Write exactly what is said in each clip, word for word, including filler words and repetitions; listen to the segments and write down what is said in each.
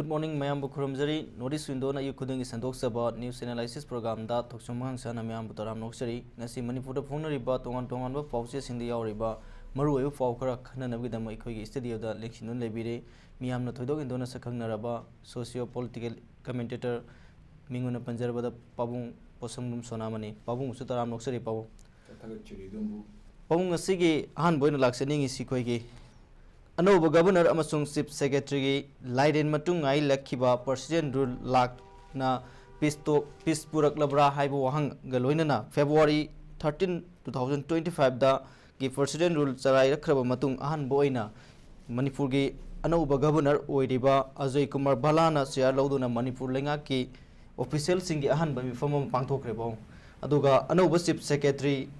Good morning, ꯃꯌꯥꯝꯕꯨ ꯈꯨꯔꯨꯝꯖꯔꯤ꯫ North East Window-ꯅ ꯑꯌꯨꯛ ꯈꯨꯗꯤꯡꯒꯤ ꯁꯟꯗꯣꯛꯆꯕ news analysis program-ꯗ ꯊꯣꯛꯆꯣꯝ ꯑꯉꯥꯡꯁꯥꯅ ꯃꯌꯥꯝꯕꯨ ꯇꯔꯥꯝꯅ ꯑꯣꯛꯆꯔꯤ꯫ ꯉꯁꯤ ꯃꯅꯤꯄꯨꯔꯗ ꯐꯣꯡꯅꯔꯤꯕ ꯇꯣꯉꯥꯟ ꯇꯣꯉꯥꯟꯕ ꯄꯥꯎꯆꯦꯁꯤꯡꯗ ꯌꯥꯎꯔꯤꯕ ꯃꯔꯨꯑꯣꯏꯕ ꯄꯥꯎ ꯈꯔ ꯈꯟꯅꯅꯕꯒꯤꯗꯃꯛ ꯑꯩꯈꯣꯏꯒꯤ studio-ꯗ ꯂꯦꯡꯁꯤꯟꯗꯨꯅ ꯂꯩꯕꯤꯔꯦ꯫ ꯃꯤꯌꯥꯝꯅ ꯊꯣꯏꯗꯣꯛ ꯍꯦꯟꯗꯣꯛꯅ ꯁꯛꯈꯪꯅꯔꯕ socio political commentator ꯃꯤꯡ ꯑꯣꯏꯅ ꯄꯟꯖꯔꯕꯗ ꯄꯥꯕꯨꯡ ꯄꯣꯠꯁꯪꯕꯝ ꯁꯣꯅꯥꯃꯅꯤ꯫ ꯄꯥꯕꯨꯡꯕꯨꯁꯨ ꯇꯔꯥꯝꯅ ꯑꯣꯛꯆꯔꯤ, ꯄꯥꯕꯨꯡ꯫ ꯊꯥꯒꯠꯆꯔꯤ ꯑꯗꯣꯝꯕꯨ꯫ ꯄꯥꯕꯨꯡ, ꯉꯁꯤꯒꯤ ꯑꯍꯥꯟꯕ ꯑꯣꯏꯅ ꯂꯥꯛꯆꯅꯤꯡꯉꯤꯁꯤ ꯑꯩꯈꯣꯏꯒꯤ ꯑꯅꯧꯕ Governor ꯑꯃꯁꯨꯡ Chief Secretary-ꯒꯤ ꯂꯥꯏꯔꯦꯟ ꯃꯇꯨꯡ ꯉꯥꯏꯂꯛꯈꯤꯕ President Rule ꯂꯥꯛꯅ peace ꯇꯣ-, peace ꯄꯨꯔꯛꯂꯕ꯭ꯔꯥ ꯍꯥꯏꯕ ꯋꯥꯍꯪꯒ ꯂꯣꯏꯅꯅ February thirteen, two thousand twenty five-ꯗ ꯒꯤ President Rule ꯆꯂꯥꯏꯔꯛꯈ꯭ꯔꯕ ꯃꯇꯨꯡ ꯑꯍꯥꯟꯕ ꯑꯣꯏꯅ ꯃꯅꯤꯄꯨꯔꯒꯤ ꯑꯅꯧꯕ Governor ꯑꯣꯏꯔꯤꯕ ꯑꯖꯣꯏ ꯀꯨꯃꯥꯔ ꯚꯜꯂꯥꯅ chair ꯂꯧꯗꯨꯅ ꯃꯅꯤꯄꯨꯔ ꯂꯩꯉꯥꯛꯀꯤ official-ꯁꯤꯡꯒꯤ ꯑꯍꯥꯟꯕ ꯃꯤꯐꯝ ꯑꯃ ꯄꯥꯡꯊꯣꯛꯈ꯭ꯔꯦ, ꯄꯥꯕꯨꯡ꯫ ꯑꯗꯨꯒ ꯑꯅꯧꯕ Chief Secretary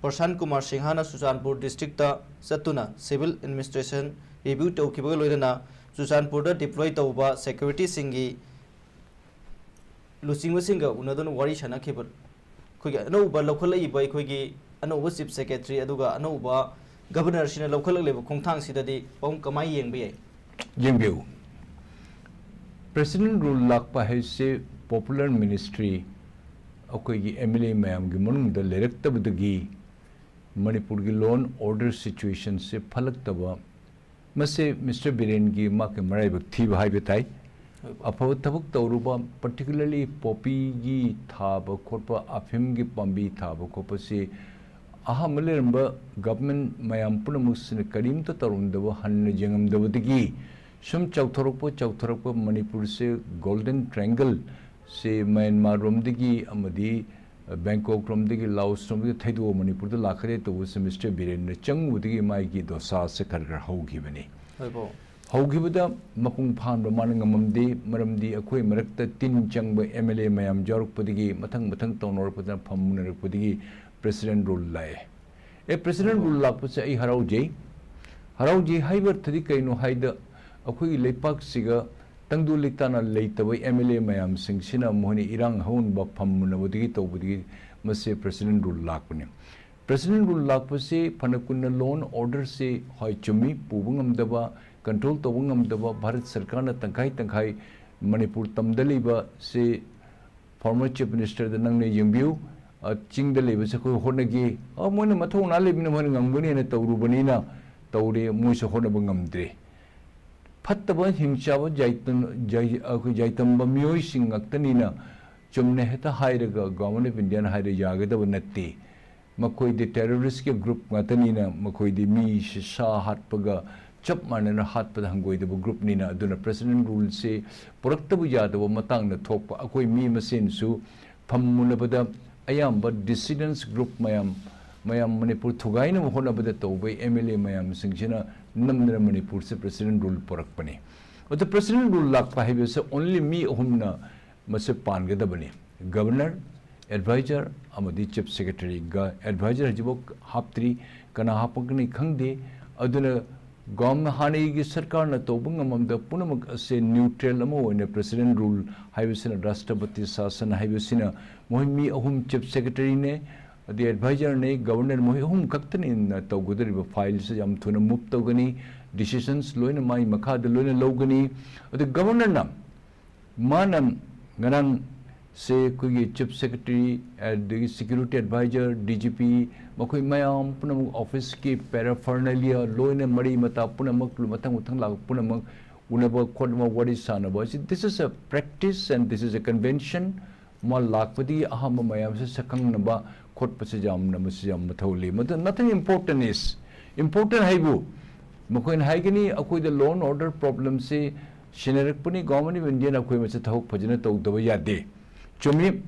ꯄ꯭ꯔꯁꯥꯟ ꯀꯨꯃꯥꯔ ꯁꯤꯡꯍꯅ ꯆꯨꯔꯆꯥꯟꯄꯨꯔ district-ꯇ ꯆꯠꯇꯨꯅ civil administration review ꯇꯧꯈꯤꯕꯒ ꯂꯣꯏꯅꯅ ꯆꯨꯔꯆꯥꯟꯄꯨꯔꯗ deploy ꯇꯧꯕ security-ꯁꯤꯡꯒꯤ ꯂꯨꯆꯤꯡꯕꯁꯤꯡꯒ ꯎꯅꯗꯨꯅ ꯋꯥꯔꯤ ꯁꯥꯟꯅꯈꯤꯕ꯫ ꯑꯩꯈꯣꯏꯒꯤ ꯑꯅꯧꯕ ꯂꯧꯈꯠꯂꯛꯏꯕ ꯑꯩꯈꯣꯏꯒꯤ ꯑꯅꯧꯕ Chief Secretary ꯑꯗꯨꯒ ꯑꯅꯧꯕ Governor-ꯁꯤꯅ ꯂꯧꯈꯠꯂꯛꯂꯤꯕ ꯈꯣꯡꯊꯥꯡꯁꯤꯗꯗꯤ ꯄꯥꯕꯨꯡ ꯀꯃꯥꯏꯅ ꯌꯦꯡꯕ ꯌꯥꯏ? ꯌꯦꯡꯕꯤꯌꯨ, President Rule ꯂꯥꯛꯄ ꯍꯥꯏꯁꯦ popular ministry, ꯑꯩꯈꯣꯏꯒꯤ M L A ꯃꯌꯥꯝꯒꯤ ꯃꯅꯨꯡꯗ ꯂꯩꯔꯛꯇꯕꯗꯒꯤ ꯃꯅꯤꯄꯨꯔꯒꯤ law and order situation-ꯁꯦ ꯐꯠꯂꯛꯇꯕ, ꯃꯁꯦ Mister ꯕꯤꯔꯦꯟꯒꯤ ꯃꯥꯒꯤ ꯃꯔꯥꯏꯕꯛ ꯊꯤꯕ ꯍꯥꯏꯕ ꯇꯥꯏ꯫ ꯑꯐꯕ ꯊꯕꯛ ꯇꯧꯔꯨꯕ, particularly poppy-ꯒꯤ ꯊꯥꯕ ꯈꯣꯠꯄ, ꯑꯐꯤꯝꯒꯤ ꯄꯥꯝꯕꯤ ꯊꯥꯕ ꯈꯣꯠꯄꯁꯤ ꯑꯍꯥꯟꯕ ꯂꯩꯔꯝꯕ government ꯃꯌꯥꯝ ꯄꯨꯝꯅꯃꯛꯁꯤꯅ ꯀꯔꯤꯝꯇ ꯇꯧꯔꯝꯗꯕ, ꯍꯟꯅ ꯌꯦꯡꯉꯝꯗꯕꯗꯒꯤ ꯁꯨꯝ ꯆꯥꯎꯊꯣꯔꯛꯄ, ꯆꯥꯎꯊꯣꯔꯛꯄ, ꯃꯅꯤꯄꯨꯔꯁꯦ Golden Triangle ꯁꯤ ꯃ꯭ꯌꯥꯟꯃꯥꯔ ꯔꯣꯝꯗꯒꯤ ꯑꯃꯗꯤ ꯕꯦꯡꯀꯣꯛ ꯔꯣꯝꯗꯒꯤ, ꯂꯥꯑꯣꯁ ꯔꯣꯝꯗꯒꯤ ꯊꯩꯗꯣꯛꯑ ꯃꯅꯤꯄꯨꯔꯗ ꯂꯥꯛꯀꯗꯦ ꯇꯧꯕꯁꯦ Mister ꯕꯤꯔꯦꯟꯅ ꯆꯪꯉꯨꯕꯗꯒꯤ ꯃꯥꯒꯤ ꯗꯣꯁꯥꯁꯦ ꯈꯔ ꯈꯔ ꯍꯧꯈꯤꯕꯅꯤ꯫ ꯍꯣꯏ, ꯄꯥꯕꯨꯡ꯫ ꯍꯧꯈꯤꯕꯗ ꯃꯄꯨꯡ ꯐꯥꯍꯟꯕ ꯃꯥꯅ ꯉꯝꯃꯝꯗꯦ, ꯃꯔꯝꯗꯤ ꯑꯩꯈꯣꯏ ꯃꯔꯛꯇ ꯇꯤꯟ ꯆꯪꯕ M L A ꯃꯌꯥꯝ ꯌꯥꯎꯔꯛꯄꯗꯒꯤ, ꯃꯊꯪ ꯃꯊꯪ ꯇꯧꯅꯔꯛꯄꯗꯅ ꯐꯝ ꯃꯨꯟꯅꯔꯛꯄꯗꯒꯤ President Rule ꯂꯥꯛꯑꯦ꯫ ꯑꯦ, President Rule ꯂꯥꯛꯄꯁꯦ ꯑꯩ ꯍꯔꯥꯎꯖꯩ꯫ ꯍꯔꯥꯎꯖꯩ ꯍꯥꯏꯕ ꯑꯔꯊꯗꯤ ꯀꯩꯅꯣ ꯍꯥꯏꯗ, ꯑꯩꯈꯣꯏꯒꯤ ꯂꯩꯄꯥꯛꯁꯤꯒ ꯇꯪꯗꯨ ꯂꯩꯇꯥꯅ ꯂꯩꯇꯕ M L A ꯃꯌꯥꯝꯁꯤꯡꯁꯤꯅ ꯃꯈꯣꯏꯅ ꯏꯔꯥꯡ ꯍꯧꯍꯟꯕ, ꯐꯝ ꯃꯨꯟꯅꯕꯗꯒꯤ ꯇꯧꯕꯗꯒꯤ ꯃꯁꯤ President Rule ꯂꯥꯛꯄꯅꯤ꯫ President Rule ꯂꯥꯛꯄꯁꯤ ꯐꯅ ꯀꯨꯏꯅ law and order-ꯁꯤ, ꯍꯣꯏ, ꯆꯨꯝꯃꯤ, ꯄꯨꯕ ꯉꯝꯗꯕ, control ꯇꯧꯕ ꯉꯝꯗꯕ, ꯚꯥꯔꯠ ꯁꯔꯀꯥꯔꯅ ꯇꯪꯈꯥꯏ ꯇꯪꯈꯥꯏ ꯃꯅꯤꯄꯨꯔ ꯇꯝꯗ ꯂꯩꯕ ꯁꯤ former Chief Minister ꯗ ꯅꯪꯅ ꯌꯦꯡꯕꯤꯌꯨ, ꯑ, ꯆꯤꯡꯗ ꯂꯩꯕꯁꯦ ꯑꯩꯈꯣꯏ ꯍꯣꯠꯅꯒꯦ, ꯑ, ꯃꯣꯏꯅ ꯃꯊꯧꯅꯥ ꯂꯩꯕꯅꯤꯅ ꯃꯣꯏꯅ ꯉꯝꯒꯅꯤ ꯍꯥꯏꯅ ꯇꯧꯔꯨꯕꯅꯤꯅ ꯇꯧꯔꯦ, ꯃꯣꯏꯁꯨ ꯍꯣꯠꯅꯕ ꯉꯝꯗ꯭ꯔꯦ꯫ ꯐꯠꯇꯕ ꯍꯤꯡꯆꯥꯕ ꯖꯥꯏꯇꯝ-, ꯖꯥꯏ-, ꯑꯩꯈꯣꯏ ꯖꯥꯏꯇꯝꯕ ꯃꯤꯑꯣꯏꯁꯤꯡ ꯉꯥꯛꯇꯅꯤꯅ ꯆꯨꯝꯅ ꯍꯦꯛꯇ ꯍꯥꯏꯔꯒ Government of India ꯅ ꯍꯥꯏꯔ ꯌꯥꯒꯗꯕ ꯅꯠꯇꯦ꯫ ꯃꯈꯣꯏꯗꯤ terrorist ꯀꯤ group ꯉꯥꯛꯇꯅꯤꯅ ꯃꯈꯣꯏꯗꯤ ꯃꯤ ꯁꯤ-, ꯁꯥ ꯍꯥꯠꯄꯒ ꯆꯞ ꯃꯥꯟꯅꯅ ꯍꯥꯠꯄꯗ ꯍꯪꯒꯣꯏꯗꯕ group ꯅꯤꯅ꯫ ꯑꯗꯨꯅ President Rule ꯁꯤ ꯄꯨꯔꯛꯇꯕ ꯌꯥꯗꯕ ꯃꯇꯥꯡꯗ ꯊꯣꯛꯄ, ꯑꯩꯈꯣꯏ ꯃꯤ ꯃꯁꯦꯟꯁꯨ ꯐꯝꯃꯨꯅꯕꯗ ꯑꯌꯥꯝꯕ dissidents group ꯃꯌꯥꯝ, ꯃꯌꯥꯝ ꯃꯅꯤꯄꯨꯔ ꯊꯨꯒꯥꯏꯅꯕ ꯍꯣꯠꯅꯕꯗ ꯇꯧꯕ M L A ꯃꯌꯥꯝꯁꯤꯡꯁꯤꯅ ꯅꯝꯗꯅ ꯃꯅꯤꯄꯨꯔꯁꯦ President Rule ꯄꯨꯔꯛꯄꯅꯤ꯫ ꯑꯗꯨ President Rule ꯂꯥꯛꯄ ꯍꯥꯏꯕꯁꯦ only ꯃꯤ ꯑꯍꯨꯝꯅ ꯃꯁꯤ ꯄꯥꯟꯒꯗꯕꯅꯤ꯫ Governor, advisor ꯑꯃꯗꯤ Chief Secretary꯫ ꯒ-, advisor ꯍꯧꯖꯤꯛꯐꯥꯎ ꯍꯥꯞꯇ꯭ꯔꯤ, ꯀꯅꯥ ꯍꯥꯞꯄꯛꯀꯅꯤ ꯈꯪꯗꯦ꯫ ꯑꯗꯨꯅ ꯒꯣꯝ-, ꯍꯥꯟꯅꯒꯤ ꯁꯔꯀꯥꯔꯅ ꯇꯧꯕ ꯉꯝꯃꯝꯗ ꯄꯨꯝꯅꯃꯛ ꯑꯁꯦ neutral ꯑꯃ ꯑꯣꯏꯅ President Rule ꯍꯥꯏꯕꯁꯤꯅ, ꯔꯥꯁꯇ꯭ꯔꯄꯇꯤ ꯁꯥꯁꯟ ꯍꯥꯏꯕꯁꯤꯅ, ꯃꯣꯏ ꯃꯤ ꯑꯍꯨꯝ Chief Secretary ꯅꯦ, ꯑꯗꯩ advisor ꯅꯦ, Governor, ꯃꯣꯏ ꯑꯍꯨꯝ ꯈꯛꯇꯅꯤꯅ ꯇꯧꯒꯗꯧꯔꯤꯕ꯫ File ꯁꯤ ꯌꯥꯝ ꯊꯨꯅ move ꯇꯧꯒꯅꯤ, decisions ꯂꯣꯏꯅ ꯃꯥꯒꯤ ꯃꯈꯥꯗ ꯂꯣꯏꯅ ꯂꯧꯒꯅꯤ꯫ ꯑꯗꯨ Governor ꯅ ꯃꯥꯅ ꯉꯔꯥꯡ ꯁꯦ ꯑꯩꯈꯣꯏꯒꯤ Chief Secretary, ꯑꯗꯒꯤ Security Advisor, D G P, ꯃꯈꯣꯏ ꯃꯌꯥꯝ ꯄꯨꯝꯅꯃꯛ office ꯀꯤ paraphernalia ꯂꯣꯏꯅ ꯃꯔꯤ ꯃꯇꯥ ꯄꯨꯝꯅꯃꯛ ꯃꯊꯪ ꯃꯊꯪ ꯂꯥꯛꯄ ꯄꯨꯝꯅꯃꯛ ꯎꯅꯕ ꯈꯣꯠꯅꯕ ꯋꯥꯔꯤ ꯁꯥꯟꯅꯕ ꯑꯁꯤ, this is a practice and this is a convention꯫ ꯃꯥ ꯂꯥꯛꯄꯗꯒꯤ ꯑꯍꯥꯟꯕ ꯃꯌꯥꯝꯁꯦ ꯁꯛꯈꯪꯅꯕ ꯈꯣꯠꯄꯁꯦ ꯌꯥꯝꯅ, ꯃꯁꯤ ꯌꯥꯝ ꯃꯊꯧ ꯂꯩ꯫ ꯃꯗꯨ nothing important is, important ꯍꯥꯏꯕꯨ ꯃꯈꯣꯏꯅ ꯍꯥꯏꯒꯅꯤ, "ꯑꯩꯈꯣꯏꯗ law and order problem ꯁꯤ ꯁꯤꯟꯅꯔꯛꯄꯅꯤ, Government of India ꯅ ꯑꯩꯈꯣꯏ ꯃꯁꯤ ꯊꯕꯛ ꯐꯖꯅ ꯇꯧꯗꯕ ꯌꯥꯗꯦ"꯫ ꯆꯨꯝꯃꯤ,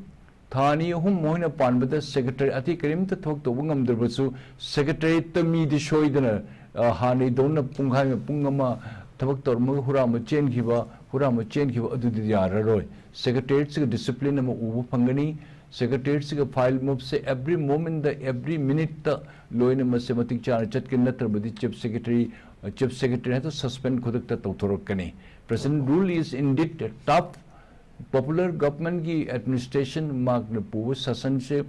ꯊꯥ ꯑꯅꯤ ꯑꯍꯨꯝ ꯃꯈꯣꯏꯅ ꯄꯥꯟꯕꯗ Secretary ꯑꯇꯩ ꯀꯔꯤꯝꯇ ꯊꯕꯛ ꯇꯧꯕ ꯉꯝꯗ꯭ꯔꯕꯁꯨ, Secretariat ꯇ ꯃꯤꯗꯤ ꯁꯣꯏꯗꯅ, ꯑ, ꯍꯥꯟꯅꯩꯗꯧꯅ ꯄꯨꯡꯈꯥꯏ ꯑꯃ, ꯄꯨꯡ ꯑꯃ ꯊꯕꯛ ꯇꯧꯔꯝꯃꯒ ꯍꯨꯔꯥꯟꯕ ꯆꯦꯟꯈꯤꯕ, ꯍꯨꯔꯥꯟꯕ ꯆꯦꯟꯈꯤꯕ ꯑꯗꯨꯗꯤ ꯌꯥꯔꯔꯣꯏ꯫ Secretariat ꯁꯤꯒ discipline ꯑꯃ ꯎꯕ ꯐꯪꯒꯅꯤ꯫ Secretariat ꯁꯤꯒ file move ꯁꯦ every moment ꯗ, every minute ꯇ ꯂꯣꯏꯅ ꯃꯁꯦ ꯃꯇꯤꯛ ꯆꯥꯅ ꯆꯠꯀꯅꯤ, ꯅꯠꯇ꯭ꯔꯕꯗꯤ Chief Secretary, Chief Secretary ꯍꯦꯛꯇ suspend ꯈꯨꯗꯛꯇ ꯇꯧꯊꯣꯔꯛꯀꯅꯤ꯫ President Rule is indeed a tough, popular government ꯀꯤ administration ꯃꯍꯥꯛꯅ ꯄꯨꯕ ꯁꯥꯁꯟꯁꯦ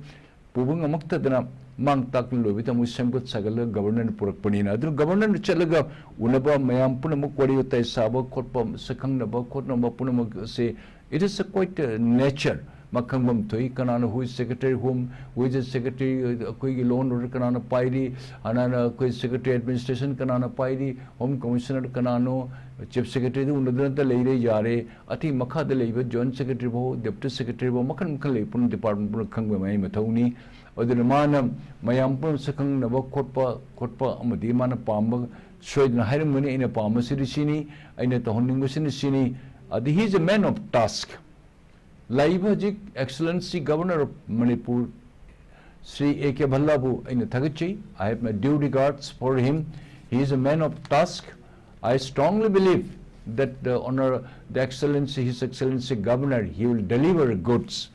ꯄꯨꯕ ꯉꯝꯃꯛꯇꯗꯅ ꯃꯥꯡ ꯇꯥꯛꯇꯅ ꯂꯣꯏꯕꯗ ꯑꯃꯨꯛ ꯁꯦꯝꯒꯠ ꯁꯥꯒꯠꯂꯒ ꯒꯕꯔꯅꯔꯅ ꯄꯨꯔꯛꯄꯅꯤꯅ, ꯑꯗꯨꯅ ꯒꯕꯔꯅꯔꯅ ꯆꯠꯂꯒ ꯎꯅꯕ, ꯃꯌꯥꯝ ꯄꯨꯝꯅꯃꯛ ꯋꯥꯔꯤ ꯋꯥꯇꯥꯏ ꯁꯥꯕ ꯈꯣꯠꯄ, ꯁꯛꯈꯪꯅꯕ ꯈꯣꯠꯅꯕ ꯄꯨꯝꯅꯃꯛ ꯑꯁꯤ, it is a quite nature, ꯃꯥ ꯈꯪꯐꯝ ꯊꯣꯛꯏ꯫ ꯀꯅꯥꯅ who is secretary, whom, who is the secretary, ꯑꯩꯈꯣꯏꯒꯤ law and order ꯀꯅꯥꯅ ꯄꯥꯏꯔꯤ, ꯑꯅꯥꯅ ꯑꯩꯈꯣꯏ secretary administration ꯀꯅꯥꯅ ꯄꯥꯏꯔꯤ, home commissioner ꯀꯅꯥꯅꯣ, chief secretaryꯗ ꯎꯅꯗꯅꯇ ꯂꯩꯔꯦ ꯌꯥꯔꯦ꯫ ꯑꯇꯩ ꯃꯈꯥꯗ ꯂꯩꯕ joint secretary ꯐꯥꯎ, deputy secretary ꯐꯥꯎ, ꯃꯈꯜ ꯃꯈꯜ ꯂꯩ, ꯄꯨꯟꯅ department ꯄꯨꯟꯅ ꯈꯪꯕ ꯃꯌꯥꯝ ꯃꯊꯧꯅꯤ꯫ ꯑꯗꯨꯅ ꯃꯥꯅ ꯃꯌꯥꯝ ꯄꯨꯝꯅꯃꯛ ꯁꯛꯈꯪꯅꯕ ꯈꯣꯠꯄ, ꯈꯣꯠꯄ ꯑꯃꯗꯤ ꯃꯥꯅ ꯄꯥꯝꯕ ꯁꯣꯏꯗꯅ ꯍꯥꯏꯔꯝꯒꯅꯤ, "ꯑꯩꯅ ꯄꯥꯝꯕꯁꯤꯗꯤ ꯁꯤꯅꯤ, ꯑꯩꯅ ꯇꯧꯍꯟꯅꯤꯡꯕꯁꯤꯅ ꯁꯤꯅꯤ"꯫ ꯑꯗ he is a man of task꯫ ꯂꯥꯛꯏꯕ ꯍꯧꯖꯤꯛ Excellency Governor of Manipur, Shri A K ꯚꯜꯂꯥꯕꯨ ꯑꯩꯅ ꯊꯥꯒꯠꯆꯩ꯫ I have my due regards for him. He is a man of task. I strongly believe that the honor, the Excellency, His Excellency Governor, he will deliver goods.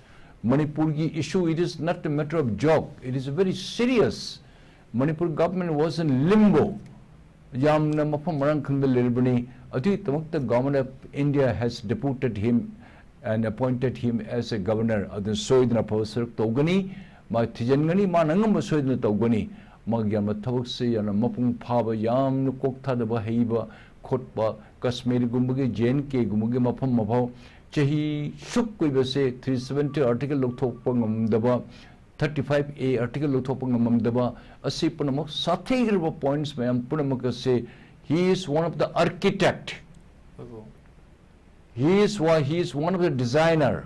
ꯃꯅꯤꯄꯨꯔꯒꯤ issue, it is not a matter of joke, it is very serious. Manipur government was in limbo. ꯌꯥꯝꯅ ꯃꯐꯝ ꯃꯔꯥꯡ ꯈꯪꯗ ꯂꯩꯔꯕꯅꯤ꯫ ꯑꯗꯨꯒꯤꯗꯃꯛꯇ Government of India has deputed him and appointed him as a governor. ꯑꯗꯨꯅ ꯁꯣꯏꯗꯅ ꯑꯐꯕ ꯁꯔꯨꯛ ꯇꯧꯒꯅꯤ, ꯃꯥ ꯊꯤꯖꯤꯟꯒꯅꯤ, ꯃꯥꯅ ꯑꯉꯝꯕ ꯁꯣꯏꯗꯅ ꯇꯧꯒꯅꯤ꯫ ꯃꯥꯒꯤ ꯌꯥꯝꯅ ꯊꯕꯛꯁꯦ ꯌꯥꯝꯅ ꯃꯄꯨꯡ ꯐꯥꯕ, ꯌꯥꯝꯅ ꯀꯣꯛ ꯊꯥꯗꯕ ꯍꯩꯕ ꯈꯣꯠꯄ, ꯀꯁꯃꯤꯔꯒꯨꯝꯕꯒꯤ, ꯖꯦ ꯑꯦꯟ ꯀꯦꯒꯨꯝꯕꯒꯤ ꯃꯐꯝ ꯃꯐꯥꯎ ꯆꯍꯤ ꯁꯨꯛ ꯀꯨꯏꯕꯁꯦ three seventy article ꯂꯧꯊꯣꯛꯄ ꯉꯝꯗꯕ, thirty five A article ꯂꯧꯊꯣꯛꯄ ꯉꯝꯃꯝꯗꯕ, ꯑꯁꯤ ꯄꯨꯝꯅꯃꯛ ꯁꯥꯊꯤꯈ꯭ꯔꯕ points ꯃꯌꯥꯝ ꯄꯨꯝꯅꯃꯛ ꯑꯁꯤ, he is one of the architect, he is why, he is one of the designer.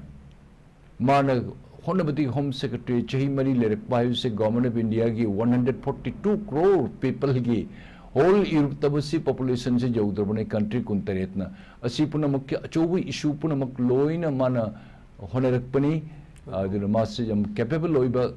ꯃꯥꯅ ꯍꯣꯠꯅꯕꯗꯤ Home Secretary ꯆꯍꯤ ꯃꯔꯤ ꯂꯩꯔꯛꯄ ꯍꯥꯏꯕꯁꯦ Government of Indiaꯒꯤ one hundred forty two crore peopleꯒꯤ whole Europeꯇꯕꯨ ꯁꯤ populationꯁꯦ ꯌꯧꯗ꯭ꯔꯕꯅꯤ, country ꯀꯨꯟꯇꯔꯦꯠꯅ꯫ ꯑꯁꯤ ꯄꯨꯝꯅꯃꯛꯀꯤ ꯑꯆꯧꯕ issue ꯄꯨꯝꯅꯃꯛ ꯂꯣꯏꯅ ꯃꯥꯅ ꯍꯣꯠꯅꯔꯛꯄꯅꯤ꯫ ꯑꯗꯨꯅ ꯃꯥꯁꯤ ꯌꯥꯝ capable ꯑꯣꯏꯕ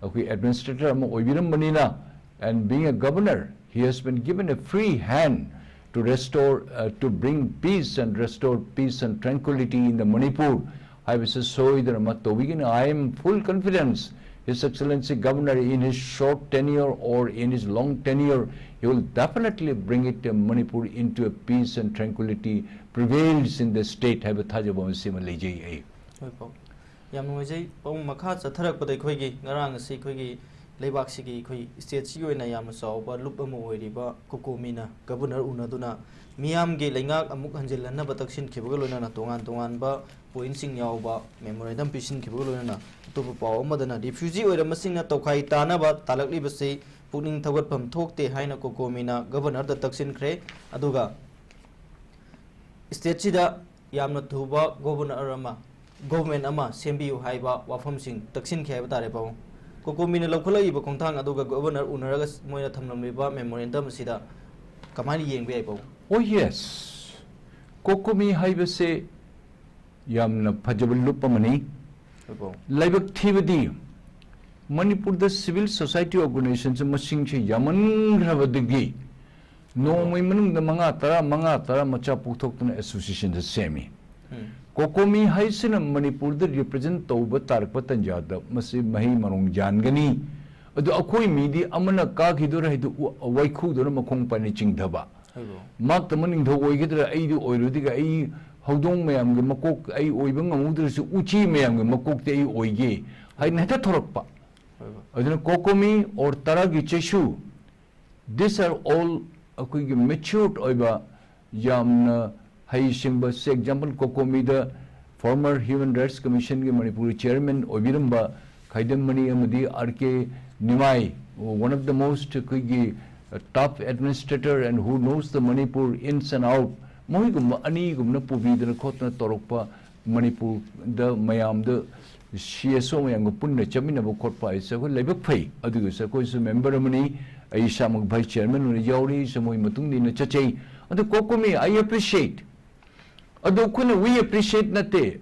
ꯑꯩꯈꯣꯏ administrator ꯑꯃ ꯑꯣꯏꯕꯤꯔꯝꯕꯅꯤꯅ, and being a governor, he has been given a free hand to restore, uh, to bring peace and restore peace and tranquility in the Manipur ꯍꯥꯏꯕꯁꯤ ꯁꯣꯏꯗꯅ ꯃꯥ ꯇꯧꯕꯤꯒꯅꯤ꯫ I am full confidence His Excellency Governor, in his short tenure or in his long tenure, he will definitely bring it, uh, Manipur into a peace and tranquility prevails in the state ꯍꯥꯏꯕ ꯊꯥꯖꯕ ꯑꯃ ꯁꯤꯃ ꯂꯩꯖꯩ ꯑꯩ꯫ ꯍꯣꯏ ꯄꯥꯎ꯫ ꯌꯥꯝ ꯅꯨꯡꯉꯥꯏꯖꯩ꯫ ꯄꯥꯕꯨꯡ, ꯃꯈꯥ ꯆꯠꯊꯔꯛꯄꯗ ꯑꯩꯈꯣꯏꯒꯤ ꯉꯔꯥꯡ ꯑꯁꯤ ꯑꯩꯈꯣꯏꯒꯤ ꯂꯩꯕꯥꯛꯁꯤꯒꯤ, ꯑꯩꯈꯣꯏ stateꯁꯤꯒꯤ ꯑꯣꯏꯅ ꯌꯥꯝꯅ ꯆꯥꯎꯕ ꯂꯨꯞ ꯑꯃ ꯑꯣꯏꯔꯤꯕ ꯀꯣꯀꯣꯃꯤꯅ governor ꯎꯅꯗꯨꯅ ꯃꯤꯌꯥꯝꯒꯤ ꯂꯩꯉꯥꯛ ꯑꯃꯨꯛ ꯍꯟꯖꯤꯜꯍꯟꯅꯕ ꯇꯛꯁꯤꯟꯈꯤꯕꯒ ꯂꯣꯏꯅꯅ ꯇꯣꯉꯥꯟ ꯇꯣꯉꯥꯟꯕ pointꯁꯤꯡ ꯌꯥꯎꯕ memorandum ꯄꯤꯁꯤꯟꯈꯤꯕꯒ ꯂꯣꯏꯅꯅ, ꯑꯇꯣꯞꯄ ꯄꯥꯎ ꯑꯃꯗꯅ refugee ꯑꯣꯏꯔꯕꯁꯤꯡꯅ ꯇꯧꯈꯥꯏ ꯇꯥꯅꯕ ꯇꯥꯜꯂꯛꯂꯤꯕꯁꯤ ꯄꯨꯛꯅꯤꯡ ꯊꯧꯒꯠꯐꯝ ꯊꯣꯛꯇꯦ ꯍꯥꯏꯅ ꯀꯣꯀꯣꯃꯤꯅ governorꯗ ꯇꯛꯁꯤꯟꯈ꯭ꯔꯦ꯫ ꯑꯗꯨꯒ stateꯁꯤꯗ ꯌꯥꯝꯅ ꯊꯨꯕ governor ꯑꯃ, government ꯑꯃ ꯁꯦꯝꯕꯤꯌꯨ ꯍꯥꯏꯕ ꯋꯥꯐꯝꯁꯤꯡ ꯇꯛꯁꯤꯟꯈꯤ ꯍꯥꯏꯕ ꯇꯥꯔꯦ, ꯄꯥꯕꯨꯡ꯫ ꯀꯣꯀꯣꯃꯤꯅ ꯂꯧꯈꯠꯂꯛꯏꯕ ꯈꯣꯡꯊꯥꯡ ꯑꯗꯨꯒ governor ꯎꯅꯔꯒ ꯃꯣꯏꯅ ꯊꯝꯂꯝꯂꯤꯕ memorandum ꯑꯁꯤꯗ ꯀꯃꯥꯏꯅ ꯌꯦꯡꯕ ꯌꯥꯏ, ꯄꯥꯕꯨꯡ? Oh yes, ꯀꯣꯀꯣꯃꯤ ꯍꯥꯏꯕꯁꯦ ꯌꯥꯝꯅ ꯐꯖꯕ ꯂꯨꯞ ꯑꯃꯅꯤ꯫ ꯍꯣꯏ, ꯄꯥꯕꯨꯡ꯫ ꯂꯥꯏꯕꯛ ꯊꯤꯕꯗꯤ ꯃꯅꯤꯄꯨꯔꯗ civil society organisationꯁꯦ ꯃꯁꯤꯡꯁꯦ ꯌꯥꯝꯃꯟꯈ꯭ꯔꯕꯗꯒꯤ ꯅꯣꯡꯃꯒꯤ ꯃꯅꯨꯡꯗ ꯃꯉꯥ, ꯇꯔꯥ, ꯃꯉꯥ, ꯇꯔꯥ ꯃꯆꯥ ꯄꯣꯛꯊꯣꯛꯇꯨꯅ associationꯁꯦ ꯁꯦꯝꯃꯤ꯫ ꯎꯝ꯫ ꯀꯣꯀꯣꯃꯤ ꯍꯥꯏꯁꯤꯅ ꯃꯅꯤꯄꯨꯔꯗ represent ꯇꯧꯕ ꯇꯥꯔꯛꯄ ꯇꯟꯖꯥꯗ ꯃꯁꯤ ꯃꯍꯩ ꯃꯔꯣꯡ ꯌꯥꯟꯒꯅꯤ꯫ ꯑꯗꯨ ꯑꯩꯈꯣꯏ ꯃꯤꯗꯤ ꯑꯃꯅ ꯀꯥꯈꯤꯗꯣꯔꯦ ꯍꯥꯏꯗꯨ ꯎ-, ꯋꯥꯏꯈꯨꯗꯨꯅ ꯃꯈꯣꯡ ꯄꯥꯏꯅ ꯆꯤꯡꯊꯕ꯫ ꯍꯣꯏ, ꯄꯥꯕꯨꯡ꯫ ꯃꯍꯥꯛꯇ ꯑꯃ ꯅꯤꯡꯊꯧ ꯑꯣꯏꯒꯗ꯭ꯔꯥ, ꯑꯩꯗꯤ ꯑꯣꯏꯔꯣꯏꯗꯒ, ꯑꯩ ꯍꯧꯗꯣꯡ ꯃꯌꯥꯝꯒꯤ ꯃꯀꯣꯛ ꯑꯩ ꯑꯣꯏꯕ ꯉꯝꯍꯧꯗ꯭ꯔꯁꯨ ꯎꯆꯤ ꯃꯌꯥꯝꯒꯤ ꯃꯀꯣꯛꯇꯤ ꯑꯩ ꯑꯣꯏꯒꯦ ꯍꯥꯏꯅ ꯍꯦꯛꯇ ꯊꯣꯔꯛꯄ꯫ ꯍꯣꯏ, ꯄꯥꯕꯨꯡ꯫ ꯑꯗꯨꯅ ꯀꯣꯀꯣꯃꯤ or ꯇꯔꯥꯒꯤ ꯆꯩꯁꯨ, these are all ꯑꯩꯈꯣꯏꯒꯤ matured ꯑꯣꯏꯕ, ꯌꯥꯝꯅ ꯍꯩꯁꯤꯡꯕ, say example, ꯀꯣꯀꯣꯃꯤꯗ former Human Rights Commissionꯒꯤ ꯃꯅꯤꯄꯨꯔꯒꯤ chairman ꯑꯣꯏꯕꯤꯔꯝꯕ ꯈꯥꯏꯗꯝꯃꯅꯤ ꯑꯃꯗꯤ R K Nimai, one of the most ꯑꯩꯈꯣꯏꯒꯤ top administrator and who knows the Manipur ins and out, ꯃꯈꯣꯏꯒꯨꯝꯕ ꯑꯅꯤꯒꯨꯝꯕꯅ ꯄꯨꯕꯤꯗꯅ ꯈꯣꯠꯇꯅ ꯇꯧꯔꯛꯄ ꯃꯅꯤꯄꯨꯔꯗ ꯃꯌꯥꯝꯗ ꯁꯤ ꯑꯦꯁ ꯑꯣ ꯃꯌꯥꯝꯒ ꯄꯨꯟꯅ ꯆꯠꯃꯤꯟꯅꯕ ꯈꯣꯠꯄ ꯍꯥꯏꯁꯦ ꯑꯩꯈꯣꯏ ꯂꯥꯏꯕꯛ ꯐꯩ꯫ ꯑꯗꯨꯒꯤꯁꯨ ꯑꯩꯈꯣꯏꯁꯨ member ꯑꯃꯅꯤ, ꯑꯩ ꯏꯁꯥꯃꯛ vice chairman ꯑꯣꯏꯅ ꯌꯥꯎꯔꯤ, ꯑꯩꯁꯨ ꯃꯣꯏ ꯃꯇꯨꯡꯗ ꯏꯟꯅ ꯆꯠꯆꯩ꯫ ꯑꯗꯨ ꯀꯣꯀꯣꯃꯤ, I appreciate꯫ ꯑꯗꯨ ꯑꯩꯈꯣꯏꯅ we appreciate ꯅꯠꯇꯦ,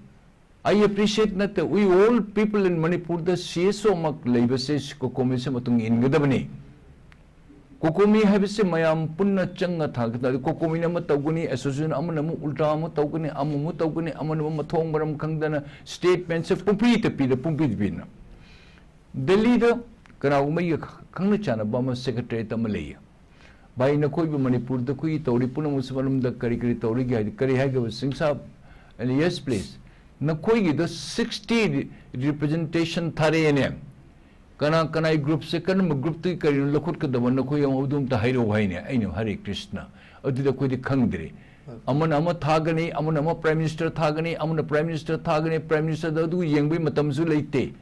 I appreciate ꯅꯠꯇꯦ, we all people in ꯃꯅꯤꯄꯨꯔꯗ ꯁꯤ ꯑꯦꯁ ꯑꯣ ꯑꯃ ꯂꯩꯕꯁꯦ ꯀꯣꯀꯣꯃꯤꯁꯦ ꯃꯇꯨꯡ ꯏꯟꯒꯗꯕꯅꯤ꯫ ꯀꯣꯀꯣꯃꯤ ꯍꯥꯏꯕꯁꯤ ꯃꯌꯥꯝ ꯄꯨꯟꯅ ꯆꯪꯉ ꯊꯥꯒꯗꯕ꯫ ꯀꯣꯀꯣꯃꯤꯅ ꯑꯃ ꯇꯧꯒꯅꯤ, association ꯑꯃꯅ ꯑꯃꯨꯛ ꯎꯜꯇꯥ ꯑꯃ ꯇꯧꯒꯅꯤ, ꯑꯃꯃꯨꯛ ꯇꯧꯒꯅꯤ, ꯑꯃꯅ ꯑꯃꯨꯛ ꯃꯊꯣꯡ ꯃꯔꯝ ꯈꯪꯗꯅ statementꯁꯦ ꯄꯨꯡꯄꯤꯗ ꯄꯤꯔ, ꯄꯨꯡꯄꯤꯗ ꯄꯤꯅ꯫ ꯗꯦꯜꯂꯤꯗ ꯀꯅꯥꯒꯨꯝꯕ ꯑꯩꯒ ꯈꯪꯅ ꯆꯥꯟꯅꯕ ꯑꯃ secretariat ꯑꯃ ꯂꯩꯌꯦ꯫ "ꯚꯥꯏ, ꯅꯈꯣꯏꯕꯨ ꯃꯅꯤꯄꯨꯔꯗ ꯑꯩꯈꯣꯏꯒꯤ ꯇꯧꯔꯤ ꯄꯨꯝꯅꯃꯛꯁꯤ ꯃꯅꯨꯡꯗ ꯀꯔꯤ ꯀꯔꯤ ꯇꯧꯔꯤꯒꯦ?" ꯍꯥꯏꯗꯤ, "ꯀꯔꯤ ꯍꯥꯏꯒꯕ ꯁꯤꯡꯁꯥ?" ꯑꯩꯅ, "Yes, please." ꯅꯈꯣꯏꯒꯤꯗꯣ sixty representation ꯊꯥꯔꯛꯑꯦꯅꯦ꯫ ꯀꯅꯥ ꯀꯅꯥꯒꯤ groupꯁꯦ, ꯀꯔꯝꯕ groupꯇꯒꯤ ꯀꯔꯤꯅꯣ ꯂꯧꯈꯠꯀꯗꯕ, ꯅꯈꯣꯏ ꯑꯗꯨ ꯑꯝꯇ ꯍꯥꯏꯔꯛꯑꯣ ꯍꯥꯏꯅꯦ꯫ ꯑꯩꯅ, "ꯍꯔꯦ ꯀ꯭ꯔꯤꯁꯅ, ꯑꯗꯨꯗꯤ ꯑꯩꯈꯣꯏꯗꯤ ꯈꯪꯗ꯭ꯔꯦ"꯫ ꯑꯃꯅ ꯑꯃ ꯊꯥꯒꯅꯤ, ꯑꯃꯅ ꯑꯃ Prime Minister ꯊꯥꯒꯅꯤ, ꯑꯃꯅ Prime Minister ꯊꯥꯒꯅꯤ, Prime Ministerꯗ ꯑꯗꯨ ꯌꯦꯡꯕꯒꯤ ꯃꯇꯝꯁꯨ ꯂꯩꯇꯦ꯫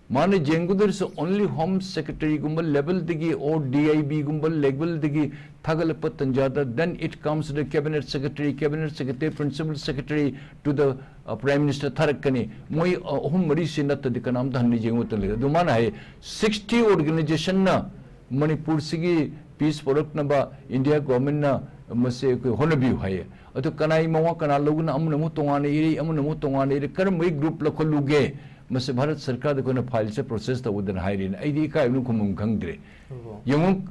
ꯃꯥꯅ ꯌꯦꯡꯒꯗꯧꯔꯤꯁꯤ only Home Secretaryꯒꯨꯝꯕ levelꯗꯒꯤ or DIBꯒꯨꯝꯕ levelꯗꯒꯤ ꯊꯥꯒꯠꯂꯛꯄ ꯇꯟꯖꯥꯗ, then it comes to the Cabinet Secretary, Cabinet Secretary, Principal Secretary to the, uh, Prime Minister ꯊꯥꯔꯛꯀꯅꯤ꯫ ꯃꯣꯏ, uh, ꯑꯍꯨꯝ ꯃꯔꯤꯁꯤ ꯅꯠꯇ꯭ꯔꯗꯤ ꯀꯅꯥꯝꯇ ꯍꯟꯅ ꯌꯦꯡꯕ ꯃꯇꯝ ꯂꯩꯇꯦ꯫ ꯑꯗꯨ ꯃꯥꯅ ꯍꯥꯏ, sixty organizationꯅ ꯃꯅꯤꯄꯨꯔꯁꯤꯒꯤ peace ꯄꯣꯔꯛꯅꯕ India governmentꯅ ꯃꯁꯦ ꯑꯩꯈꯣꯏ ꯍꯣꯠꯅꯕꯤꯌꯨ ꯍꯥꯏꯌꯦ꯫ ꯑꯗꯨ ꯀꯅꯥꯒꯤ ꯃꯋꯥ ꯀꯅꯥ ꯂꯧꯒꯅ, ꯑꯃꯅ ꯑꯃꯨꯛ ꯇꯣꯉꯥꯟꯅ ꯏꯔꯤ, ꯑꯃꯅ ꯑꯃꯨꯛ ꯇꯣꯉꯥꯟꯅ ꯏꯔꯤ, ꯀꯔꯝꯕꯒꯤ group ꯂꯧꯈꯠꯂꯨꯒꯦ? ꯃꯁꯤ ꯚꯥꯔꯠ ꯁꯔꯀꯥꯔꯗ ꯑꯩꯈꯣꯏꯅ fileꯁꯦ process ꯇꯧꯗꯅ ꯍꯥꯏꯔꯤꯅ ꯑꯩꯗꯤ ꯏꯀꯥꯏꯕꯅ ꯈꯨꯝꯐꯝ ꯈꯪꯗ꯭ꯔꯦ꯫ ꯑꯣ꯫ ꯌꯦꯡꯉꯨ,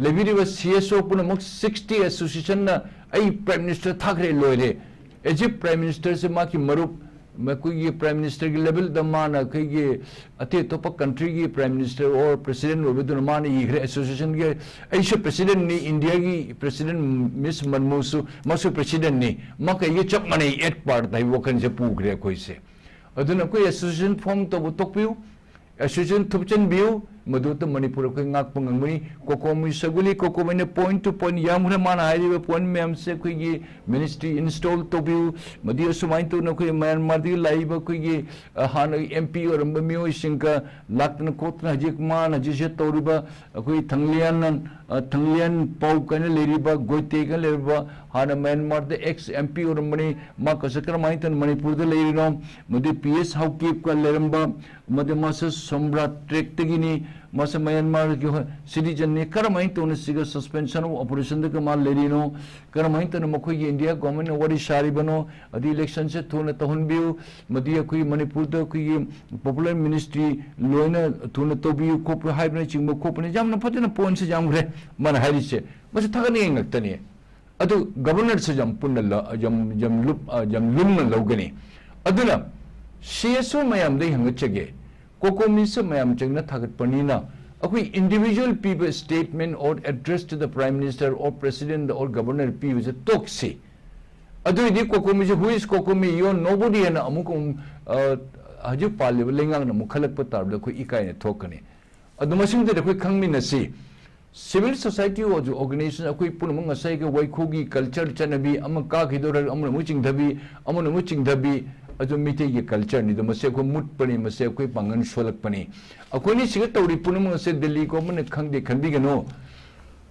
ꯂꯩꯕꯤꯔꯤꯕ CSO ꯄꯨꯝꯅꯃꯛ sixty associationꯅ ꯑꯩ Prime Minister ꯊꯥꯈ꯭ꯔꯦ, ꯂꯣꯏꯔꯦ꯫ As if Prime Ministerꯁꯦ ꯃꯥꯒꯤ ꯃꯔꯨꯞ, ꯃꯈꯣꯏꯒꯤ Prime Ministerꯒꯤ levelꯗ ꯃꯥꯅ ꯑꯩꯈꯣꯏꯒꯤ ꯑꯇꯩ ꯑꯇꯣꯞꯄ countryꯒꯤ Prime Minister or President ꯑꯣꯏꯕꯗꯨꯅ ꯃꯥꯅ ꯏꯈ꯭ꯔꯦ associationꯒꯤ, "ꯑꯩꯁꯨ Presidentꯅꯤ, Indiaꯒꯤ President Miss ꯃꯟꯃꯨꯁꯨ ꯃꯥꯁꯨ Presidentꯅꯤ, ꯃꯥ ꯀꯩꯒ ꯆꯞ ꯃꯥꯟꯅꯩ, at par" ꯍꯥꯏꯕ ꯋꯥꯈꯜꯁꯦ ꯄꯨꯈ꯭ꯔꯦ ꯑꯩꯈꯣꯏꯁꯦ꯫ ꯑꯗꯨꯅ ꯑꯩꯈꯣꯏ association form ꯇꯧꯕ ꯇꯣꯛꯄꯤꯌꯨ꯫ Association ꯊꯨꯞꯆꯤꯟꯕꯤꯌꯨ, ꯃꯗꯨꯇ ꯃꯅꯤꯄꯨꯔ ꯑꯩꯈꯣꯏ ꯉꯥꯛꯄ ꯉꯝꯒꯅꯤ꯫ ꯀꯣꯀꯣꯃꯤ ꯁꯒꯨꯂꯤ, ꯀꯣꯀꯣꯃꯤꯅ point to point ꯌꯥꯝꯈ꯭ꯔꯦ, ꯃꯥꯅ ꯍꯥꯏꯔꯤꯕ point ꯃꯌꯥꯝꯁꯦ ꯑꯩꯈꯣꯏꯒꯤ ministry install ꯇꯧꯕꯤꯌꯨ꯫ ꯃꯗꯨ ꯑꯁꯨꯃꯥꯏꯅ ꯇꯧꯅ ꯑꯩꯈꯣꯏ ꯃ꯭ꯌꯥꯟꯃꯥꯔꯗꯒꯤ ꯂꯥꯛꯏꯕ ꯑꯩꯈꯣꯏꯒꯤ, ꯑ, ꯍꯥꯟꯅ MP ꯑꯣꯏꯔꯝꯕ ꯃꯤꯑꯣꯏꯁꯤꯡꯒ ꯂꯥꯛꯇꯅ ꯈꯣꯠꯇꯅ ꯍꯧꯖꯤꯛ ꯃꯥꯅ ꯍꯧꯖꯤꯛꯁꯦ ꯇꯧꯔꯤꯕ ꯑꯩꯈꯣꯏ ꯊꯪꯂꯤꯌꯥꯟ, ꯑ, ꯊꯪꯂꯤꯌꯥꯟ ꯄꯥꯎ ꯀꯥꯏꯅ ꯂꯩꯔꯤꯕ, ꯒꯣꯏꯇꯦ ꯀꯥꯏꯅ ꯂꯩꯔꯤꯕ, ꯍꯥꯟꯅ ꯃ꯭ꯌꯥꯟꯃꯥꯔꯗ ex MP ꯑꯣꯏꯔꯝꯕꯅꯤ, ꯃꯥ ꯀꯁꯦ ꯀꯔꯝꯍꯥꯏꯅ ꯇꯧꯅ ꯃꯅꯤꯄꯨꯔꯗ ꯂꯩꯔꯤꯅꯣ? ꯃꯗꯨ P S ꯍꯥꯎꯀꯤꯞꯀ ꯂꯩꯔꯝꯕ, ꯃꯗꯨ ꯃꯥꯁꯦ ꯁꯣꯝꯕ꯭ꯔꯥ trackꯇꯒꯤꯅꯤ, ꯃꯥꯁꯦ ꯃ꯭ꯌꯥꯟꯃꯥꯔꯒꯤ ꯍꯣ-, citizenꯅꯤ, ꯀꯔꯝꯍꯥꯏꯅ ꯇꯧꯅ ꯁꯤꯒ suspension of operationꯗꯒ ꯃꯥ ꯂꯩꯔꯤꯅꯣ? ꯀꯔꯝꯍꯥꯏꯅ ꯇꯧꯅ ꯃꯈꯣꯏꯒꯤ India governmentꯅ ꯋꯥꯔꯤ ꯁꯥꯔꯤꯕꯅꯣ? ꯑꯗꯨ electionꯁꯦ ꯊꯨꯅ ꯇꯧꯍꯟꯕꯤꯌꯨ, ꯃꯗꯨ ꯑꯩꯈꯣꯏꯒꯤ ꯃꯅꯤꯄꯨꯔꯗ ꯑꯩꯈꯣꯏꯒꯤ popular ministry ꯂꯣꯏꯅ ꯊꯨꯅ ꯇꯧꯕꯤꯌꯨ ꯈꯣꯠꯄꯤꯌꯨ ꯍꯥꯏꯕꯅꯆꯤꯡꯕ ꯈꯣꯠꯄꯅ ꯌꯥꯝꯅ ꯐꯖꯅ pointꯁꯦ ꯌꯥꯝꯈ꯭ꯔꯦ ꯃꯥꯅ ꯍꯥꯏꯔꯤꯁꯦ꯫ ꯃꯁꯤ ꯊꯥꯒꯠꯅꯤꯡꯉꯥꯏ ꯉꯥꯛꯇꯅꯤ꯫ ꯑꯗꯨ governorꯁꯨ ꯌꯥꯝ ꯄꯨꯟꯅ ꯂ-, ꯌꯥꯝ, ꯌꯥꯝ ꯂꯨꯞ-, ꯑ, ꯌꯥꯝ ꯂꯨꯝꯅ ꯂꯧꯒꯅꯤ꯫ ꯑꯗꯨꯅ CSO ꯃꯌꯥꯝꯗ ꯑꯩ ꯍꯪꯒꯠꯆꯒꯦ, ꯀꯣꯀꯣꯃꯤꯁꯨ ꯃꯌꯥꯝ ꯆꯪꯅ ꯊꯥꯒꯠꯄꯅꯤꯅ ꯑꯩꯈꯣꯏ individual ꯄꯤꯕ statement or address to the Prime Minister or President or Governor ꯄꯤꯕꯁꯦ ꯇꯣꯛꯁꯤ꯫ ꯑꯗꯨ ꯑꯣꯏꯗꯤ ꯀꯣꯀꯣꯃꯤꯁꯦ, "Who is ꯀꯣꯀꯣꯃꯤ? You are nobody" ꯍꯥꯏꯅ ꯑꯃꯨꯛ, ꯑꯃꯨꯛ, ꯑ, ꯍꯧꯖꯤꯛ ꯄꯥꯜꯂꯤꯕ ꯂꯩꯉꯥꯛꯅ ꯑꯃꯨꯛ ꯈꯜꯂꯛꯄ ꯇꯥꯔꯕꯗ ꯑꯩꯈꯣꯏ ꯏꯀꯥꯏꯅ ꯊꯣꯛꯀꯅꯤ꯫ ꯑꯗꯨ ꯃꯁꯤꯃꯗꯤ ꯑꯩꯈꯣꯏ ꯈꯪꯃꯤꯟꯅꯁꯤ꯫ Civil society organization ꯑꯩꯈꯣꯏ ꯄꯨꯝꯅꯃꯛ ꯉꯁꯥꯏꯒꯤ ꯋꯥꯏꯈꯨꯒꯤ culture ꯆꯠꯅꯕꯤ, ꯑꯃ ꯀꯥꯈꯤꯗꯧꯔ ꯑꯃꯅ ꯑꯃꯨꯛ ꯆꯤꯡꯊꯕꯤ, ꯑꯃꯅ ꯑꯃꯨꯛ ꯆꯤꯡꯊꯕꯤ, ꯑꯗꯨ ꯃꯤꯇꯩꯒꯤ culture ꯅꯤꯗꯣ꯫ ꯃꯁꯤ ꯑꯩꯈꯣꯏ ꯃꯨꯠꯄꯅꯤ, ꯃꯁꯤ ꯑꯩꯈꯣꯏ ꯄꯥꯡꯒꯜ ꯁꯣꯜꯂꯛꯄꯅꯤ꯫ ꯑꯩꯈꯣꯏꯅ ꯁꯤꯗ ꯇꯧꯔꯤ ꯄꯨꯝꯅꯃꯛ ꯑꯁꯦ ꯗꯤꯜꯂꯤ ꯒꯣꯚꯔꯟꯃꯦꯟꯠꯅ ꯈꯪꯗꯦ ꯈꯟꯕꯤꯒꯅꯨ꯫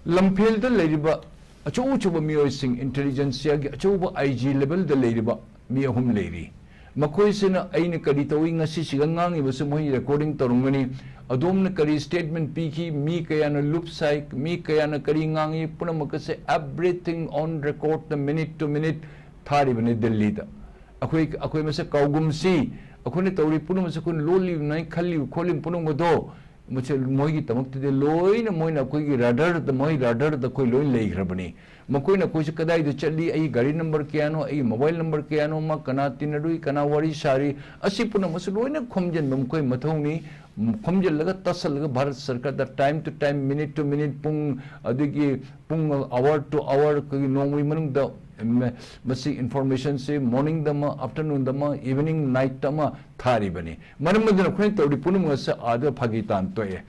ꯂꯝꯐꯦꯜꯗ ꯂꯩꯔꯤꯕ ꯑꯆꯧ ꯑꯆꯧꯕ ꯃꯤꯑꯣꯏꯁꯤꯡ, intelligentsiaꯒꯤ ꯑꯆꯧꯕ I G levelꯗ ꯂꯩꯔꯤꯕ ꯃꯤ ꯑꯍꯨꯝ ꯂꯩꯔꯤ꯫ ꯃꯈꯣꯏꯁꯤꯅ ꯑꯩꯅ ꯀꯔꯤ ꯇꯧꯏ, ꯉꯁꯤꯁꯤꯒ ꯉꯥꯡꯉꯤꯕꯁꯤ ꯃꯣꯏ recording ꯇꯧꯔꯝꯒꯅꯤ꯫ ꯑꯗꯣꯝꯅ ꯀꯔꯤ statement ꯄꯤꯈꯤ, ꯃꯤ ꯀꯌꯥꯅ ꯂꯨꯞ ꯁꯥꯏ, ꯃꯤ ꯀꯌꯥꯅ ꯀꯔꯤ ꯉꯥꯡꯉꯤ, ꯄꯨꯝꯅꯃꯛ ꯑꯁꯦ everything on record, the minute to minute ꯊꯥꯔꯤꯕꯅꯤ ꯗꯤꯜꯂꯤꯗ꯫ ꯑꯩꯈꯣꯏ, ꯑꯩꯈꯣꯏ ꯃꯁꯦ ꯀꯥꯎꯒꯨꯝꯁꯤ, ꯑꯩꯈꯣꯏꯅ ꯇꯧꯔꯤ ꯄꯨꯝꯅꯃꯛꯁꯦ ꯑꯩꯈꯣꯏꯅ ꯂꯣꯜꯂꯤꯕꯅꯤ, ꯈꯜꯂꯤꯕ ꯈꯣꯠꯂꯤꯕ ꯄꯨꯝꯅꯃꯛ ꯑꯗꯣ ꯃꯁꯤ ꯃꯣꯏꯒꯤꯗꯃꯛꯇꯗꯤ ꯂꯣꯏꯅ, ꯃꯣꯏꯅ ꯑꯩꯈꯣꯏꯒꯤ radarꯗ, ꯃꯣꯏ radarꯗ ꯑꯩꯈꯣꯏ ꯂꯣꯏꯅ ꯂꯩꯈ꯭ꯔꯕꯅꯤ꯫ ꯃꯈꯣꯏꯅ ꯑꯩꯈꯣꯏꯁꯦ ꯀꯗꯥꯏꯗ ꯆꯠꯂꯤ, ꯑꯩ ꯒꯥꯔꯤ number ꯀꯌꯥꯅꯣ, ꯑꯩ mobile number ꯀꯌꯥꯅꯣ, ꯃꯥ ꯀꯅꯥ ꯇꯤꯟꯅꯔꯨꯏ, ꯀꯅꯥ ꯋꯥꯔꯤ ꯁꯥꯔꯤ, ꯑꯁꯤ ꯄꯨꯝꯅꯃꯛꯁꯨ ꯂꯣꯏꯅ ꯈꯣꯝꯖꯤꯟꯕ ꯃꯈꯣꯏ ꯃꯊꯧꯅꯤ꯫ ꯈꯣꯝꯖꯤꯜꯂꯒ ꯇꯥꯁꯜꯂꯒ Bharat ꯁꯔꯀꯥꯔꯗ time to time, minute to minute, ꯄꯨꯡ, ꯑꯗꯒꯤ ꯄꯨꯡ, hour to hour, ꯑꯩꯈꯣꯏꯒꯤ ꯅꯣꯡꯃꯒꯤ ꯃꯅꯨꯡꯗ ꯃ-, ꯃꯁꯤ informationꯁꯤ morningꯗ ꯑꯃ, afternoonꯗ ꯑꯃ, evening, nightꯇ ꯑꯃ ꯊꯥꯔꯤꯕꯅꯤ꯫ ꯃꯔꯝ ꯑꯗꯨꯅ ꯑꯩꯈꯣꯏꯅ ꯇꯧꯔꯤ ꯄꯨꯝꯅꯃꯛ ꯑꯁꯤ ꯑꯥꯗ ꯐꯥꯒꯤ ꯇꯥꯟ ꯊꯣꯛꯑꯦ꯫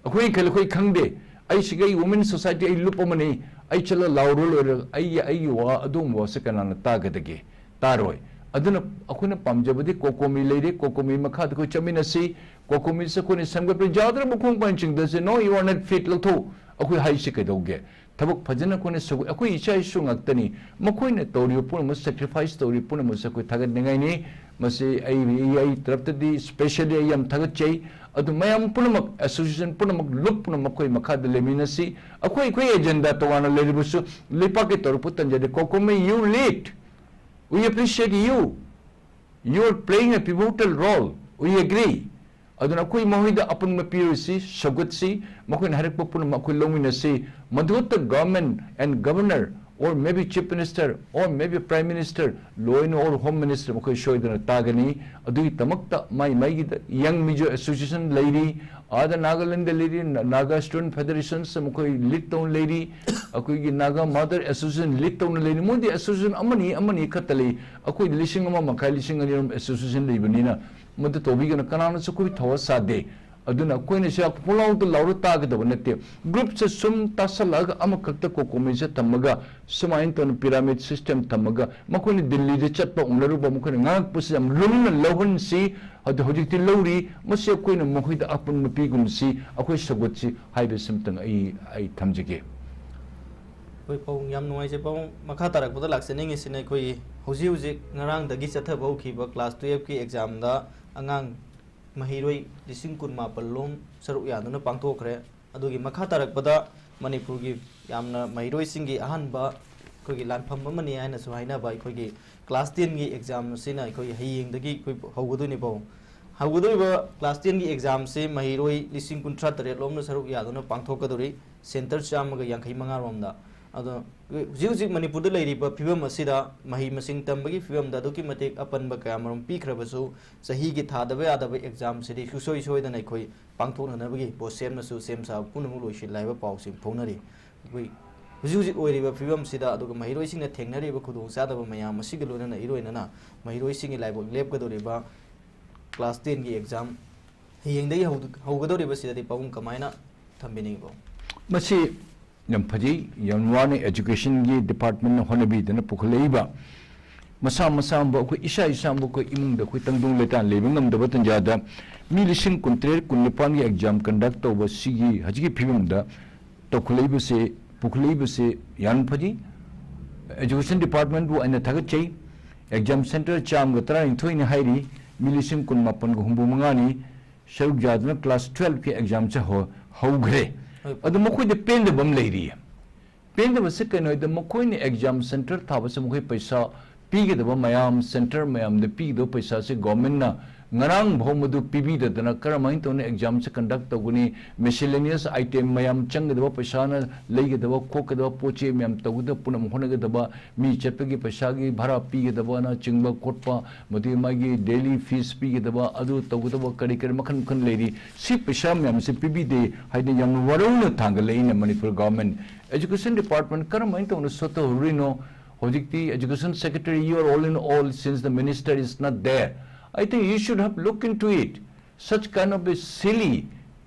ꯑꯩꯈꯣꯏ ꯈꯜ-, ꯑꯩꯈꯣꯏ ꯈꯪꯗꯦ꯫ ꯑꯩ ꯁꯤꯒꯤ ꯑꯩ women society, ꯑꯩ ꯂꯨꯞ ꯑꯃꯅꯤ, ꯑꯩ ꯆꯠꯂ ꯂꯥꯎꯔ ꯂꯣꯏꯔꯦ꯫ ꯑꯩꯒꯤ, ꯑꯩꯒꯤ ꯋꯥ, ꯑꯗꯨꯒꯨꯝꯕ ꯋꯥꯁꯦ ꯀꯅꯥꯅ ꯇꯥꯒꯗꯒꯦ? ꯇꯥꯔꯣꯏ꯫ ꯑꯗꯨꯅ ꯑꯩꯈꯣꯏꯅ ꯄꯥꯝꯖꯕꯗꯤ ꯀꯣꯀꯣꯃꯤ ꯂꯩꯔꯦ, ꯀꯣꯀꯣꯃꯤ ꯃꯈꯥꯗ ꯑꯩꯈꯣꯏ ꯆꯠꯃꯤꯟꯅꯁꯤ, ꯀꯣꯀꯣꯃꯤꯁꯦ ꯑꯩꯈꯣꯏꯅ ꯁꯦꯝꯒꯠꯄ ꯌꯥꯗ꯭ꯔꯕ ꯈꯣꯡ ꯄꯥꯏꯅ ꯆꯤꯡꯗꯁꯦ꯫ No, you are not fit, ꯂꯧꯊꯣꯛꯎ꯫ ꯑꯩꯈꯣꯏ ꯍꯥꯏꯁꯤ ꯀꯩꯗꯧꯒꯦ? ꯊꯕꯛ ꯐꯖꯅ ꯑꯩꯈꯣꯏꯅ ꯁꯨ-, ꯑꯩꯈꯣꯏ ꯏꯆꯥ ꯏꯁꯨ ꯉꯥꯛꯇꯅꯤ꯫ ꯃꯈꯣꯏꯅ ꯇꯧꯔꯤꯕ ꯄꯨꯝꯅꯃꯛ, sacrifice ꯇꯧꯔꯤꯕ ꯄꯨꯝꯅꯃꯛꯁꯦ ꯑꯩꯈꯣꯏ ꯊꯥꯒꯠꯅꯤꯡꯉꯥꯏꯅꯤ꯫ ꯃꯁꯤ ꯑꯩ, ꯑꯩ, ꯑꯩ ꯇꯔꯞꯇꯗꯤ, specially ꯑꯩ ꯌꯥꯝ ꯊꯥꯒꯠꯆꯩ꯫ ꯑꯗꯨ ꯃꯌꯥꯝ ꯄꯨꯝꯅꯃꯛ, association ꯄꯨꯝꯅꯃꯛ, ꯂꯨꯞ ꯄꯨꯝꯅꯃꯛ ꯑꯩꯈꯣꯏ ꯃꯈꯥꯗ ꯂꯩꯃꯤꯟꯅꯁꯤ꯫ ꯑꯩꯈꯣꯏ, ꯑꯩꯈꯣꯏ agenda ꯇꯣꯉꯥꯟꯅ ꯂꯩꯔꯕꯁꯨ ꯂꯩꯄꯥꯛꯀꯤ ꯇꯧꯔꯛꯄ ꯇꯟꯖꯗꯦ꯫ ꯀꯣꯀꯣꯃꯤ, you lead. We appreciate you. You are playing a pivotal role. We agree. ꯑꯗꯨꯅ ꯑꯩꯈꯣꯏ ꯃꯈꯣꯏꯗ ꯑꯄꯨꯟꯕ ꯄꯤꯔꯨꯁꯤ, ꯁꯧꯒꯠꯁꯤ, ꯃꯈꯣꯏꯅ ꯍꯥꯏꯔꯛꯄ ꯄꯨꯝꯅꯃꯛ ꯑꯩꯈꯣꯏ ꯂꯧꯃꯤꯟꯅꯁꯤ꯫ ꯃꯗꯨꯇ government and governor or maybe Chief Minister, or maybe Prime Minister, ꯂꯣꯏꯅ or Home Minister ꯃꯈꯣꯏ ꯁꯣꯏꯗꯅ ꯇꯥꯒꯅꯤ꯫ ꯑꯗꯨꯒꯤꯗꯃꯛꯇ ꯃꯥꯏ ꯃꯥꯏꯒꯤꯗ Young Mizo Association ꯂꯩꯔꯤ, ꯑꯥꯗ ꯅꯥꯒꯥꯂꯦꯟꯗ ꯂꯩꯔꯤ, ꯅ-, Naga Student Federations ꯃꯈꯣꯏ lead ꯇꯧꯅ ꯂꯩꯔꯤ, ꯑꯩꯈꯣꯏꯒꯤ Naga Mother Association lead ꯇꯧꯅ ꯂꯩꯔꯤ꯫ ꯃꯣꯏꯗꯤ association ꯑꯃꯅꯤ, ꯑꯃꯅꯤ ꯈꯛꯇ ꯂꯩ꯫ ꯑꯩꯈꯣꯏꯗꯤ ꯂꯤꯁꯤꯡ ꯑꯃ ꯃꯈꯥꯏ, ꯂꯤꯁꯤꯡ ꯑꯅꯤ ꯑꯍꯨꯝ association ꯂꯩꯕꯅꯤꯅ ꯃꯗꯨ ꯇꯧꯕꯤꯒꯅꯨ, ꯀꯅꯥꯅꯁꯨ ꯑꯩꯈꯣꯏ ꯊꯋꯥ ꯁꯥꯗꯦ꯫ ꯑꯗꯨꯅ ꯑꯩꯈꯣꯏꯅ ꯁꯤ ꯄꯨꯡꯂꯥꯎꯗ ꯂꯥꯎꯔ ꯇꯥꯒꯗꯕ ꯅꯠꯇꯦ꯫ Groupꯁꯦ ꯁꯨꯝ ꯇꯥꯁꯜꯂꯛꯑꯒ ꯑꯃꯈꯛꯇ ꯀꯣꯀꯣꯃꯩꯁꯦ ꯊꯝꯃꯒ, ꯁꯨꯃꯥꯏꯅ ꯇꯧꯅ pyramid system ꯊꯝꯃꯒ, ꯃꯈꯣꯏꯅ ꯗꯤꯜꯂꯤꯗ ꯆꯠꯄ ꯎꯅꯔꯨꯕ, ꯃꯈꯣꯏꯅ ꯉꯥꯡꯉꯛꯄꯁꯤ ꯌꯥꯝ ꯂꯨꯝꯅ ꯂꯧꯍꯟꯁꯤ꯫ ꯑꯗꯨ ꯍꯧꯖꯤꯛꯇꯤ ꯂꯧꯔꯤ꯫ ꯃꯁꯤ ꯑꯩꯈꯣꯏꯅ ꯃꯈꯣꯏꯗ ꯑꯄꯨꯟꯕ ꯄꯤꯒꯨꯝꯁꯤ꯫ ꯑꯩꯈꯣꯏ ꯁꯧꯒꯠꯁꯤ ꯍꯥꯏꯕꯁꯤꯃꯇꯪ ꯑꯩ, ꯑꯩ ꯊꯝꯖꯒꯦ꯫ ꯍꯣꯏ ꯄꯥꯕꯨꯡ, ꯌꯥꯝ ꯅꯨꯡꯉꯥꯏꯖꯩ ꯄꯥꯕꯨꯡ꯫ ꯃꯈꯥ ꯇꯥꯔꯛꯄꯗ ꯂꯥꯛꯆꯅꯤꯡꯉꯤꯁꯤꯅ ꯑꯩꯈꯣꯏꯒꯤ ꯍꯧꯖꯤꯛ ꯍꯧꯖꯤꯛ ꯉꯔꯥꯡꯗꯒꯤ ꯆꯠꯊꯕ ꯍꯧꯈꯤꯕ class twelveꯀꯤ examꯗ ꯑꯉꯥꯡ ꯃꯍꯩꯔꯣꯏ ꯂꯤꯁꯤꯡ ꯀꯨꯟ ꯃꯥꯄꯜ ꯂꯣꯝ ꯁꯔꯨꯛ ꯌꯥꯗꯨꯅ ꯄꯥꯡꯊꯣꯛꯈ꯭ꯔꯦ꯫ ꯑꯗꯨꯒꯤ ꯃꯈꯥ ꯇꯥꯔꯛꯄꯗ ꯃꯅꯤꯄꯨꯔꯒꯤ ꯌꯥꯝꯅ ꯃꯍꯩꯔꯣꯏꯁꯤꯡꯒꯤ ꯑꯍꯥꯟꯕ ꯑꯩꯈꯣꯏꯒꯤ ꯂꯥꯟꯐꯝ ꯑꯃꯅꯤ ꯍꯥꯏꯅꯁꯨ ꯍꯥꯏꯅꯕ ꯑꯩꯈꯣꯏꯒꯤ class tenꯒꯤ exam ꯑꯁꯤꯅ ꯑꯩꯈꯣꯏꯒꯤ ꯍꯌꯦꯡꯗꯒꯤ ꯑꯩꯈꯣꯏ ꯍꯧꯒꯗꯣꯏꯅꯤ ꯄꯥꯕꯨꯡ꯫ ꯍꯧꯒꯗꯧꯔꯤꯕ class tenꯒꯤ examꯁꯤ ꯃꯍꯩꯔꯣꯏ ꯂꯤꯁꯤꯡ ꯀꯨꯟꯊ꯭ꯔꯥ ꯇꯔꯦꯠ ꯂꯣꯝꯅ ꯁꯔꯨꯛ ꯌꯥꯗꯨꯅ ꯄꯥꯡꯊꯣꯛꯀꯗꯧꯔꯤ꯫ Centre ꯆꯥꯝꯃꯒ ꯌꯥꯡꯈꯩ ꯃꯉꯥ ꯔꯣꯝꯗ꯫ ꯑꯗꯣ ꯍꯧꯖꯤꯛ ꯍꯧꯖꯤꯛ ꯃꯅꯤꯄꯨꯔꯗ ꯂꯩꯔꯤꯕ ꯐꯤꯕꯝ ꯑꯁꯤꯗ ꯃꯍꯩ ꯃꯁꯤꯡ ꯇꯝꯕꯒꯤ ꯐꯤꯕꯝꯗ ꯑꯗꯨꯛꯀꯤ ꯃꯇꯤꯛ ꯑꯄꯟꯕ ꯀꯌꯥ ꯃꯔꯨꯝ ꯄꯤꯈ꯭ꯔꯕꯁꯨ, ꯆꯍꯤꯒꯤ ꯊꯥꯗꯕ ꯌꯥꯗꯕ examꯁꯤꯗꯤ ꯁꯨꯡꯁꯣꯏ ꯁꯣꯏꯗꯅ ꯑꯩꯈꯣꯏ ꯄꯥꯡꯊꯣꯛꯅꯅꯕꯒꯤ ꯕꯣꯠ ꯁꯦꯝꯅꯁꯨ ꯁꯦꯝ ꯁꯥꯕ ꯄꯨꯝꯅꯃꯛ ꯂꯣꯏꯁꯤꯜꯂꯦ ꯍꯥꯏꯕ ꯄꯥꯎꯁꯤ ꯐꯣꯡꯅꯔꯤ꯫ ꯑꯩꯈꯣꯏ ꯍꯧꯖꯤꯛ ꯍꯧꯖꯤꯛ ꯑꯣꯏꯔꯤꯕ ꯐꯤꯕꯝꯁꯤꯗ, ꯑꯗꯨꯒ ꯃꯍꯩꯔꯣꯏꯁꯤꯡꯅ ꯊꯦꯡꯅꯔꯤꯕ ꯈꯨꯗꯣꯡꯆꯥꯗꯕ ꯃꯌꯥꯝ ꯑꯁꯤꯒ ꯂꯣꯏꯅꯅ ꯏꯔꯣꯏꯅꯅ ꯃꯍꯩꯔꯣꯏꯁꯤꯡꯒꯤ ꯂꯥꯏꯕꯛ ꯂꯦꯞꯀꯗꯧꯔꯤꯕ class tenꯒꯤ exam ꯍꯌꯦꯡꯗꯒꯤ ꯍꯧ-, ꯍꯧꯒꯗꯧꯔꯤꯕꯁꯤꯗꯗꯤ ꯄꯥꯕꯨꯡ ꯀꯃꯥꯏꯅ ꯊꯝꯕꯤꯅꯤꯡꯉꯤ ꯄꯥꯕꯨꯡ? ꯃꯁꯤ ꯌꯥꯝ ꯐꯖꯩ, ꯌꯥꯝ ꯋꯥꯅ educationꯒꯤ departmentꯅ ꯍꯣꯠꯅꯕꯤꯗꯅ ꯄꯨꯈꯠꯂꯛꯏꯕ꯫ ꯃꯁꯥ ꯃꯁꯥꯕꯨ ꯑꯩꯈꯣꯏ ꯏꯁꯥ ꯏꯁꯥꯕꯨ ꯑꯩꯈꯣꯏ ꯏꯃꯨꯡꯗ ꯑꯩꯈꯣꯏ ꯇꯪꯗꯨ ꯂꯩꯇꯥꯅ ꯂꯩꯕ ꯉꯝꯗꯕ ꯇꯟꯖꯥꯗ ꯃꯤ ꯂꯤꯁꯤꯡ ꯀꯨꯟꯇꯔꯦꯠ, ꯀꯨꯟꯅꯤꯄꯥꯟꯒꯤ exam conduct ꯇꯧꯕ ꯁꯤꯒꯤ ꯍꯧꯖꯤꯛꯀꯤ ꯐꯤꯕꯝꯗ ꯇꯧꯈꯠꯂꯛꯏꯕꯁꯦ, ꯄꯨꯈꯠꯂꯛꯏꯕꯁꯦ ꯌꯥꯝ ꯐꯖꯩ꯫ Education departmentꯕꯨ ꯑꯩꯅ ꯊꯥꯒꯠꯆꯩ꯫ Exam centre ꯆꯥꯝꯃꯒ ꯇꯔꯥꯅꯤꯊꯣꯏꯅꯤ ꯍꯥꯏꯔꯤ, ꯃꯤ ꯂꯤꯁꯤꯡ ꯀꯨꯟ ꯃꯥꯄꯟꯒ ꯍꯨꯝꯐꯨ ꯃꯉꯥꯅꯤ꯫ ꯁꯔꯨꯛ ꯌꯥꯗꯨꯅ class twelveꯀꯤ examꯁꯦ ꯍꯧ-, ꯍꯧꯈ꯭ꯔꯦ꯫ ꯍꯣꯏ꯫ ꯑꯗꯣ ꯃꯈꯣꯏꯗ ꯄꯦꯟꯗꯕ ꯑꯃ ꯂꯩꯔꯤꯌꯦ꯫ ꯄꯦꯟꯗꯕꯁꯤ ꯀꯩꯅꯣ ꯍꯥꯏꯗ, ꯃꯈꯣꯏꯅ exam centre ꯊꯥꯕꯁꯦ ꯃꯈꯣꯏ ꯄꯩꯁꯥ ꯄꯤꯒꯗꯕ ꯃꯌꯥꯝ, centre ꯃꯌꯥꯝꯗ ꯄꯤꯒꯗꯕ ꯄꯩꯁꯥꯁꯦ governmentꯅ ꯉꯔꯥꯡ ꯐꯥꯎ ꯃꯗꯨ ꯄꯤꯕꯤꯗꯗꯅ ꯀꯔꯝꯍꯥꯏꯅ ꯇꯧꯅ exam ꯁꯦ conduct ꯇꯧꯒꯅꯤ? Miscellaneous item ꯃꯌꯥꯝ, ꯆꯪꯒꯗꯕ ꯄꯩꯁꯥꯅ ꯂꯩꯒꯗꯕ ꯈꯣꯠꯀꯗꯕ ꯄꯣꯠ ꯆꯩ ꯃꯌꯥꯝ, ꯇꯧꯒꯗꯕ ꯄꯨꯝꯅꯃꯛ ꯍꯣꯠꯅꯒꯗꯕ, ꯃꯤ ꯆꯠꯄꯒꯤ ꯄꯩꯁꯥꯒꯤ ꯚꯔꯥ ꯄꯤꯒꯗꯕꯅꯆꯤꯡꯕ ꯈꯣꯠꯄ, ꯃꯗꯨꯒꯤ ꯃꯥꯒꯤ daily fees ꯄꯤꯒꯗꯕ, ꯑꯗꯨ ꯇꯧꯒꯗꯕ ꯀꯔꯤ ꯀꯔꯤ ꯃꯈꯜ ꯃꯈꯜ ꯂꯩꯔꯤ꯫ ꯁꯤ ꯄꯩꯁꯥ ꯃꯌꯥꯝꯁꯦ ꯄꯤꯕꯤꯗꯦ ꯍꯥꯏꯅ ꯌꯥꯝꯅ ꯋꯥꯔꯧꯅ ꯊꯥꯡꯒꯠꯂꯛꯏꯅ ꯃꯅꯤꯄꯨꯔ government꯫ Education department ꯀꯔꯝꯍꯥꯏꯅ ꯇꯧꯅ ꯁꯣꯠꯊꯍꯧꯔꯤꯅꯣ? ꯍꯧꯖꯤꯛꯇꯤ education secretary, you are all in all, since the minister is not there, I think you should have looked into it. Such kind of a silly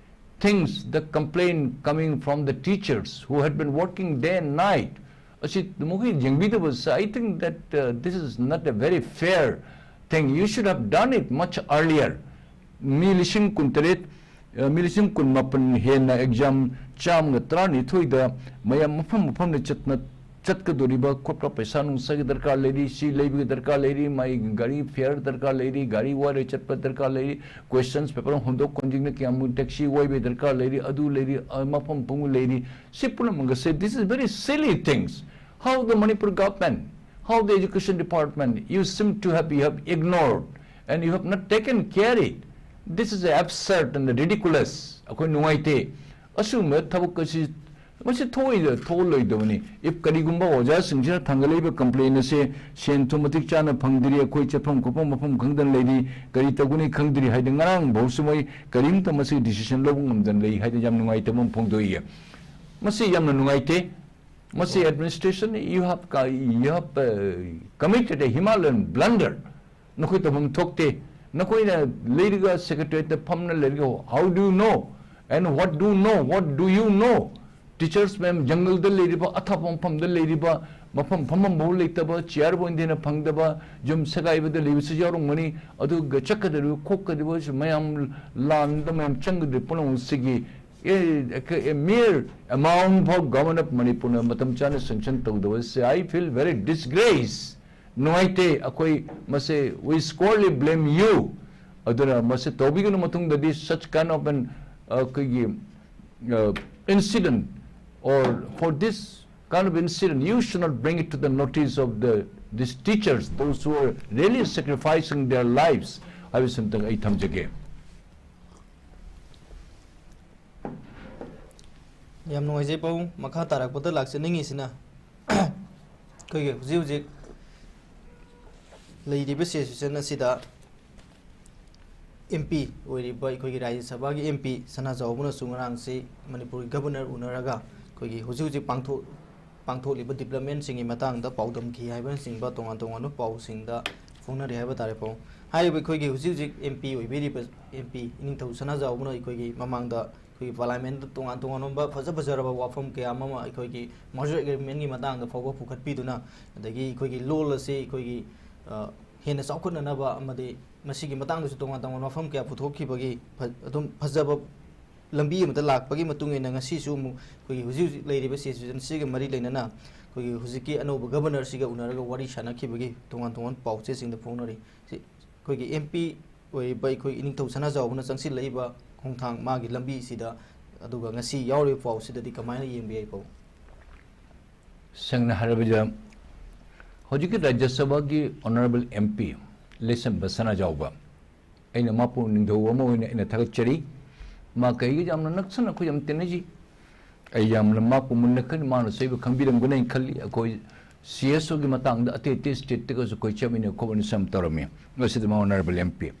things, the complaint coming from the teachers who had been working day and night. ꯑꯁꯤ ꯃꯈꯣꯏ ꯌꯦꯡꯕꯤꯗꯕꯁꯦ, I think that, uh, this is not a very fair thing. You should have done it much earlier. ꯃꯤ ꯂꯤꯁꯤꯡ ꯀꯨꯟꯇꯔꯦꯠ, ꯑ, ꯃꯤ ꯂꯤꯁꯤꯡ ꯀꯨꯟꯃꯥꯄꯟ ꯍꯦꯟꯅ exam ꯆꯥꯝꯃꯒ ꯇꯔꯥꯅꯤꯊꯣꯏꯗ ꯃꯌꯥꯝ ꯃꯐꯝ ꯃꯐꯝꯗ ꯆꯠꯅ ꯆꯠꯀꯗꯧꯔꯤꯕ ꯈꯣꯠꯄ, ꯄꯩꯁꯥ ꯅꯨꯡꯁꯥꯒꯤ ꯗꯔꯀꯥꯔ ꯂꯩꯔꯤ, ꯁꯤ ꯂꯩꯕꯒꯤ ꯗꯔꯀꯥꯔ ꯂꯩꯔꯤ, ꯃꯥꯒꯤ ꯒꯥꯔꯤ fare ꯗꯔꯀꯥꯔ ꯂꯩꯔꯤ, ꯒꯥꯔꯤ ꯋꯥꯏꯔ ꯆꯠꯄ ꯗꯔꯀꯥꯔ ꯂꯩꯔꯤ, questions paper ꯍꯣꯟꯗꯣꯛ ꯍꯣꯟꯖꯤꯟꯅ ꯀꯌꯥꯃꯨꯛ taxi ꯋꯥꯏꯕꯒꯤ ꯗꯔꯀꯥꯔ ꯂꯩꯔꯤ, ꯑꯗꯨ ꯂꯩꯔꯤ, ꯑ, ꯃꯐꯝ ꯄꯨꯡ ꯂꯩꯔꯤ, ꯁꯤ ꯄꯨꯝꯅꯃꯛ ꯑꯁꯦ, this is very silly things. How the Manipur government, how the education department, you seem to have, you have ignored and you have not taken care it. This is absurd and ridiculous. ꯑꯩꯈꯣꯏ ꯅꯨꯡꯉꯥꯏꯇꯦ꯫ ꯑꯁꯤꯒꯨꯝꯕ ꯊꯕꯛ ꯑꯁꯤ ꯃꯁꯤ ꯊꯣꯛꯑꯣꯏꯗ-, ꯊꯣꯛꯍꯜꯂꯣꯏꯗꯕꯅꯤ꯫ If ꯀꯔꯤꯒꯨꯝꯕ ꯑꯣꯖꯥꯁꯤꯡꯁꯤꯅ ꯊꯥꯡꯒꯠꯂꯛꯏꯕ complaint ꯑꯁꯦ ꯁꯦꯟ ꯊꯨꯝ ꯃꯇꯤꯛ ꯆꯥꯅ ꯐꯪꯗ꯭ꯔꯤ, ꯑꯩꯈꯣꯏ ꯆꯠꯐꯝ ꯈꯣꯠꯐꯝ ꯃꯐꯝ ꯈꯪꯗꯅ ꯂꯩꯔꯤ, ꯀꯔꯤ ꯇꯧꯒꯅꯤ ꯈꯪꯗ꯭ꯔꯤ ꯍꯥꯏꯗꯤ ꯉꯔꯥꯡ ꯐꯥꯎꯁꯨ ꯃꯣꯏ ꯀꯔꯤꯝꯇ ꯃꯁꯤꯒꯤ decision ꯂꯧꯕ ꯉꯝꯗꯅ ꯂꯩ ꯍꯥꯏꯗꯅ ꯌꯥꯝ ꯅꯨꯡꯉꯥꯏꯇꯕ ꯑꯃ ꯐꯣꯡꯗꯣꯛꯏ꯫ ꯃꯁꯤ ꯌꯥꯝꯅ ꯅꯨꯡꯉꯥꯏꯇꯦ꯫ ꯃꯁꯤ administration, you have, you have, uh, committed a Himalayan blunder. ꯅꯈꯣꯏ ꯇꯧꯐꯝ ꯊꯣꯛꯇꯦ꯫ ꯅꯈꯣꯏꯅ ꯂꯩꯔꯒ secretariat ꯇ ꯐꯝꯅ ꯂꯩꯔꯒ, how do you know? And what do you know? What do you know? Teachers ꯃꯌꯥꯝ ꯖꯪꯒꯜꯗ ꯂꯩꯔꯤꯕ, ꯑꯊꯥꯞꯄ ꯃꯐꯝꯗ ꯂꯩꯔꯤꯕ, ꯃꯐꯝ ꯐꯝꯐꯝ ꯐꯥꯎ ꯂꯩꯇꯕ, chair ꯐꯥꯎ ꯏꯟꯊꯤꯅ ꯐꯪꯗꯕ, ꯌꯨꯝ ꯁꯦꯒꯥꯏꯕꯗ ꯂꯩꯕꯁꯨ ꯌꯥꯎꯔꯝꯒꯅꯤ꯫ ꯑꯗꯨꯒ ꯆꯠꯀꯗꯧꯔꯤꯕ, ꯈꯣꯠꯀꯗꯧꯔꯤꯕ ꯃꯌꯥꯝ, ꯂꯥꯟꯗ ꯃꯌꯥꯝ ꯆꯪꯒꯗꯧꯔꯤꯕ ꯄꯨꯝꯅꯃꯛꯁꯤꯒꯤ, a, a mere amount ꯐꯥꯎ Government of ꯃꯅꯤꯄꯨꯔꯅ ꯃꯇꯝ ꯆꯥꯅ sanction ꯇꯧꯗꯕꯁꯦ, I feel very disgrace. ꯅꯨꯡꯉꯥꯏꯇꯦ꯫ ꯑꯩꯈꯣꯏ ꯃꯁꯦ, we squarely blame you. ꯑꯗꯨꯅ ꯃꯁꯤ ꯇꯧꯕꯤꯒꯅꯨ, ꯃꯇꯨꯡꯗꯗꯤ such kind of an, ꯑ, ꯑꯩꯈꯣꯏꯒꯤ, ꯑ, incident, or for this kind of incident, you should not bring it to the notice of the, these teachers, those who are really sacrificing their lives ꯍꯥꯏꯕꯁꯤ ꯑꯝꯇꯪ ꯑꯩ ꯊꯝꯖꯒꯦ꯫ ꯌꯥꯝ ꯅꯨꯡꯉꯥꯏꯖꯩ ꯄꯥꯕꯨꯡ꯫ ꯃꯈꯥ ꯇꯥꯔꯛꯄꯗ ꯂꯥꯛꯆꯅꯤꯡꯉꯤꯁꯤꯅ ꯑꯩꯈꯣꯏꯒꯤ ꯍꯧꯖꯤꯛ ꯍꯧꯖꯤꯛ ꯂꯩꯔꯤꯕ ꯁꯤꯆꯨꯋꯦꯁꯟ ꯑꯁꯤꯗ ꯑꯦꯝ ꯄꯤ ꯑꯣꯏꯔꯤꯕ ꯑꯩꯈꯣꯏꯒꯤ ꯔꯥꯖ꯭ꯌ ꯁꯚꯥꯒꯤ ꯑꯦꯝ ꯄꯤ ꯁꯅꯥꯖꯥꯎꯕꯅꯁꯨ ꯉꯔꯥꯡꯁꯤ ꯃꯅꯤꯄꯨꯔꯒꯤ ꯒꯕꯔꯅꯔ ꯎꯅꯔꯒ ꯑꯩꯈꯣꯏꯒꯤ ꯍꯧꯖꯤꯛ ꯍꯧꯖꯤꯛ ꯄꯥꯡꯊꯣꯛ ꯄꯥꯡꯊꯣꯛꯂꯤꯕ ꯗꯤꯕ꯭ꯂꯞꯃꯦꯟꯁꯤꯡꯒꯤ ꯃꯇꯥꯡꯗ ꯄꯥꯎꯗꯝꯈꯤ ꯍꯥꯏꯕꯅꯆꯤꯡꯕ ꯇꯣꯉꯥꯟ ꯇꯣꯉꯥꯟꯕ ꯄꯥꯎꯁꯤꯡꯗ ꯐꯣꯡꯅꯔꯤ ꯍꯥꯏꯕ ꯇꯥꯔꯦ ꯄꯥꯎ꯫ ꯍꯥꯏꯔꯤꯕ ꯑꯩꯈꯣꯏꯒꯤ ꯍꯧꯖꯤꯛ ꯍꯧꯖꯤꯛ ꯑꯦꯝ ꯄꯤ ꯑꯣꯏꯕꯤꯔꯤꯕ ꯑꯦꯝ ꯄꯤ ꯏꯅꯤꯡꯊꯧ ꯁꯅꯥꯖꯥꯎꯕꯅ ꯑꯩꯈꯣꯏꯒꯤ ꯃꯃꯥꯡꯗ ꯑꯩꯈꯣꯏꯒꯤ ꯄꯥꯔꯂꯤꯌꯥꯃꯦꯟꯗ ꯇꯣꯉꯥꯟ ꯇꯣꯉꯥꯟꯕ ꯐꯖ ꯐꯖꯔꯕ ꯋꯥꯐꯝ ꯀꯌꯥ ꯑꯃ ꯑꯩꯈꯣꯏꯒꯤ ꯃꯔꯖꯔ ꯑꯦꯒ꯭ꯔꯤꯃꯦꯟꯒꯤ ꯃꯇꯥꯡꯗ ꯐꯥꯎꯕ ꯄꯨꯈꯠꯄꯤꯗꯨꯅ, ꯑꯗꯒꯤ ꯑꯩꯈꯣꯏꯒꯤ ꯂꯣꯜ ꯑꯁꯤ ꯑꯩꯈꯣꯏꯒꯤ, ꯑ, ꯍꯦꯟꯅ ꯆꯥꯎꯈꯠꯅꯅꯕ ꯑꯃꯗꯤ ꯃꯁꯤꯒꯤ ꯃꯇꯥꯡꯗꯁꯨ ꯇꯣꯉꯥꯟ ꯇꯣꯉꯥꯟꯕ ꯋꯥꯐꯝ ꯀꯌꯥ ꯄꯨꯊꯣꯛꯈꯤꯕꯒꯤ ꯐ-, ꯑꯗꯨꯝ ꯐꯖꯕ ꯂꯝꯕꯤ ꯑꯃꯗ ꯂꯥꯛꯄꯒꯤ ꯃꯇꯨꯡ ꯏꯟꯅ ꯉꯁꯤꯁꯨ ꯑꯃꯨꯛ ꯑꯩꯈꯣꯏꯒꯤ ꯍꯧꯖꯤꯛ ꯍꯧꯖꯤꯛ ꯂꯩꯔꯤꯕ ꯁꯤꯆꯨꯋꯦꯁꯟꯁꯤꯒ ꯃꯔꯤ ꯂꯩꯅꯅ ꯑꯩꯈꯣꯏꯒꯤ ꯍꯧꯖꯤꯛꯀꯤ ꯑꯅꯧꯕ ꯒꯕꯔꯅꯔꯁꯤꯒ ꯎꯅꯔꯒ ꯋꯥꯔꯤ ꯁꯥꯟꯅꯈꯤꯕꯒꯤ ꯇꯣꯉꯥꯟ ꯇꯣꯉꯥꯟꯕ ꯄꯥꯎꯆꯦꯁꯤꯡꯗ ꯐꯣꯡꯅꯔꯤ꯫ ꯁꯤ ꯑꯩꯈꯣꯏꯒꯤ ꯑꯦꯝ ꯄꯤ ꯑꯣꯏꯔꯤꯕ ꯑꯩꯈꯣꯏ ꯏꯅꯤꯡꯊꯧ ꯁꯅꯥꯖꯥꯎꯕꯅ ꯆꯪꯁꯤꯜꯂꯛꯏꯕ ꯈꯣꯡꯊꯥꯡ, ꯃꯥꯒꯤ ꯂꯝꯕꯤꯁꯤꯗ, ꯑꯗꯨꯒ ꯉꯁꯤ ꯌꯥꯎꯔꯤꯕ ꯄꯥꯎꯁꯤꯗꯗꯤ ꯀꯃꯥꯏꯅ ꯌꯦꯡꯕ ꯌꯥꯏ ꯄꯥꯎ? ꯁꯦꯡꯅ ꯍꯥꯏꯔꯕꯗ, ꯍꯧꯖꯤꯛꯀꯤ ꯔꯥꯖ꯭ꯌ ꯁꯚꯥꯒꯤ ꯑꯣꯅꯔꯦꯕꯜ ꯑꯦꯝ ꯄꯤ ꯂꯩꯁꯦꯝꯕ ꯁꯅꯥꯖꯥꯎꯕ, ꯑꯩꯅ ꯃꯥꯄꯨ ꯅꯤꯡꯊꯧ ꯑꯃ ꯑꯣꯏꯅ ꯑꯩꯅ ꯊꯥꯒꯠꯆꯔꯤ꯫ ꯃꯥ ꯀꯩꯒꯤ ꯌꯥꯝꯅ ꯅꯛꯁꯟꯅ ꯑꯩꯈꯣꯏ ꯌꯥꯝ ꯇꯤꯟꯅꯖꯩ꯫ ꯑꯩ ꯌꯥꯝꯅ ꯃꯥꯄꯨ ꯃꯨꯟꯅ ꯈꯪꯏ, ꯃꯥꯅꯁꯨ ꯑꯩꯕꯨ ꯈꯪꯕꯤꯔꯝꯒꯅꯤ ꯑꯩꯅ ꯈꯜꯂꯤ꯫ ꯑꯩꯈꯣꯏ ꯁꯤ ꯑꯦꯁ ꯑꯣꯒꯤ ꯃꯇꯥꯡꯗ ꯑꯇꯩ ꯑꯇꯩ ꯁ꯭ꯇꯦꯠꯇꯒꯁꯨ ꯑꯩꯈꯣꯏ ꯆꯠꯃꯤꯟꯅ ꯈꯣꯠꯃꯤꯟꯅꯁꯨ ꯌꯥꯝ ꯇꯧꯔꯝꯃꯤ꯫ ꯃꯁꯤꯗ ꯃꯥ ꯑꯣꯅꯔꯦꯕꯜ ꯑꯦꯝ ꯄꯤ꯫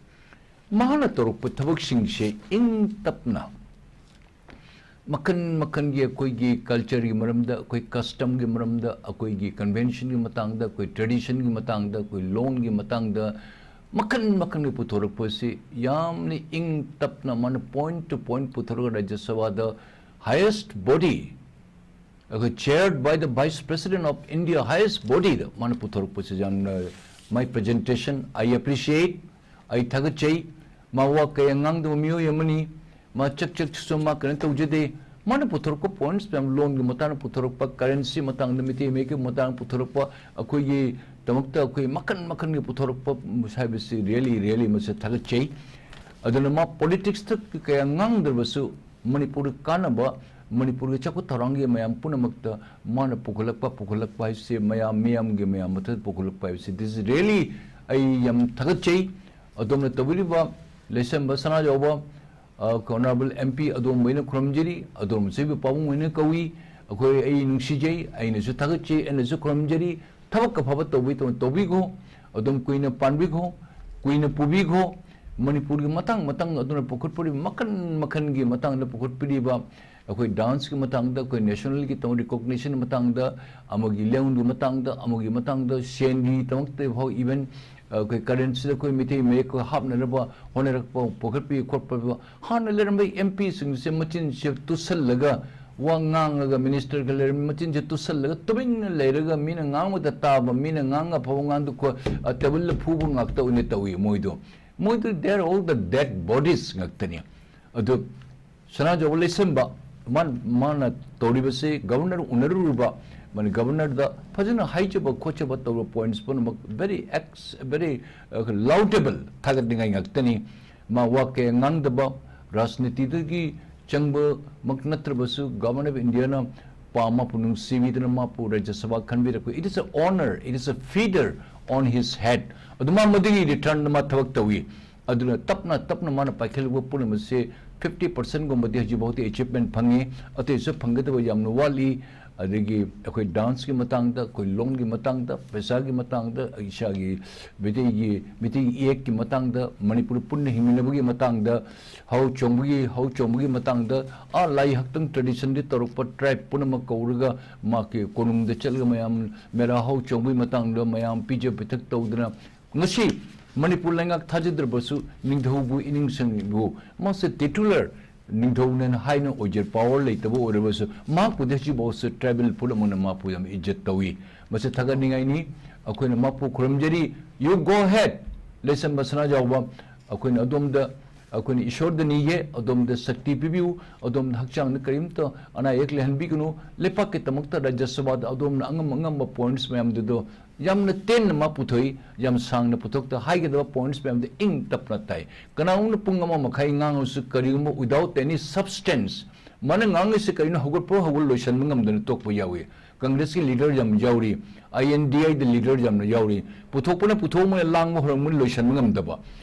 ꯃꯥꯅ ꯇꯧꯔꯛꯄ ꯊꯕꯛꯁꯤꯡꯁꯦ ꯏꯪ ꯇꯞꯅ ꯃꯈꯟ ꯃꯈꯟꯒꯤ ꯑꯩꯈꯣꯏꯒꯤ ꯀꯜꯆꯔꯒꯤ ꯃꯔꯝꯗ, ꯑꯩꯈꯣꯏ ꯀꯁꯇꯝꯒꯤ ꯃꯔꯝꯗ, ꯑꯩꯈꯣꯏꯒꯤ ꯀꯟꯚꯦꯟꯁꯟꯒꯤ ꯃꯇꯥꯡꯗ, ꯑꯩꯈꯣꯏ ꯇ꯭ꯔꯦꯗꯤꯁꯟꯒꯤ ꯃꯇꯥꯡꯗ, ꯑꯩꯈꯣꯏ ꯂꯣꯟꯒꯤ ꯃꯇꯥꯡꯗ ꯃꯈꯟ ꯃꯈꯟꯒꯤ ꯄꯨꯊꯣꯔꯛꯄꯁꯤ ꯌꯥꯝꯅ ꯏꯪ ꯇꯞꯅ ꯃꯥꯅ point to point ꯄꯨꯊꯣꯔꯒ ꯔꯥꯖ꯭ꯌ ꯁꯚꯥꯗ highest body, ꯑꯩꯈꯣꯏ chaired by the Vice President of India, highest bodyꯗ ꯃꯥꯅ ꯄꯨꯊꯣꯔꯛꯄꯁꯤ ꯌꯥꯝꯅ, my presentation, I appreciate, ꯑꯩ ꯊꯥꯒꯠꯆꯩ꯫ ꯃꯥ ꯋꯥ ꯀꯌꯥ ꯉꯥꯡꯗꯕ ꯃꯤꯑꯣꯏ ꯑꯃꯅꯤ꯫ ꯃꯥ ꯆꯛ ꯆꯛꯁꯨ ꯃꯥ ꯀꯩꯅꯣ ꯇꯧꯖꯗꯦ꯫ ꯃꯥꯅ ꯄꯨꯊꯣꯔꯛꯄ points ꯃꯌꯥꯝ, ꯂꯣꯟꯒꯤ ꯃꯇꯥꯡꯗ ꯄꯨꯊꯣꯔꯛꯄ, currency ꯃꯇꯥꯡꯗ, ꯃꯤꯇꯩ ꯃꯌꯦꯛꯀꯤ ꯃꯇꯥꯡꯗ ꯄꯨꯊꯣꯔꯛꯄ, ꯑꯩꯈꯣꯏꯒꯤ ꯗꯃꯛꯇ ꯑꯩꯈꯣꯏ ꯃꯈꯟ ꯃꯈꯟꯒꯤ ꯄꯨꯊꯣꯔꯛꯄ ꯍꯥꯏꯕꯁꯤ really, really ꯃꯁꯤ ꯊꯥꯒꯠꯆꯩ꯫ ꯑꯗꯨꯅ ꯃꯥ politicsꯇ ꯀꯌꯥ ꯉꯥꯡꯗ꯭ꯔꯕꯁꯨ ꯃꯅꯤꯄꯨꯔꯒꯤ ꯀꯥꯟꯅꯕ, ꯃꯅꯤꯄꯨꯔꯒꯤ ꯆꯥꯎꯈꯠ ꯊꯧꯔꯥꯡꯒꯤ ꯃꯌꯥꯝ ꯄꯨꯝꯅꯃꯛꯇ ꯃꯥꯅ ꯄꯨꯈꯠꯂꯛꯄ, ꯄꯨꯈꯠꯂꯛꯄ ꯍꯥꯏꯕꯁꯤ, ꯃꯌꯥꯝ, ꯃꯤꯌꯥꯝꯒꯤ ꯃꯌꯥꯝ ꯃꯊꯛꯇ ꯄꯨꯈꯠꯂꯛꯄ ꯍꯥꯏꯕꯁꯤ, this is really, ꯑꯩ ꯌꯥꯝ ꯊꯥꯒꯠꯆꯩ꯫ ꯑꯗꯣꯝꯅ ꯇꯧꯕꯤꯔꯤꯕ ꯂꯩꯁꯦꯝꯕ ꯁꯅꯥꯖꯥꯎꯕ, ꯑ, ꯑꯩꯈꯣꯏ Honourable M P ꯑꯗꯣꯝꯕꯨ ꯑꯩꯅ ꯈꯨꯔꯨꯝꯖꯔꯤ, ꯑꯗꯣꯝꯁꯤꯕꯨ ꯄꯥꯕꯨꯡ ꯑꯣꯏꯅ ꯀꯧꯏ꯫ ꯑꯩꯈꯣꯏ, ꯑꯩ ꯅꯨꯡꯁꯤꯖꯩ, ꯑꯩꯅꯁꯨ ꯊꯥꯒꯠꯆꯩ, ꯑꯩꯅꯁꯨ ꯈꯨꯔꯨꯝꯖꯔꯤ꯫ ꯊꯕꯛ ꯑꯐꯕ ꯇꯧꯕꯤ-, ꯇꯧ-, ꯇꯧꯕꯤꯈꯣ, ꯑꯗꯨꯝ ꯀꯨꯏꯅ ꯄꯥꯟꯕꯤꯈꯣ, ꯀꯨꯏꯅ ꯄꯨꯕꯤꯈꯣ꯫ ꯃꯅꯤꯄꯨꯔꯒꯤ ꯃꯇꯥꯡ ꯃꯇꯥꯡ ꯑꯗꯨꯅ ꯄꯨꯈꯠꯄꯤꯔꯤꯕ ꯃꯈꯜ ꯃꯈꯜꯒꯤ ꯃꯇꯥꯡꯗ ꯄꯨꯈꯠꯄꯤꯔꯤꯕ ꯑꯩꯈꯣꯏ dance ꯀꯤ ꯃꯇꯥꯡꯗ, ꯑꯩꯈꯣꯏ national ꯒꯤ ꯇꯧ-, recognition ꯃꯇꯥꯡꯗ, ꯑꯃꯒꯤ ꯂꯦꯡꯒꯤ ꯃꯇꯥꯡꯗ, ꯑꯃꯒꯤ ꯃꯇꯥꯡꯗ, ꯁꯦꯟꯒꯤ ꯗꯃꯛꯇ ꯐꯥꯎ, even, ꯑ, ꯑꯩꯈꯣꯏ currency ꯗ ꯑꯩꯈꯣꯏ ꯃꯤꯇꯩ ꯃꯌꯦꯛ ꯑꯩꯈꯣꯏ ꯍꯥꯞꯅꯅꯕ ꯍꯣꯠꯅꯔꯛꯄ, ꯄꯨꯈꯠꯄꯤ ꯈꯣꯠꯄ, ꯍꯥꯟꯅ ꯂꯩꯔꯝꯕ M P ꯁꯤꯡꯁꯦ ꯃꯆꯤꯟꯁꯦ ꯇꯨꯁꯜꯂꯒ, ꯋꯥ ꯉꯥꯡꯉꯒ minister ꯒ ꯂꯩꯔꯝꯃꯤ, ꯃꯆꯤꯟꯁꯦ ꯇꯨꯁꯜꯂꯒ ꯇꯨꯃꯤꯟꯅ ꯂꯩꯔꯒ ꯃꯤꯅ ꯉꯥꯡꯕꯗ ꯇꯥꯕ, ꯃꯤꯅ ꯉꯥꯡ ꯑꯐꯕ ꯉꯥꯡꯗ ꯈꯣ-, ꯑ, table ꯗ ꯐꯨꯕ ꯉꯥꯛꯇ ꯑꯣꯏꯅ ꯇꯧꯏ ꯃꯣꯏꯗꯣ꯫ ꯃꯣꯏꯗꯣ, they are all the dead bodies ꯉꯥꯛꯇꯅꯤ꯫ ꯑꯗꯨ ꯁꯅꯥꯖꯥꯎꯕ ꯂꯩꯁꯦꯝꯕ, ꯃꯥ-, ꯃꯥꯅ ꯇꯧꯔꯤꯕꯁꯤ governor ꯎꯅꯔꯨꯔꯕ, ꯃꯥꯅ governor ꯗ ꯐꯖꯅ ꯍꯥꯏꯖꯕ ꯈꯣꯠꯆꯕ ꯇꯧꯕ points ꯄꯨꯝꯅꯃꯛ very ex-, very, ꯑ, laudable, ꯊꯥꯒꯠꯅꯤꯡꯉꯥꯏ ꯉꯥꯛꯇꯅꯤ꯫ ꯃꯥ ꯋꯥ ꯀꯌꯥ ꯉꯥꯡꯗꯕ, ꯔꯥꯖꯅꯤꯇꯤꯗꯒꯤ ꯆꯪꯕꯃꯛ ꯅꯠꯇ꯭ꯔꯕꯁꯨ, Government of India ꯅ ꯄꯥ-, ꯃꯥꯄꯨ ꯅꯨꯡꯁꯤꯕꯤꯗꯅ ꯃꯥꯄꯨ ꯔꯥꯖ꯭ꯌ ꯁꯚꯥ ꯈꯟꯕꯤꯔꯛꯄ, it is a honour, it is a feather on his hat꯫ ꯑꯗꯨ ꯃꯥ ꯃꯗꯨꯒꯤ return ꯗ ꯃꯥ ꯊꯕꯛ ꯇꯧꯏ꯫ ꯑꯗꯨꯅ ꯇꯞꯅ ꯇꯞꯅ ꯃꯥꯅ ꯄꯥꯏꯈꯠꯂꯛꯄ ꯄꯨꯝꯅꯃꯛꯁꯦ fifty percent ꯒꯨꯝꯕꯗꯤ ꯍꯧꯖꯤꯛꯐꯥꯎꯗꯤ achievement ꯐꯪꯉꯤ, ꯑꯇꯩꯁꯨ ꯐꯪꯒꯗꯕ ꯌꯥꯝꯅ ꯋꯥꯠꯂꯤ꯫ ꯑꯗꯒꯤ ꯑꯩꯈꯣꯏ dance ꯀꯤ ꯃꯇꯥꯡꯗ, ꯑꯩꯈꯣꯏ ꯂꯣꯟꯒꯤ ꯃꯇꯥꯡꯗ, ꯄꯩꯁꯥꯒꯤ ꯃꯇꯥꯡꯗ, ꯏꯁꯥꯒꯤ ꯃꯩꯇꯩꯒꯤ, ꯃꯩꯇꯩꯒꯤ ꯏꯌꯦꯛꯀꯤ ꯃꯇꯥꯡꯗ, ꯃꯅꯤꯄꯨꯔ ꯄꯨꯟꯅ ꯍꯤꯡꯃꯤꯟꯅꯕꯒꯤ ꯃꯇꯥꯡꯗ, ꯍꯧ ꯆꯣꯡꯕꯒꯤ, ꯍꯧ ꯆꯣꯡꯕꯒꯤ ꯃꯇꯥꯡꯗ, ꯑꯥ ꯂꯥꯏ ꯍꯛꯇꯪ tradition ꯗꯤ ꯇꯧꯔꯛꯄ tribe ꯄꯨꯝꯅꯃꯛ ꯀꯧꯔꯒ ꯃꯍꯥꯛꯀꯤ ꯀꯣꯅꯨꯡꯗ ꯆꯠꯂꯒ ꯃꯌꯥꯝ ꯃꯦꯔꯥ ꯍꯧ ꯆꯣꯡꯕꯒꯤ ꯃꯇꯥꯡꯗ ꯃꯌꯥꯝ ꯄꯤꯖ ꯄꯤꯊꯛ ꯇꯧꯗꯅ ꯉꯁꯤ ꯃꯅꯤꯄꯨꯔ ꯂꯩꯉꯥꯛ ꯊꯥꯖꯗ꯭ꯔꯕꯁꯨ ꯅꯤꯡꯊꯧꯕꯨ ꯏꯅꯤꯡꯁꯪꯕꯨ ꯃꯥꯁꯦ titular ꯅꯤꯡꯊꯧꯅꯦꯅ ꯍꯥꯏꯅ ꯑꯣꯏꯖ-, power ꯂꯩꯇꯕ ꯑꯣꯏꯔꯕꯁꯨ ꯃꯍꯥꯛꯄꯨꯗꯤ ꯍꯧꯖꯤꯛꯐꯥꯎꯁꯨ tribal ꯄꯨꯝꯅꯃꯛꯅ ꯃꯍꯥꯛꯄꯨ ꯌꯥꯝ ꯏꯖꯠ ꯇꯧꯏ꯫ ꯃꯁꯤ ꯊꯥꯒꯠꯅꯤꯡꯉꯥꯏꯅꯤ꯫ ꯑꯩꯈꯣꯏꯅ ꯃꯍꯥꯛꯄꯨ ꯈꯨꯔꯨꯝꯖꯔꯤ꯫ You go ahead, ꯂꯩꯁꯦꯝꯕ ꯁꯅꯥꯖꯥꯎꯕ꯫ ꯑꯩꯈꯣꯏꯅ ꯑꯗꯣꯝꯗ, ꯑꯩꯈꯣꯏꯅ ꯏꯁꯣꯔꯗ ꯅꯤꯌꯦ, ꯑꯗꯣꯝꯗ ꯁꯛꯇꯤ ꯄꯤꯕꯤꯌꯨ, ꯑꯗꯣꯝꯗ ꯍꯛꯆꯥꯡꯗ ꯀꯔꯤꯝꯇ ꯑꯅꯥ ꯑꯌꯦꯛ ꯂꯩꯍꯟꯕꯤꯒꯅꯨ꯫ ꯂꯩꯄꯥꯛꯀꯤꯗꯃꯛꯇ ꯔꯥꯖ꯭ꯌ ꯁꯚꯥꯗ ꯑꯗꯣꯝꯅ ꯑꯉꯝ ꯑꯉꯝꯕ points ꯃꯌꯥꯝꯗꯨꯗꯣ ꯌꯥꯝꯅ ꯇꯦꯟꯅ ꯃꯥ ꯄꯨꯊꯣꯛꯏ, ꯌꯥꯝ ꯁꯥꯡꯅ ꯄꯨꯊꯣꯛꯇ ꯍꯥꯏꯒꯗꯕ points ꯃꯌꯥꯝꯗꯣ ꯏꯪ ꯇꯞꯅ ꯇꯥꯏ꯫ ꯀꯅꯥꯒꯨꯝꯕꯅ ꯄꯨꯡ ꯑꯃ ꯃꯈꯥꯏ ꯉꯥꯡꯉꯁꯨ ꯀꯔꯤꯒꯨꯝꯕ without any substance, ꯃꯥꯅ ꯉꯥꯡꯉꯤꯁꯦ ꯀꯔꯤꯅꯣ ꯍꯧꯒꯠꯄ ꯍꯧꯒꯠ ꯂꯣꯏꯁꯟꯕ ꯉꯝꯗꯅ ꯇꯣꯛꯄ ꯌꯥꯎꯏ꯫ ꯀꯪꯒ꯭ꯔꯦꯁꯀꯤ ꯂꯤꯗꯔ ꯌꯥꯝ ꯌꯥꯎꯔꯤ, ꯑꯥꯏ ꯑꯦꯟ ꯗꯤ ꯑꯥꯏꯗ ꯂꯤꯗꯔ ꯌꯥꯝꯅ ꯌꯥꯎꯔꯤ꯫ ꯄꯨꯊꯣꯛꯄꯅ ꯄꯨꯊꯣꯛꯃꯣꯏꯅ ꯂꯥꯡꯕ ꯍꯧꯔꯝꯕꯅ ꯂꯣꯏꯁꯤꯟꯕ ꯉꯝꯗꯕ꯫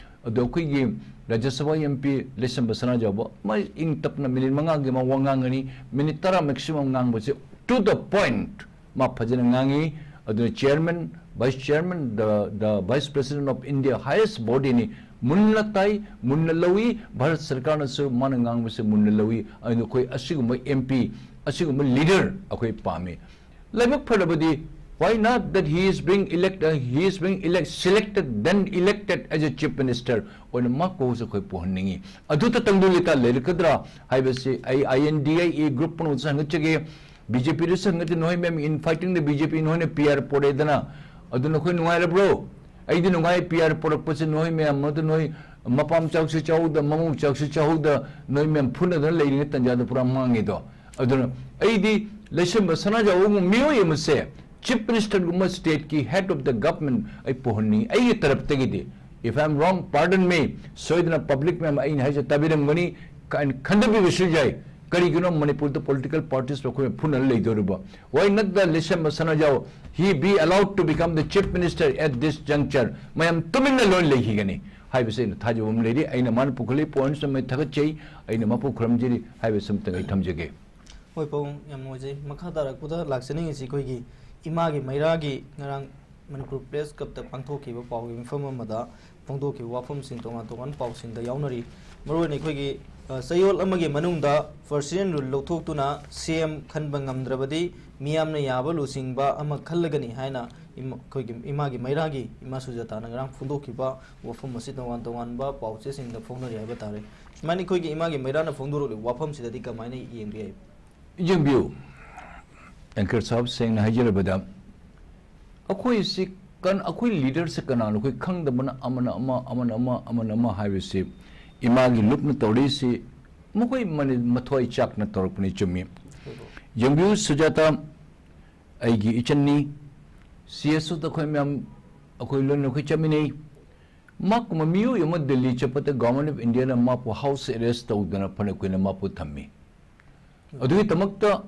ꯑꯗꯣ ꯑꯩꯈꯣꯏꯒꯤ ꯔꯥꯖ꯭ꯌ ꯁꯚꯥ ꯑꯦꯝ ꯄꯤ ꯂꯩꯁꯦꯝꯕ ꯁꯅꯥꯖꯥꯎꯕ ꯃꯥ ꯏꯪ ꯇꯞꯅ ꯃꯤꯅꯤꯠ ꯃꯉꯥꯒꯤ ꯃꯥ ꯋꯥ ꯉꯥꯡꯒꯅꯤ, ꯃꯤꯅꯤꯠ ꯇꯔꯥ ꯃꯦꯛꯁꯤꯃꯝ ꯉꯥꯡꯕꯁꯦ, to the point, ꯃꯥ ꯐꯖꯅ ꯉꯥꯡꯉꯤ꯫ ꯑꯗꯨꯅ chairman, vice chairman, the, the vice president of India, highest bodyꯅꯤ꯫ ꯃꯨꯟꯅ ꯇꯥꯏ, ꯃꯨꯟꯅ ꯂꯧꯏ, ꯚꯥꯔꯠ ꯁꯔꯀꯥꯔꯅꯁꯨ ꯃꯥꯅ ꯉꯥꯡꯕꯁꯦ ꯃꯨꯟꯅ ꯂꯧꯏ꯫ ꯑꯗꯨꯅ ꯑꯩꯈꯣꯏ ꯑꯁꯤꯒꯨꯝꯕ ꯑꯦꯝ ꯄꯤ, ꯑꯁꯤꯒꯨꯝꯕ ꯂꯤꯗꯔ ꯑꯩꯈꯣꯏ ꯄꯥꯝꯃꯤ꯫ ꯂꯥꯏꯕꯛ ꯐꯔꯕꯗꯤ, why not that he is being elect, uh, he is being elect, selected, then elected as a chief minister ꯑꯣꯏꯅ ꯃꯥ ꯀꯣꯛꯁꯦ ꯑꯩꯈꯣꯏ ꯄꯨꯍꯟꯅꯤꯡꯉꯤ꯫ ꯑꯗꯨꯇ ꯇꯪꯗꯨ ꯂꯩꯇꯥ ꯂꯩꯔꯛꯀꯗ꯭ꯔꯥ ꯍꯥꯏꯕꯁꯤ ꯑꯩ ꯑꯥꯏ N D I A group ꯄꯨꯝꯅꯃꯛꯇ ꯍꯪꯒꯠꯆꯒꯦ꯫ ꯕꯤ ꯖꯦ ꯄꯤꯗꯁꯨ ꯍꯪꯒꯠꯆꯒꯦ, ꯅꯈꯣꯏ ꯃꯌꯥꯝ in fighting the B J P ꯅꯈꯣꯏꯅ ꯄꯤ ꯑꯥꯔ ꯄꯣꯔꯛꯑꯦꯗꯅ, ꯑꯗꯨ ꯅꯈꯣꯏ ꯅꯨꯡꯉꯥꯏꯔꯕ꯭ꯔꯣ? ꯑꯩꯗꯤ ꯅꯨꯡꯉꯥꯏ, ꯄꯤ ꯑꯥꯔ ꯄꯣꯔꯛꯄꯁꯦ ꯅꯈꯣꯏ ꯃꯌꯥꯝ ꯑꯗꯨ ꯅꯈꯣꯏ ꯃꯄꯥꯝ ꯆꯥꯛꯁꯨ ꯆꯥꯍꯧꯗ, ꯃꯃꯧ ꯆꯥꯛꯁꯨ ꯆꯥꯍꯧꯗ, ꯅꯈꯣꯏ ꯃꯌꯥꯝ ꯐꯨꯅꯗꯅ ꯂꯩꯔꯤꯉꯩ ꯇꯟꯖꯥꯗ ꯄꯨꯔꯥ ꯃꯥꯡꯉꯤꯗꯣ꯫ ꯑꯗꯨꯅ ꯑꯩꯗꯤ ꯂꯩꯁꯦꯝꯕ ꯁꯅꯥꯖꯥꯎꯕꯒꯨꯝꯕ ꯃꯤꯑꯣꯏ ꯑꯃꯁꯦ ꯆꯤꯐ ꯃꯤꯅꯤꯁꯇꯔꯒꯨꯝꯕ ꯁ꯭ꯇꯦꯠꯀꯤ ꯍꯦꯗ ꯑꯣꯐ ꯗ ꯒꯚꯔꯟꯃꯦꯟ ꯑꯩ ꯄꯨꯍꯟꯅꯤꯡꯉꯤ꯫ ꯑꯩꯒꯤ ꯇꯔꯞꯇꯒꯤꯗꯤ, if I am wrong, pardon me, ꯁꯣꯏꯗꯅ ꯄꯕ꯭ꯂꯤꯛ ꯃꯌꯥꯝ ꯑꯩꯅ ꯍꯥꯏꯁꯦ ꯇꯥꯕꯤꯔꯝꯒꯅꯤ, ꯈꯟ-, ꯈꯟꯊꯕꯤꯕꯁꯨ ꯌꯥꯏ꯫ ꯀꯔꯤꯒꯤꯅꯣ ꯃꯅꯤꯄꯨꯔꯗ ꯄꯣꯂꯤꯇꯤꯀꯦꯜ ꯄꯥꯔꯇꯤꯁ ꯑꯩꯈꯣꯏ ꯐꯨꯅ ꯂꯩꯗꯧꯔꯤꯕ? Why not the ꯂꯩꯁꯦꯝꯕ ꯁꯅꯥꯖꯥꯎ, he be allowed to become the chief minister at this juncture? ꯃꯌꯥꯝ ꯇꯨꯃꯤꯟꯅ ꯂꯣꯏ ꯂꯩꯈꯤꯒꯅꯤ ꯍꯥꯏꯕꯁꯦ ꯑꯩꯅ ꯊꯥꯖꯕ ꯑꯃ ꯂꯩꯔꯤ꯫ ꯑꯩꯅ ꯃꯥꯅ ꯄꯨꯈꯠꯂꯤ ꯄꯣꯏꯟꯠꯁ ꯑꯃ ꯊꯥꯒꯠꯆꯩ, ꯑꯩꯅ ꯃꯄꯨ ꯈꯨꯔꯨꯝꯖꯔꯤ ꯍꯥꯏꯕꯁꯤ ꯑꯃꯇꯪ ꯑꯩ ꯊꯝꯖꯒꯦ꯫ ꯍꯣꯏ ꯄꯥꯕꯨꯡ, ꯌꯥꯝ ꯅꯨꯡꯉꯥꯏꯖꯩ꯫ ꯃꯈꯥ ꯇꯥꯔꯛꯄꯗ ꯂꯥꯛꯆꯅꯤꯡꯉꯤꯁꯤ ꯑꯩꯈꯣꯏꯒꯤ ꯏꯃꯥꯒꯤ ꯃꯩꯔꯥꯒꯤ ꯉꯔꯥꯡ ꯃꯅꯤꯄꯨꯔ ꯄ꯭ꯔꯦꯁ ꯀ꯭ꯂꯕꯇ ꯄꯥꯡꯊꯣꯛꯈꯤꯕ ꯄꯥꯎꯒꯤ ꯃꯤꯐꯝ ꯑꯃꯗ ꯐꯣꯡꯗꯣꯛꯈꯤꯕ ꯋꯥꯐꯝꯁꯤꯡ ꯇꯣꯉꯥꯟ ꯇꯣꯉꯥꯟꯕ ꯄꯥꯎꯁꯤꯡꯗ ꯌꯥꯎꯅꯔꯤ꯫ ꯃꯔꯨꯑꯣꯏꯅ ꯑꯩꯈꯣꯏꯒꯤ, ꯑ, ꯆꯌꯣꯜ ꯑꯃꯒꯤ ꯃꯅꯨꯡꯗ ꯐꯥꯔꯁꯤꯌꯟ ꯔꯨꯜ ꯂꯧꯊꯣꯛꯇꯨꯅ ꯁꯤ ꯑꯦꯝ ꯈꯟꯕ ꯉꯝꯗ꯭ꯔꯕꯗꯤ ꯃꯤꯌꯥꯝꯅ ꯌꯥꯕ ꯂꯨꯆꯤꯡꯕ ꯑꯃ ꯈꯜꯂꯒꯅꯤ ꯍꯥꯏꯅ ꯏꯃꯥ-, ꯑꯩꯈꯣꯏꯒꯤ ꯏꯃꯥꯒꯤ ꯃꯩꯔꯥꯒꯤ ꯏꯃꯥ ꯁꯨꯖꯥꯇꯥꯅ ꯉꯔꯥꯡ ꯐꯣꯡꯗꯣꯛꯈꯤꯕ ꯋꯥꯐꯝ ꯑꯁꯤ ꯇꯣꯉꯥꯟ ꯇꯣꯉꯥꯟꯕ ꯄꯥꯎꯆꯦꯁꯤꯡꯗ ꯐꯣꯡꯅꯔꯤ ꯍꯥꯏꯕ ꯇꯥꯔꯦ꯫ ꯁꯨꯃꯥꯏꯅ ꯑꯩꯈꯣꯏꯒꯤ ꯏꯃꯥꯒꯤ ꯃꯩꯔꯥꯅ ꯐꯣꯡꯗꯣꯔꯛꯂꯤꯕ ꯋꯥꯐꯝꯁꯤꯗꯗꯤ ꯀꯃꯥꯏꯅ ꯌꯦꯡꯕ ꯌꯥꯏ? ꯌꯦꯡꯕꯤꯌꯨ, ꯑꯦꯡꯀꯔ ꯁꯥꯍꯕ, ꯁꯦꯡꯅ ꯍꯥꯏꯖꯔꯕꯗ, ꯑꯩꯈꯣꯏꯁꯤ ꯀꯟ-, ꯑꯩꯈꯣꯏ ꯂꯤꯗꯔꯁꯤ ꯀꯅꯥꯅꯣ? ꯑꯩꯈꯣꯏ ꯈꯪꯗꯕꯅ ꯑꯃꯅ ꯑꯃ, ꯑꯃꯅ ꯑꯃ, ꯑꯃꯅ ꯑꯃ ꯍꯥꯏꯕꯁꯤ ꯏꯃꯥꯒꯤ ꯂꯨꯞꯅ ꯇꯧꯔꯤꯁꯤ ꯃꯈꯣꯏ ꯃꯅꯤ-, ꯃꯊ꯭ꯋꯥꯏ ꯆꯥꯛꯅ ꯇꯧꯔꯛꯄꯅꯤ, ꯆꯨꯝꯃꯤ꯫ ꯌꯦꯡꯕꯤꯌꯨ ꯁꯨꯖꯥꯇꯥ, ꯑꯩꯒꯤ ꯏꯆꯟꯅꯤ, ꯁꯤ ꯑꯦꯁ ꯌꯨꯗ ꯑꯩꯈꯣꯏ ꯃꯌꯥꯝ, ꯑꯩꯈꯣꯏ ꯂꯣꯏꯅ ꯑꯩꯈꯣꯏ ꯆꯠꯃꯤꯟꯅꯩ꯫ ꯃꯥꯀꯨꯝꯕ ꯃꯤꯑꯣꯏ ꯑꯃ ꯗꯤꯜꯂꯤ ꯆꯠꯄꯗ ꯒꯚꯔꯟꯃꯦꯟꯠ ꯑꯣꯐ ꯏꯟꯗꯤꯌꯥꯅ ꯃꯥꯕꯨ ꯍꯥꯎꯁ ꯑꯦꯔꯦꯁ ꯇꯧꯗꯅ ꯐꯅ ꯀꯨꯏꯅ ꯃꯥꯕꯨ ꯊꯝꯃꯤ꯫ ꯑꯗꯨꯒꯤꯗꯃꯛꯇ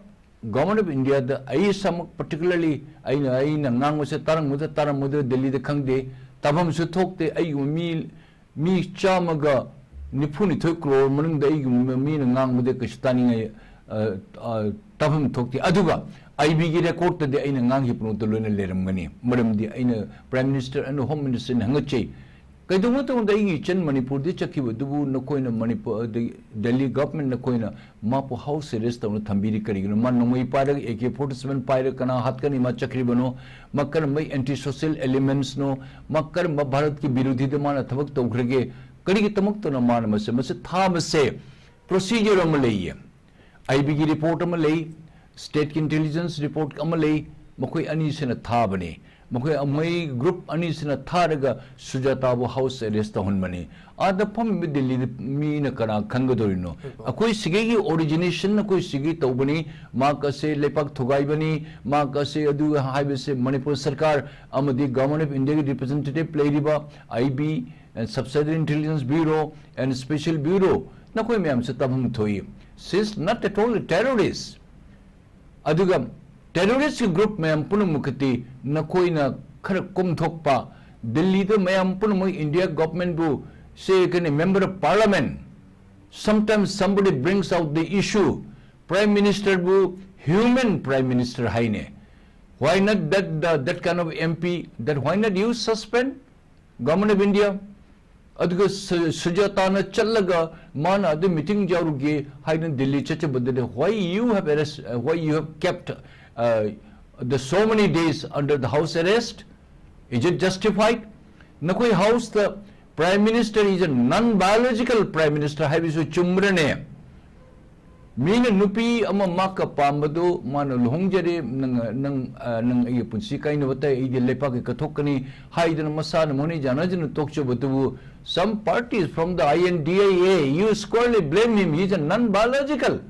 Government of Indiaꯗ ꯑꯩ ꯏꯁꯥꯃꯛ particularly ꯑꯩꯅ ꯑꯩꯅ ꯉꯥꯡꯕꯁꯦ ꯇꯥꯔꯝꯒꯗ꯭ꯔꯥ ꯇꯥꯔꯝꯃꯣꯏꯗ꯭ꯔꯥ, ꯗꯦꯜꯂꯤꯗ ꯈꯪꯗꯦ, ꯇꯥꯐꯝꯁꯨ ꯊꯣꯛꯇꯦ꯫ ꯑꯩꯒꯨꯝꯕ ꯃꯤ ꯃꯤ ꯆꯥꯝꯃꯒ ꯅꯤꯐꯨꯅꯤꯊꯣꯏ ꯀ꯭ꯔꯣꯔ ꯃꯅꯨꯡꯗ ꯑꯩꯒꯨꯝꯕ ꯃꯤꯅ ꯉꯥꯡꯕꯗ ꯀꯩꯁꯨ ꯇꯥꯅꯤꯡꯉꯥꯏ, ꯑ, ꯑ, ꯇꯥꯐꯝ ꯊꯣꯛꯇꯦ꯫ ꯑꯗꯨꯒ ꯑꯥꯏ ꯕꯤꯒꯤ ꯔꯦꯀꯣꯔꯠꯇꯗꯤ ꯑꯩꯅ ꯉꯥꯡꯈꯤꯕ ꯄꯣꯠꯇꯣ ꯂꯣꯏꯅ ꯂꯩꯔꯝꯒꯅꯤ, ꯃꯔꯝꯗꯤ ꯑꯩꯅ Prime Minister ꯑꯃꯗꯤ Home Ministerꯅ ꯍꯪꯒꯠꯆꯩ꯫ ꯀꯩꯗꯧꯕ ꯃꯇꯝꯗ ꯑꯩꯒꯤ ꯏꯆꯟ ꯃꯅꯤꯄꯨꯔꯗ ꯆꯠꯈꯤꯕꯗꯨꯕꯨ ꯅꯈꯣꯏꯅ ꯃꯅꯤꯄꯨꯔ, ꯑꯗꯒꯤ ꯗꯦꯜꯂꯤ government ꯅꯈꯣꯏꯅ ꯃꯥꯕꯨ house arrest ꯇꯧꯅ ꯊꯝꯕꯤꯔꯤ ꯀꯔꯤꯒꯤꯅꯣ? ꯃꯥ ꯅꯣꯡꯃꯩ ꯄꯥꯏꯔꯒ, ꯑꯦ ꯀꯦ ꯐꯣꯔꯇꯤ ꯁꯚꯦꯟ ꯄꯥꯏꯔꯒ ꯀꯅꯥ ꯍꯥꯠꯀꯅꯤ? ꯃꯥ ꯆꯠꯈ꯭ꯔꯤꯕꯅꯣ? ꯃꯥ ꯀꯔꯝꯕ anti social elementsꯅꯣ? ꯃꯥ ꯀꯔꯝꯕ ꯚꯥꯔꯠꯀꯤ ꯕꯤꯔꯣꯙꯤꯗ ꯃꯥꯅ ꯊꯕꯛ ꯇꯧꯈ꯭ꯔꯒꯦ? ꯀꯔꯤꯒꯤꯗꯃꯛꯇꯅ ꯃꯥꯅ ꯃꯁꯦ, ꯃꯁꯦ ꯊꯥꯕꯁꯦ procedure ꯑꯃ ꯂꯩꯌꯦ꯫ ꯑꯥꯏ ꯕꯤꯒꯤ report ꯑꯃ ꯂꯩ, stateꯀꯤ intelligence report ꯑꯃ ꯂꯩ, ꯃꯈꯣꯏ ꯑꯅꯤꯁꯤꯅ ꯊꯥꯕꯅꯤ꯫ ꯃꯈꯣꯏ, ꯃꯈꯣꯏ group ꯑꯅꯤꯁꯤꯅ ꯊꯥꯔꯒ ꯁꯨꯖꯥꯇꯥꯕꯨ house arrest ꯇꯧꯍꯟꯕꯅꯤ꯫ ꯑꯥꯗ ꯐꯝꯃꯤꯕ ꯗꯤꯜꯂꯤꯗ ꯃꯤꯅ ꯀꯅꯥ ꯈꯪꯒꯗꯧꯔꯤꯅꯣ? ꯑꯩꯈꯣꯏ ꯁꯤꯒꯤ origination ꯑꯩꯈꯣꯏ ꯁꯤꯒꯤ ꯇꯧꯕꯅꯤ, ꯃꯍꯥꯛ ꯑꯁꯦ ꯂꯩꯄꯥꯛ ꯊꯨꯒꯥꯏꯕꯅꯤ, ꯃꯍꯥꯛ ꯑꯁꯦ ꯑꯗꯨ ꯍꯥꯏꯕꯁꯦ ꯃꯅꯤꯄꯨꯔ ꯁꯔꯀꯥꯔ ꯑꯃꯗꯤ Government of Indiaꯒꯤ representative ꯂꯩꯔꯤꯕ ꯑꯥꯏ B and Subsidiary Intelligence Bureau and Special Bureau ꯅꯈꯣꯏ ꯃꯌꯥꯝꯁꯨ ꯇꯥꯐꯝ ꯊꯣꯛꯏ꯫ She is not at all a terrorist꯫ ꯑꯗꯨꯒ terrorist group ꯃꯌꯥꯝ ꯄꯨꯝꯅꯃꯛꯀꯗꯤ ꯅꯈꯣꯏꯅ ꯈꯔ ꯀꯣꯝꯊꯣꯛꯄ, ꯗꯤꯜꯂꯤꯗ ꯃꯌꯥꯝ ꯄꯨꯝꯅꯃꯛ India governmentꯕꯨ, say, ꯀꯩꯅꯣ, member of parliament, sometimes somebody brings out the issue, Prime Ministerꯕꯨ human Prime Minister ꯍꯥꯏꯅꯦ꯫ Why not that, the, that kind of M P, that why not you suspend? Government of India, ꯑꯗꯨꯒ ꯁꯨ-, ꯁꯨꯖꯥꯇꯥꯅ ꯆꯠꯂꯒ ꯃꯥꯅ ꯑꯗꯨ meeting ꯌꯥꯎꯔꯨꯒꯦ ꯍꯥꯏꯅ Delhi ꯆꯠꯆꯕꯗꯨꯗ why you have arrest, uh, why you have kept, uh, the so many days under the house arrest? Is it justified? ꯅꯈꯣꯏ houseꯇ Prime Minister is a non-biological Prime Minister ꯍꯥꯏꯕꯁꯨ ꯆꯨꯝꯕ꯭ꯔꯅꯦ? ꯃꯤꯅ ꯅꯨꯄꯤ ꯑꯃ ꯃꯍꯥꯛꯀ ꯄꯥꯝꯕꯗꯨ ꯃꯥꯅ ꯂꯨꯍꯣꯡꯖꯔꯦ, ꯅꯪ, ꯅꯪ, ꯑ, ꯅꯪ ꯑꯩꯒꯤ ꯄꯨꯟꯁꯤ ꯀꯥꯏꯅꯕ ꯇꯥꯏ, ꯑꯩꯗꯤ ꯂꯩꯄꯥꯛꯀꯤ ꯀꯠꯊꯣꯛꯀꯅꯤ ꯍꯥꯏꯗꯅ ꯃꯁꯥꯅ money ꯖꯥꯅꯖꯅ ꯇꯣꯛꯆꯕꯗꯨꯕꯨ some parties from the I N D A A, you squarely blame him, he is a non-biological.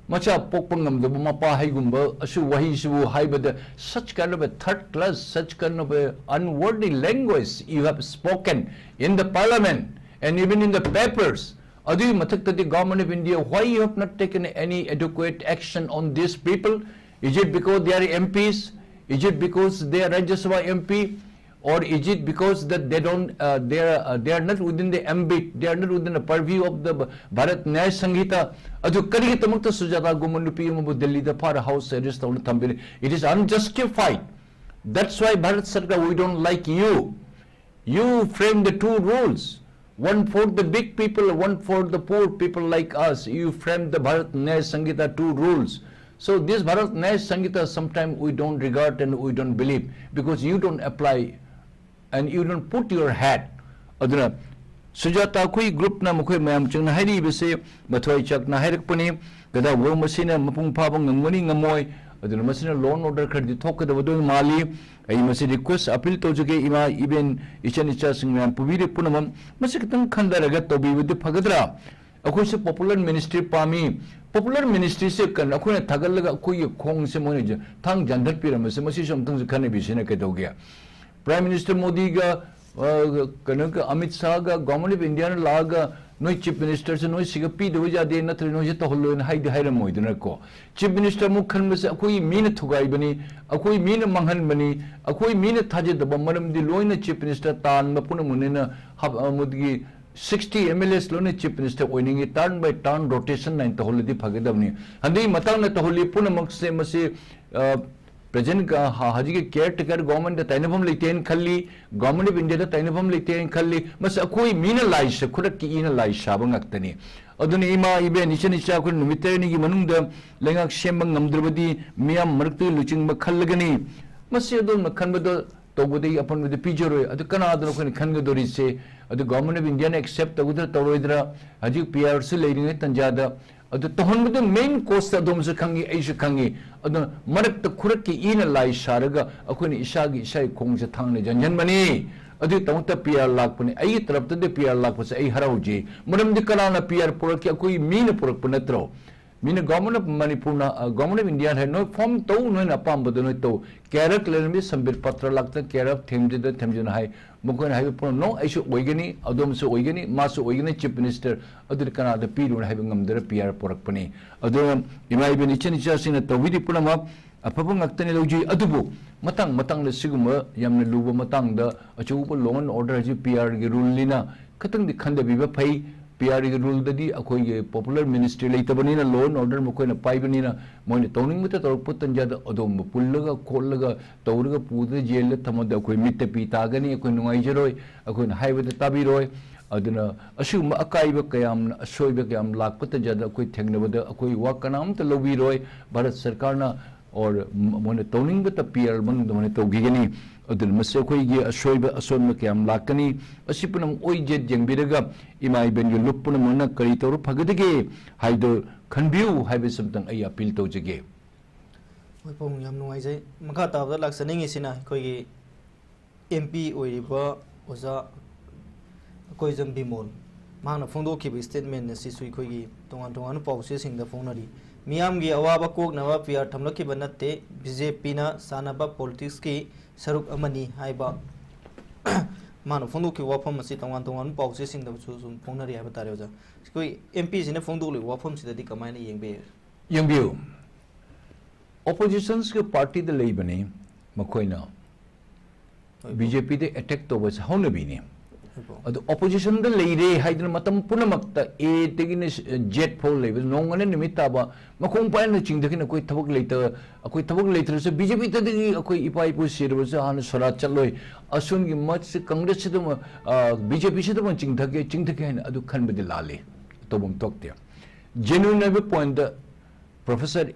ꯃꯆꯥ ꯄꯣꯛꯄ ꯉꯝꯗꯕ ꯃꯄꯥ ꯍꯩꯒꯨꯝꯕ ꯑꯁꯤ ꯋꯥꯍꯩꯁꯤꯕꯨ ꯍꯥꯏꯕꯗ such kind of a third class, such kind of a unworthy language you have spoken in the parliament and even in the papers. ꯑꯗꯨꯒꯤ ꯃꯊꯛꯇꯗꯤ Government of India, why you have not taken any adequate action on these people? Is it because they are M Ps? Is it because they are Rajya Sabha M P? Or is it because that they don't, uh, they are, uh, they are not within the ambit, they are not within the purview of the Bharat Nyay Sanhita? ꯑꯗꯨ ꯀꯔꯤꯒꯤꯗꯃꯛꯇ ꯁꯨꯖꯥꯇꯥꯒꯨꯝꯕ ꯅꯨꯄꯤ ꯑꯃꯕꯨ ꯗꯦꯜꯂꯤꯗ ꯐꯥꯔ house arrest ꯇꯧꯅ ꯊꯝꯕꯤꯔꯤ? It is unjustified. That's why Bharat Sarkar, we don't like you. You frame the two rules, one for the big people, one for the poor people like us. You frame the Bharat Nyay Sanhita two rules. So this Bharat Nyay Sanhita, sometimes we don't regard and we don't believe because you don't apply and you don't put your head. ꯑꯗꯨꯅ ꯁꯨꯖꯥꯇꯥ ꯑꯩꯈꯣꯏ groupꯅ, ꯃꯈꯣꯏ ꯃꯌꯥꯝ ꯆꯪꯅ ꯍꯥꯏꯔꯤꯕꯁꯦ ꯃꯊ꯭ꯋꯥꯏ ꯆꯥꯛꯅ ꯍꯥꯏꯔꯛꯄꯅꯤ꯫ ꯀꯗꯥꯏꯐꯥꯎ ꯃꯁꯤꯅ ꯃꯄꯨꯡ ꯐꯥꯕ ꯉꯝꯒꯅꯤ ꯉꯝꯃꯣꯏ, ꯑꯗꯨꯅ ꯃꯁꯤꯅ law and order ꯈꯔꯗꯤ ꯊꯣꯛꯀꯗꯕꯗꯣ ꯃꯥꯜꯂꯤ꯫ ꯑꯩ ꯃꯁꯤ request, appeal ꯇꯧꯖꯒꯦ, ꯏꯃꯥ, ꯏꯕꯦꯟ, ꯏꯆꯟ ꯏꯆꯥꯁꯤꯡ ꯃꯌꯥꯝ ꯄꯨꯕꯤꯔꯤꯕ ꯄꯨꯝꯅꯃꯛ, ꯃꯁꯤ ꯈꯤꯇꯪ ꯈꯟꯊꯔꯒ ꯇꯧꯕꯤꯕꯗꯤ ꯐꯒꯗ꯭ꯔꯥ? ꯑꯩꯈꯣꯏꯁꯨ popular ministry ꯄꯥꯝꯃꯤ꯫ Popular ministryꯁꯦ ꯀꯩꯅꯣ, ꯑꯩꯈꯣꯏꯅ ꯊꯥꯒꯠꯂꯒ ꯑꯩꯈꯣꯏꯒꯤ ꯈꯣꯡꯁꯦ ꯃꯣꯏꯅ ꯊꯥꯡ ꯌꯥꯟꯊꯠꯄꯤꯔꯝꯕꯁꯦ, ꯃꯁꯤꯁꯨ ꯑꯃꯨꯛꯇꯪꯁꯨ ꯈꯟꯅꯕꯤꯁꯤꯅ ꯀꯩꯗꯧꯒꯦ? Prime Minister ꯃꯣꯗꯤꯒ, ꯑ, ꯀꯩꯅꯣꯒ, ꯑꯃꯤꯠ ꯁꯥꯍꯒ Government of Indiaꯅ ꯂꯥꯛꯑꯒ ꯅꯣꯏ Chief Ministerꯁꯦ ꯅꯣꯏ ꯁꯤꯒ ꯄꯤꯗꯕ ꯌꯥꯗꯦ, ꯅꯠꯇ꯭ꯔꯗꯤ ꯅꯣꯏꯁꯦ ꯇꯧꯍꯜꯂꯣꯏꯅ ꯍꯥꯏꯗꯤ ꯍꯥꯏꯔꯝꯃꯣꯏꯗꯅꯀꯣ꯫ Chief Minister ꯑꯃꯨꯛ ꯈꯟꯕꯁꯦ ꯑꯩꯈꯣꯏ ꯃꯤꯅ ꯊꯨꯒꯥꯏꯕꯅꯤ, ꯑꯩꯈꯣꯏ ꯃꯤꯅ ꯃꯥꯡꯍꯟꯕꯅꯤ, ꯑꯩꯈꯣꯏ ꯃꯤꯅ ꯊꯥꯖꯗꯕ, ꯃꯔꯝꯗꯤ ꯂꯣꯏꯅ Chief Minister ꯇꯥꯟꯕ ꯄꯨꯝꯅꯃꯛꯅꯤꯅ ꯍꯥꯞ-, ꯑ, ꯃꯗꯨꯒꯤ sixty M L As ꯂꯣꯏꯅ Chief Minister ꯑꯣꯏꯅꯤꯡꯉꯤ꯫ Turn by turn rotation ꯅꯥꯏꯅ ꯇꯧꯍꯜꯂꯗꯤ ꯐꯒꯗꯕꯅꯤ꯫ ꯍꯟꯗꯛꯀꯤ ꯃꯇꯥꯡꯗ ꯇꯧꯍꯜꯂꯤ ꯄꯨꯝꯅꯃꯛꯁꯦ ꯃꯁꯤ, ꯑ, present, ꯑ, ꯍ-, ꯍꯧꯖꯤꯛꯀꯤ caretaker governmentꯇ ꯇꯥꯏꯅꯐꯝ ꯂꯩꯇꯦꯅ ꯈꯜꯂꯤ, Government of Indiaꯗ ꯇꯥꯏꯅꯐꯝ ꯂꯩꯇꯦꯅ ꯈꯜꯂꯤ꯫ ꯃꯁꯤ ꯑꯩꯈꯣꯏ ꯃꯤꯅ ꯂꯥꯏ ꯁꯥ-, ꯈꯨꯗꯛꯀꯤ ꯏꯅ ꯂꯥꯏ ꯁꯥꯕ ꯉꯥꯛꯇꯅꯤ꯫ ꯑꯗꯨꯅ ꯏꯃꯥ, ꯏꯕꯦꯟ, ꯏꯆꯟ ꯏꯆꯥ ꯑꯩꯈꯣꯏꯅ ꯅꯨꯃꯤꯠ ꯇꯔꯦꯠꯅꯤꯒꯤ ꯃꯅꯨꯡꯗ ꯂꯩꯉꯥꯛ ꯁꯦꯝꯕ ꯉꯝꯗ꯭ꯔꯕꯗꯤ ꯃꯤꯌꯥꯝ ꯃꯔꯛꯇꯒꯤ ꯂꯨꯆꯤꯡꯕ ꯈꯜꯂꯒꯅꯤ꯫ ꯃꯁꯤ ꯑꯗꯣꯝꯅ ꯈꯟꯕꯗ ꯇꯧꯕꯗ ꯑꯩ ꯑꯄꯟꯕꯗꯤ ꯄꯤꯖꯔꯣꯏ꯫ ꯑꯗꯨ ꯀꯅꯥꯗꯅꯣ ꯑꯩꯈꯣꯏꯅ ꯈꯟꯒꯗꯧꯔꯤꯁꯦ? ꯑꯗꯨ Government of Indiaꯅ accept ꯇꯧꯒꯗ꯭ꯔꯥ ꯇꯧꯔꯣꯏꯗ꯭ꯔꯥ? ꯍꯧꯖꯤꯛ P Rꯁꯨ ꯂꯩꯔꯤꯉꯩ ꯇꯟꯖꯥꯗ ꯑꯗꯨ ꯇꯧꯍꯟꯕꯗ main causeꯇ ꯑꯗꯣꯝꯁꯨ ꯈꯪꯉꯤ, ꯑꯩꯁꯨ ꯈꯪꯉꯤ꯫ ꯑꯗꯨꯅ ꯃꯔꯛꯇ ꯈꯨꯔꯛꯀꯤ ꯏꯅ ꯂꯥꯏ ꯁꯥꯔꯒ ꯑꯩꯈꯣꯏꯅ ꯏꯁꯥꯒꯤ, ꯏꯁꯥꯒꯤ ꯈꯣꯡꯁꯦ ꯊꯥꯡꯅ ꯌꯥꯟꯁꯤꯟꯕꯅꯤ꯫ ꯑꯗꯨꯒꯤꯗꯃꯛꯇ P R ꯂꯥꯛꯄꯅꯤ꯫ ꯑꯩꯒꯤ ꯇꯔꯞꯇꯗꯤ P R ꯂꯥꯛꯄꯁꯦ ꯑꯩ ꯍꯔꯥꯎꯖꯩ꯫ ꯃꯔꯝꯗꯤ ꯀꯅꯥꯅ P R ꯄꯨꯔꯛꯀꯦ? ꯑꯩꯈꯣꯏ ꯃꯤꯅ ꯄꯨꯔꯛꯄ ꯅꯠꯇ꯭ꯔꯣ? ꯃꯤꯅ ꯒꯣꯚꯔꯟꯃꯦꯟꯠ ꯑꯣꯐ ꯃꯅꯤꯄꯨꯔꯅ, ꯑ, ꯒꯣꯚꯔꯟꯃꯦꯟꯠ ꯑꯣꯐ ꯏꯟꯗꯤꯌꯥꯅ ꯍꯥꯏ, "ꯅꯣꯏ ꯐꯣꯔꯝ ꯇꯧ, ꯅꯣꯏꯅ ꯑꯄꯥꯝꯕꯗꯣ ꯅꯣꯏ ꯇꯧ, ꯀꯌꯥꯔꯛ ꯂꯩꯔꯝꯃꯤ, ꯁꯝꯕꯤꯠ ꯄꯇ꯭ꯔ ꯂꯥꯛꯇ ꯀꯌꯥꯔꯛ ꯊꯦꯝꯖꯤꯟꯗ ꯊꯦꯝꯖꯤꯟ" ꯍꯥꯏ꯫ ꯃꯈꯣꯏꯅ ꯍꯥꯏꯕ ꯄꯨꯝꯅꯃꯛ, "ꯅꯣ, ꯑꯩꯁꯨ ꯑꯣꯏꯒꯅꯤ, ꯑꯗꯣꯝꯁꯨ ꯑꯣꯏꯒꯅꯤ, ꯃꯥꯁꯨ ꯑꯣꯏꯒꯅꯤ ꯆꯤꯐ ꯃꯤꯅꯤꯁꯇꯔ, ꯑꯗꯨꯗꯤ ꯀꯅꯥꯗ ꯄꯤꯔꯨꯅ?" ꯍꯥꯏꯕ ꯉꯝꯗꯅ ꯄꯤ ꯑꯥꯔ ꯄꯨꯔꯛꯄꯅꯤ꯫ ꯑꯗꯨꯅ ꯏꯃꯥ ꯏꯕꯦꯟ, ꯏꯆꯤꯟ ꯏꯆꯥꯁꯤꯡꯅ ꯇꯧꯕꯤꯔꯤ ꯄꯨꯝꯅꯃꯛ ꯑꯐꯕ ꯉꯥꯛꯇꯅꯤ ꯂꯧꯖꯩ꯫ ꯑꯗꯨꯕꯨ ꯃꯇꯥꯡ ꯃꯇꯥꯡꯗ ꯁꯤꯒꯨꯝꯕ ꯌꯥꯝꯅ ꯂꯨꯕ ꯃꯇꯥꯡꯗ ꯑꯆꯧꯕ law and order ꯍꯥꯏꯁꯤ ꯄꯤ ꯑꯥꯔꯒꯤ ꯔꯨꯜꯅꯤꯅ ꯈꯤꯇꯪꯗꯤ ꯈꯟꯊꯕꯤꯕ ꯐꯩ꯫ ꯄꯤ ꯑꯥꯔꯒꯤ ꯔꯨꯜꯗꯗꯤ ꯑꯩꯈꯣꯏꯒꯤ ꯄꯣꯄꯨꯂꯔ ꯃꯤꯅꯤꯁꯇ꯭ꯔꯤ ꯂꯩꯇꯕꯅꯤꯅ, law and order ꯃꯈꯣꯏꯅ ꯄꯥꯏꯕꯅꯤꯅ, ꯃꯣꯏꯅ ꯇꯧꯅꯤꯡꯕꯇ ꯇꯧꯔꯛꯄ ꯇꯟꯖꯥꯗ ꯑꯗꯣꯝꯕꯨ ꯄꯨꯜꯂꯒ ꯈꯣꯠꯂꯒ ꯇꯧꯔꯒ ꯄꯨꯗꯅ ꯖꯦꯜꯗ ꯊꯝꯃꯗ ꯑꯩꯈꯣꯏ ꯃꯤꯠꯇ ꯄꯤ ꯇꯥꯒꯅꯤ, ꯑꯩꯈꯣꯏ ꯅꯨꯡꯉꯥꯏꯖꯔꯣꯏ, ꯑꯩꯈꯣꯏꯅ ꯍꯥꯏꯕꯗ ꯇꯥꯕꯤꯔꯣꯏ꯫ ꯑꯗꯨꯅ ꯑꯁꯤꯒꯨꯝꯕ ꯑꯀꯥꯏꯕ ꯀꯌꯥꯝꯅ, ꯑꯁꯣꯏꯕ ꯀꯌꯥꯝ ꯂꯥꯛꯄ ꯇꯟꯖꯥꯗ ꯑꯩꯈꯣꯏ ꯊꯦꯡꯅꯕꯗ ꯑꯩꯈꯣꯏ ꯋꯥ ꯀꯅꯥꯝꯇ ꯂꯧꯕꯤꯔꯣꯏ꯫ ꯚꯥꯔꯠ ꯁꯔꯀꯥꯔꯅ or ꯃ-, ꯃꯣꯏꯅ ꯇꯧꯅꯤꯡꯕꯇ ꯄꯤ ꯑꯥꯔ ꯃꯅꯨꯡꯗ ꯃꯣꯏꯅ ꯇꯧꯈꯤꯒꯅꯤ꯫ ꯑꯗꯨꯅ ꯃꯁꯤ ꯑꯩꯈꯣꯏꯒꯤ ꯑꯁꯣꯏꯕ ꯑꯁꯣꯟꯕ ꯀꯌꯥꯝ ꯂꯥꯛꯀꯅꯤ꯫ ꯑꯁꯤ ꯄꯨꯝꯅꯃꯛ ꯑꯣꯏꯖꯦꯠ ꯌꯦꯡꯕꯤꯔꯒ ꯏꯃꯥ ꯏꯕꯦꯟꯒꯤ ꯂꯨꯞ ꯄꯨꯝꯅꯃꯛꯅ ꯀꯔꯤ ꯇꯧꯔ ꯐꯒꯗꯒꯦ ꯍꯥꯏꯗꯨ ꯈꯟꯕꯤꯌꯨ ꯍꯥꯏꯕꯁꯤ ꯑꯝꯇꯪ ꯑꯩ ꯑꯄꯤꯜ ꯇꯧꯖꯒꯦ꯫ ꯍꯣꯏ, ꯄꯥꯕꯨꯡ, ꯌꯥꯝ ꯅꯨꯡꯉꯥꯏꯖꯩ꯫ ꯃꯈꯥ ꯇꯥꯕꯗ ꯂꯥꯛꯆꯅꯤꯡꯉꯤꯁꯤꯅ ꯑꯩꯈꯣꯏꯒꯤ ꯑꯦꯝ ꯄꯤ ꯑꯣꯏꯔꯤꯕ ꯑꯣꯖꯥ ꯑꯩꯈꯣꯏ ꯖꯝ ꯕꯤꯃꯣꯜ, ꯃꯍꯥꯛꯅ ꯐꯣꯡꯗꯣꯛꯈꯤꯕ ꯁ꯭ꯇꯦꯠꯃꯦꯟ ꯑꯁꯤꯁꯨ ꯑꯩꯈꯣꯏꯒꯤ ꯇꯣꯉꯥꯟ ꯇꯣꯉꯥꯟꯕ ꯄꯥꯎꯆꯦꯁꯤꯡꯗ ꯐꯣꯡꯅꯔꯤ꯫ "ꯃꯤꯌꯥꯝꯒꯤ ꯑꯋꯥꯕ ꯀꯣꯛꯅꯕ ꯄꯤ ꯑꯥꯔ ꯊꯝꯂꯛꯈꯤꯕ ꯅꯠꯇꯦ, ꯕꯤ ꯖꯦ ꯄꯤꯅ ꯁꯥꯟꯅꯕ ꯄꯣꯂꯤꯇꯤꯛꯁꯀꯤ ꯁꯔꯨꯛ ꯑꯃꯅꯤ" ꯍꯥꯏꯕ ꯃꯥꯅ ꯐꯣꯡꯗꯣꯛꯈꯤꯕ ꯋꯥꯐꯝ ꯑꯁꯤ ꯇꯣꯉꯥꯟ ꯇꯣꯉꯥꯟꯕ ꯄꯥꯎꯆꯦꯁꯤꯡꯗꯁꯨ ꯁꯨꯝ ꯐꯣꯡꯅꯔꯤ ꯍꯥꯏꯕ ꯇꯥꯔꯦ, ꯑꯣꯖꯥ꯫ ꯑꯩꯈꯣꯏ ꯑꯦꯝ ꯄꯤꯁꯤꯅ ꯐꯣꯡꯗꯣꯛꯂꯤꯕ ꯋꯥꯐꯝꯁꯤꯗꯗꯤ ꯀꯃꯥꯏꯅ ꯌꯦꯡꯕꯤꯔꯤ? ꯌꯦꯡꯕꯤꯌꯨ, ꯑꯣꯄꯣꯖꯤꯁꯟꯁꯀꯤ ꯄꯥꯔꯇꯤꯗ ꯂꯩꯕꯅꯤ ꯃꯈꯣꯏꯅ꯫ ꯕꯤ ꯖꯦ ꯄꯤꯗ ꯑꯦꯇꯦꯛ ꯇꯧꯕꯁꯦ ꯍꯧꯅꯕꯤꯅꯤ꯫ ꯑꯗꯨ ꯑꯣꯄꯣꯖꯤꯁꯟꯗ ꯂꯩꯔꯦ ꯍꯥꯏꯗꯅ ꯃꯇꯝ ꯄꯨꯝꯅꯃꯛꯇ ꯑꯦꯗꯒꯤꯅ ꯖꯦꯠ ꯐꯥꯎ ꯂꯩꯕ, ꯅꯣꯡꯉꯥꯟꯅ ꯅꯨꯃꯤꯠ ꯇꯥꯕ ꯃꯈꯣꯡ ꯄꯥꯏꯅ ꯆꯤꯡꯊꯈꯤꯅ ꯑꯩꯈꯣꯏ ꯊꯕꯛ ꯂꯩꯇ-, ꯑꯩꯈꯣꯏ ꯊꯕꯛ ꯂꯩꯇ꯭ꯔꯁꯨ ꯕꯤ ꯖꯦ ꯄꯤꯗꯒꯤ ꯑꯩꯈꯣꯏ ꯏꯄꯥ ꯏꯄꯨ ꯁꯤꯔꯕꯁꯨ ꯍꯥꯟꯅ ꯁꯣꯔꯥꯠ ꯆꯠꯂꯣꯏ, ꯑꯁꯣꯝꯒꯤ ꯃꯁꯤ ꯀꯪꯒ꯭ꯔꯦꯁꯁꯤꯗꯃꯛ, ꯑ, ꯕꯤ ꯖꯦ ꯄꯤꯁꯤꯗꯃꯛ ꯆꯤꯡꯊꯒꯦ, ꯆꯤꯡꯊꯒꯦ ꯍꯥꯏꯅ ꯑꯗꯨ ꯈꯟꯕꯗꯤ ꯂꯥꯜꯂꯤ, ꯇꯧꯐꯝ ꯊꯣꯛꯇꯦ꯫ ꯖꯦꯅ꯭ꯌꯨꯟ ꯑꯣꯏꯕ ꯄꯣꯏꯟꯠꯇ ꯄ꯭ꯔꯣꯐꯦꯁꯔ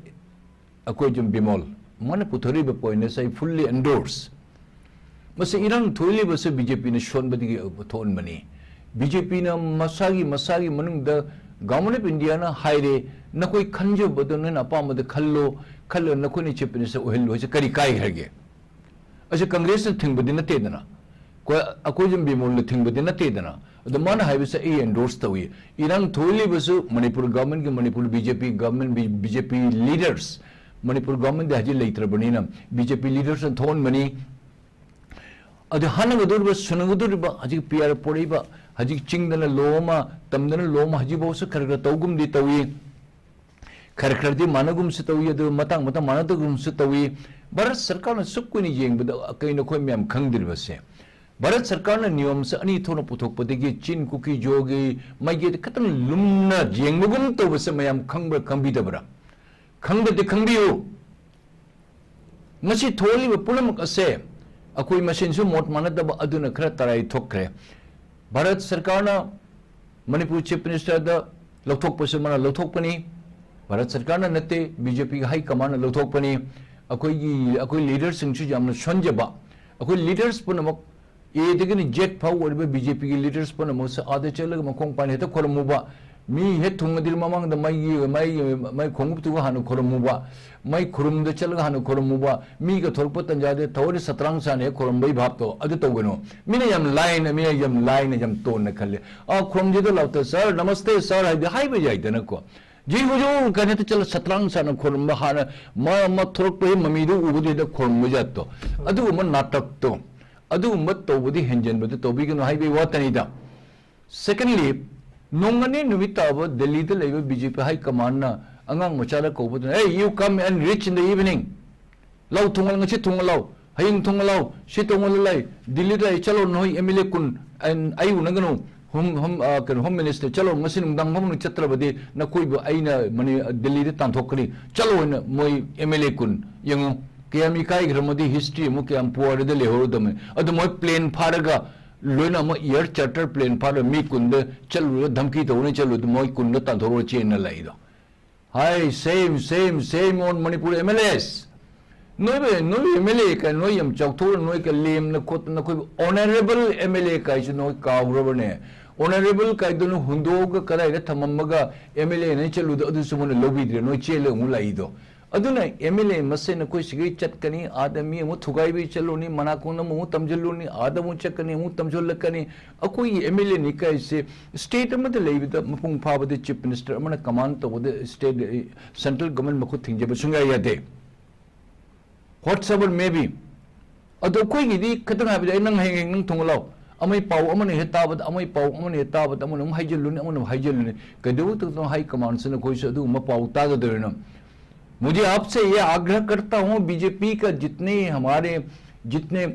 ꯑꯩꯈꯣꯏ ꯖꯝ ꯕꯤꯃꯣꯜ, ꯃꯥꯅ ꯄꯨꯊꯣꯔꯛꯏꯕ ꯄꯣꯏꯟꯠ ꯑꯁꯤ ꯑꯩ ꯐꯨꯜꯂꯤ ꯑꯦꯟꯗꯣꯔꯁ꯫ ꯃꯁꯤ ꯏꯔꯥꯡ ꯊꯣꯛꯂꯤꯕꯁꯤ ꯕꯤ ꯖꯦ ꯄꯤꯅ ꯁꯣꯟꯕꯗꯒꯤ ꯊꯣꯛꯍꯟꯕꯅꯤ꯫ ꯕꯤ ꯖꯦ ꯄꯤꯅ ꯃꯁꯥꯒꯤ, ꯃꯁꯥꯒꯤ ꯃꯅꯨꯡꯗ ꯒꯚꯔꯟꯃꯦꯟꯠ ꯑꯣꯐ ꯏꯟꯗꯤꯌꯥꯅ ꯍꯥꯏꯔꯦ, "ꯅꯈꯣꯏ ꯈꯟꯖꯕꯗꯣ ꯅꯣꯏꯅ ꯑꯄꯥꯝꯕꯗ ꯈꯜꯂꯣ, ꯈꯜꯂꯒ ꯅꯈꯣꯏꯅ ꯆꯤꯐ ꯃꯤꯅꯤꯁꯇꯔ ꯑꯣꯏꯍꯜꯂꯨ" ꯍꯥꯏꯁꯦ ꯀꯔꯤ ꯀꯥꯏꯈ꯭ꯔꯒꯦ? ꯑꯁꯤ ꯀꯪꯒ꯭ꯔꯦꯁꯅ ꯊꯤꯡꯕꯗꯤ ꯅꯠꯇꯦꯗꯅ, ꯑꯩꯈꯣꯏ, ꯑꯩꯈꯣꯏ ꯖꯝ ꯕꯤꯃꯣꯜꯅ ꯊꯤꯡꯕꯗꯤ ꯅꯠꯇꯦꯗꯅ, ꯑꯗꯣ ꯃꯥꯅ ꯍꯥꯏꯕꯁꯦ ꯑꯩ ꯑꯦꯟꯗꯣꯔꯁ ꯇꯧꯏ꯫ ꯏꯔꯥꯡ ꯊꯣꯛꯍꯜꯂꯤꯕꯁꯨ ꯃꯅꯤꯄꯨꯔ ꯒꯚꯔꯟꯃꯦꯟꯒꯤ, ꯃꯅꯤꯄꯨꯔ ꯕꯤ ꯖꯦ ꯄꯤ ꯒꯚꯔꯟꯃꯦꯟ, ꯕꯤ ꯖꯦ ꯄꯤ ꯂꯤꯗꯔꯁ, ꯃꯅꯤꯄꯨꯔ ꯒꯚꯔꯟꯃꯦꯟꯗꯤ ꯍꯧꯖꯤꯛ ꯂꯩꯇ꯭ꯔꯕꯅꯤꯅ ꯕꯤ ꯖꯦ ꯄꯤ ꯂꯤꯗꯔꯁꯅ ꯊꯣꯛꯍꯟꯕꯅꯤ꯫ ꯑꯗꯨ ꯍꯥꯟꯅꯒꯗꯧꯔꯤꯕ, ꯁꯨꯅꯒꯗꯧꯔꯤꯕ, ꯍꯧꯖꯤꯛ ꯄꯤ ꯑꯥꯔ ꯄꯣꯔꯛꯏꯕ, ꯍꯧꯖꯤꯛ ꯆꯤꯡꯗꯅ ꯂꯣ ꯑꯃ, ꯇꯝꯗꯅ ꯂꯣ ꯑꯃ, ꯍꯧꯖꯤꯛꯐꯥꯎꯁꯨ ꯈꯔ ꯈꯔ ꯇꯧꯒꯨꯝꯗꯤ ꯇꯧꯏ꯫ ꯈꯔ ꯈꯔꯗꯤ ꯃꯥꯟꯅꯒꯨꯝꯁꯨ ꯇꯧꯏ, ꯑꯗꯨ ꯃꯇꯥꯡ ꯃꯇꯥꯡ ꯃꯥꯟꯅꯗꯒꯨꯝꯁꯨ ꯇꯧꯏ꯫ ꯚꯥꯔꯠ ꯁꯔꯀꯥꯔꯅ ꯁꯨꯛ ꯀꯨꯏꯅ ꯌꯦꯡꯕꯗ ꯀꯩꯅꯣ ꯑꯩꯈꯣꯏ ꯃꯌꯥꯝ ꯈꯪꯗ꯭ꯔꯤꯕꯁꯦ? ꯚꯥꯔꯠ ꯁꯔꯀꯥꯔꯅ ꯅꯤꯌꯣꯝꯁꯦ ꯑꯅꯤ ꯊꯣꯛꯅ ꯄꯨꯊꯣꯛꯄꯗꯒꯤ ꯆꯤꯟ, ꯀꯨꯀꯤ, ꯖꯣꯒꯤ ꯃꯥꯏꯀꯩꯗ ꯈꯤꯇꯪ ꯂꯨꯝꯅ ꯌꯦꯡꯕꯒꯨꯝ ꯇꯧꯕꯁꯦ ꯃꯌꯥꯝ ꯈꯪꯕ꯭ꯔꯥ ꯈꯪꯕꯤꯗꯕ꯭ꯔꯥ? ꯈꯪꯗ꯭ꯔꯗꯤ ꯈꯪꯕꯤꯌꯨ꯫ ꯉꯁꯤ ꯊꯣꯛꯂꯤꯕ ꯄꯨꯝꯅꯃꯛ ꯑꯁꯦ ꯑꯩꯈꯣꯏ ꯃꯁꯦꯟꯁꯨ ꯃꯣꯠ ꯃꯥꯟꯅꯗꯕ ꯑꯗꯨꯅ ꯈꯔ ꯇꯔꯥꯏ ꯊꯣꯛꯈ꯭ꯔꯦ꯫ ꯚꯥꯔꯠ ꯁꯔꯀꯥꯔꯅ ꯃꯅꯤꯄꯨꯔ ꯆꯤꯐ ꯃꯤꯅꯤꯁꯇꯔꯗ ꯂꯧꯊꯣꯛꯄꯁꯨ ꯃꯥꯅ ꯂꯧꯊꯣꯛꯄꯅꯤ꯫ ꯚꯥꯔꯠ ꯁꯔꯀꯥꯔꯅ ꯅꯠꯇꯦ, ꯕꯤ ꯖꯦ ꯄꯤꯒꯤ ꯍꯥꯏ ꯀꯃꯥꯟꯅ ꯂꯧꯊꯣꯛꯄꯅꯤ꯫ ꯑꯩꯈꯣꯏꯒꯤ, ꯑꯩꯈꯣꯏ ꯂꯤꯗꯔꯁꯤꯡꯁꯨ ꯌꯥꯝꯅ ꯁꯣꯟꯖꯕ꯫ ꯑꯩꯈꯣꯏ ꯂꯤꯗꯔꯁ ꯄꯨꯝꯅꯃꯛ, ꯑꯦꯗꯒꯤꯅ ꯖꯦꯠ ꯐꯥꯎ ꯑꯣꯏꯔꯤꯕ ꯕꯤ ꯖꯦ ꯄꯤꯒꯤ ꯂꯤꯗꯔꯁ ꯄꯨꯝꯅꯃꯛꯁꯨ ꯑꯥꯗ ꯆꯠꯂꯒ ꯃꯈꯣꯡ ꯄꯥꯟ ꯍꯦꯛꯇ ꯈꯣꯏꯔꯝꯃꯨꯕ, ꯃꯤ ꯍꯦꯛ ꯊꯨꯡꯉꯗꯤ ꯃꯃꯥꯡꯗ ꯃꯩꯒꯤ, ꯃꯩ, ꯃꯩ ꯈꯣꯡꯎꯞꯇꯨꯒ ꯍꯥꯟꯅ ꯈꯣꯏꯔꯝꯃꯨꯕ, ꯃꯩ ꯈꯨꯔꯨꯝꯗ ꯆꯠꯂꯒ ꯍꯥꯟꯅ ꯈꯣꯏꯔꯝꯃꯨꯕ, ꯃꯤꯒ ꯊꯣꯛꯂꯛꯄ ꯇꯟꯖꯥꯗ ꯊꯑꯣꯏꯅ ꯁꯇ꯭ꯔꯥꯡ ꯁꯥꯅ ꯍꯦꯛ ꯈꯣꯏꯔꯝꯕꯩ ꯚꯥꯞꯇꯣ ꯑꯗꯨ ꯇꯧꯒꯅꯨ꯫ ꯃꯤꯅ ꯌꯥꯝ ꯂꯥꯏꯅ, ꯃꯤꯅ ꯌꯥꯝ ꯂꯥꯏꯅ, ꯌꯥꯝ ꯇꯣꯟꯅ ꯈꯜꯂꯦ꯫ "ꯑꯥ, ꯈꯣꯏꯔꯝꯖꯦꯗ ꯂꯥꯎꯇ ꯁꯥꯔ, ꯅꯃꯁꯇꯦ ꯁꯥꯔ" ꯍꯥꯏꯗꯤ ꯍꯥꯏꯕ ꯌꯥꯏꯗꯅꯀꯣ꯫ "ꯖꯤ ꯍꯨꯖꯨꯔ" ꯀꯥꯏꯅ ꯍꯦꯛꯇ ꯆꯠꯂ ꯁꯇ꯭ꯔꯥꯡ ꯁꯥꯅ ꯈꯣꯏꯔꯝꯕ, ꯍꯥꯟꯅ ꯃꯥ ꯑꯃ ꯊꯣꯛꯂꯛꯄꯒꯤ ꯃꯃꯤꯗꯨ ꯎꯕꯗꯨꯗ ꯈꯣꯏꯔꯝꯕ ꯖꯥꯠꯇꯣ꯫ ꯑꯗꯨꯒꯨꯝꯕ ꯅꯥꯇꯛꯇꯣ, ꯑꯗꯨꯒꯨꯝꯕ ꯇꯧꯕꯗꯤ ꯍꯦꯟꯖꯟꯕꯗꯨ ꯇꯧꯕꯤꯒꯅꯨ ꯍꯥꯏꯕꯒꯤ ꯋꯥꯇꯅꯤꯗ꯫ Secondly, ꯅꯣꯡ ꯑꯅꯤ ꯅꯨꯃꯤꯠ ꯇꯥꯕ ꯗꯦꯜꯂꯤꯗ ꯂꯩꯕ ꯕꯤ ꯖꯦ ꯄꯤ ꯍꯥꯏ ꯀꯃꯥꯟꯅ ꯑꯉꯥꯡ ꯃꯆꯥꯗ ꯀꯧꯕꯗꯨꯅ, "Hey, you come and reach in the evening. ꯂꯥꯎ, ꯊꯨꯡꯉꯜ, ꯉꯁꯤ ꯊꯨꯡꯉꯜ ꯂꯥꯎ, ꯍꯌꯦꯡ ꯊꯨꯡꯉꯜ ꯂꯥꯎ, ꯁꯤ ꯇꯧꯉꯜ ꯂꯩ, ꯗꯤꯜꯂꯤꯗ ꯑꯩ ꯆꯠꯂꯣ, ꯅꯈꯣꯏ ꯑꯦꯝ ꯑꯦꯜ ꯑꯦ ꯀꯨꯟ, ꯑꯩ ꯎꯅꯒꯅꯨ, ꯍꯣꯝ, ꯍꯣꯝ, ꯑ, ꯀꯩꯅꯣ, ꯍꯣꯝ ꯃꯤꯅꯤꯁꯇꯔ, ꯆꯠꯂꯣ, ꯉꯁꯤ ꯅꯨꯡꯗꯥꯡ ꯐꯥꯎꯕ ꯆꯠꯇ꯭ꯔꯕꯗꯤ ꯅꯈꯣꯏꯕꯨ ꯑꯩꯅ ꯃꯅꯤ-, ꯗꯤꯜꯂꯤꯗ ꯇꯥꯟꯊꯣꯛꯀꯅꯤ, ꯆꯠꯂꯣ" ꯍꯥꯏꯅ ꯃꯣꯏ ꯑꯦꯝ ꯑꯦꯜ ꯑꯦ ꯀꯨꯟ, ꯌꯦꯡꯉꯨ, ꯀꯌꯥꯝ ꯏꯀꯥꯏꯈ꯭ꯔꯃꯗꯤ ꯍꯤꯁꯇ꯭ꯔꯤ ꯑꯃꯨꯛ ꯀꯌꯥꯝ ꯄꯨꯋꯥꯔꯤꯗ ꯂꯩꯍꯧꯔꯗꯕꯅꯤ꯫ ꯑꯗꯨ ꯃꯣꯏ ꯄ꯭ꯂꯦꯟ ꯐꯥꯔꯒ ꯂꯣꯏꯅ ꯑꯃꯨꯛ ꯏꯌꯔ ꯆꯥꯔꯇꯔ ꯄ꯭ꯂꯦꯟ ꯐꯥꯔꯒ ꯃꯤ ꯀꯨꯟꯗ ꯆꯠꯂꯨꯔꯒ ꯙꯝꯀꯤ ꯇꯧꯒꯅꯤ, ꯆꯠꯂꯨ, ꯑꯗꯨ ꯃꯣꯏ ꯀꯨꯟꯗ ꯇꯥꯟꯊꯣꯛꯑꯒ ꯆꯦꯟꯅ ꯂꯩꯗꯣ꯫ ꯍꯥꯏ, same, same, same on Manipur M L As. ꯅꯣꯏꯕꯨ, ꯅꯣꯏ ꯑꯦꯝ ꯑꯦꯜ ꯑꯦ ꯀꯥꯏ ꯅꯣꯏ ꯌꯥꯝ ꯆꯥꯎꯊꯣꯛꯅ ꯅꯣꯏ ꯀ ꯂꯦꯝꯅ ꯈꯣꯠꯇꯅ ꯑꯩꯈꯣꯏꯕꯨ ꯑꯣꯅꯔꯦꯕꯜ ꯑꯦꯝ ꯑꯦꯜ ꯑꯦ ꯀꯥꯏꯁꯤ ꯅꯣꯏ ꯀꯥꯎꯈ꯭ꯔꯕꯅꯦ? ꯑꯣꯅꯔꯦꯕꯜ ꯀꯥꯏꯗꯨꯅ ꯍꯨꯟꯗꯣꯛꯑꯒ ꯀꯗꯥꯏꯗ ꯊꯝꯃꯝꯃꯒ ꯑꯦꯝ ꯑꯦꯜ ꯑꯦꯅ ꯆꯠꯂꯨꯗ ꯑꯗꯨꯁꯨ ꯃꯣꯏꯅ ꯂꯧꯕꯤꯗ꯭ꯔꯦ, ꯅꯣꯏ ꯆꯦꯜꯂ ꯑꯃꯨꯛ ꯂꯥꯛꯏꯗꯣ꯫ ꯑꯗꯨꯅ ꯑꯦꯝ ꯑꯦꯜ ꯑꯦ ꯃꯁꯦꯟ ꯑꯩꯈꯣꯏ ꯁꯤꯒꯩ ꯆꯠꯀꯅꯤ, ꯑꯥꯗ ꯃꯤ ꯑꯃꯨꯛ ꯊꯨꯒꯥꯏꯕꯤ ꯆꯠꯂꯨꯅꯤ, ꯃꯅꯥꯀꯣꯡꯗ ꯑꯃꯨꯛ ꯇꯝꯁꯤꯜꯂꯨꯅꯤ, ꯑꯥꯗ ꯑꯃꯨꯛ ꯆꯠꯀꯅꯤ, ꯑꯃꯨꯛ ꯇꯝꯁꯤꯜꯂꯛꯀꯅꯤ꯫ ꯑꯩꯈꯣꯏꯒꯤ ꯑꯦꯝ ꯑꯦꯜ ꯑꯦ ꯅꯤꯀꯥꯏꯁꯦ ꯁ꯭ꯇꯦꯠ ꯑꯃꯗ ꯂꯩꯕꯗ ꯃꯄꯨꯡ ꯐꯥꯕꯗ ꯆꯤꯐ ꯃꯤꯅꯤꯁꯇꯔ ꯑꯃꯅ ꯀꯃꯥꯟ ꯇꯧꯕꯗ ꯁ꯭ꯇꯦꯠ, ꯁꯦꯟꯇ꯭ꯔꯦꯜ ꯒꯚꯔꯟꯃꯦꯟ ꯃꯈꯨꯠ ꯊꯤꯡꯖꯕ ꯁꯨꯡꯌꯥ ꯌꯥꯗꯦ꯫ Whatsoever may be꯫ ꯑꯗꯣ ꯑꯩꯈꯣꯏꯒꯤꯗꯤ ꯈꯤꯇꯪ ꯍꯥꯏꯕꯗ, "ꯑꯩ ꯅꯪ ꯍꯌꯦꯡ ꯍꯌꯦꯡ ꯅꯪ ꯊꯣꯡꯉ ꯂꯥꯎ, ꯑꯃꯒꯤ ꯄꯥꯎ ꯑꯃꯅ ꯍꯦꯛ ꯇꯥꯕꯗ, ꯑꯃꯒꯤ ꯄꯥꯎ ꯑꯃꯅ ꯍꯦꯛ ꯇꯥꯕꯗ, ꯑꯃꯅ ꯑꯃꯨꯛ ꯍꯥꯏꯖꯤꯜꯂꯨꯅꯤ, ꯑꯃꯅ ꯑꯃꯨꯛ ꯍꯥꯏꯖꯤꯜꯂꯨꯅꯤ, ꯀꯩꯗꯧꯕꯗꯅꯣ ꯍꯥꯏ ꯀꯃꯥꯟꯁꯤꯅ ꯑꯩꯈꯣꯏꯁꯨ ꯑꯗꯨꯒꯨꯝꯕ ꯄꯥꯎ ꯇꯥꯒꯗꯧꯔꯤꯅꯣ?" मुझे आपसे ये आग्रह करता हूँ, बीजेपी का जितने हमारे, जितने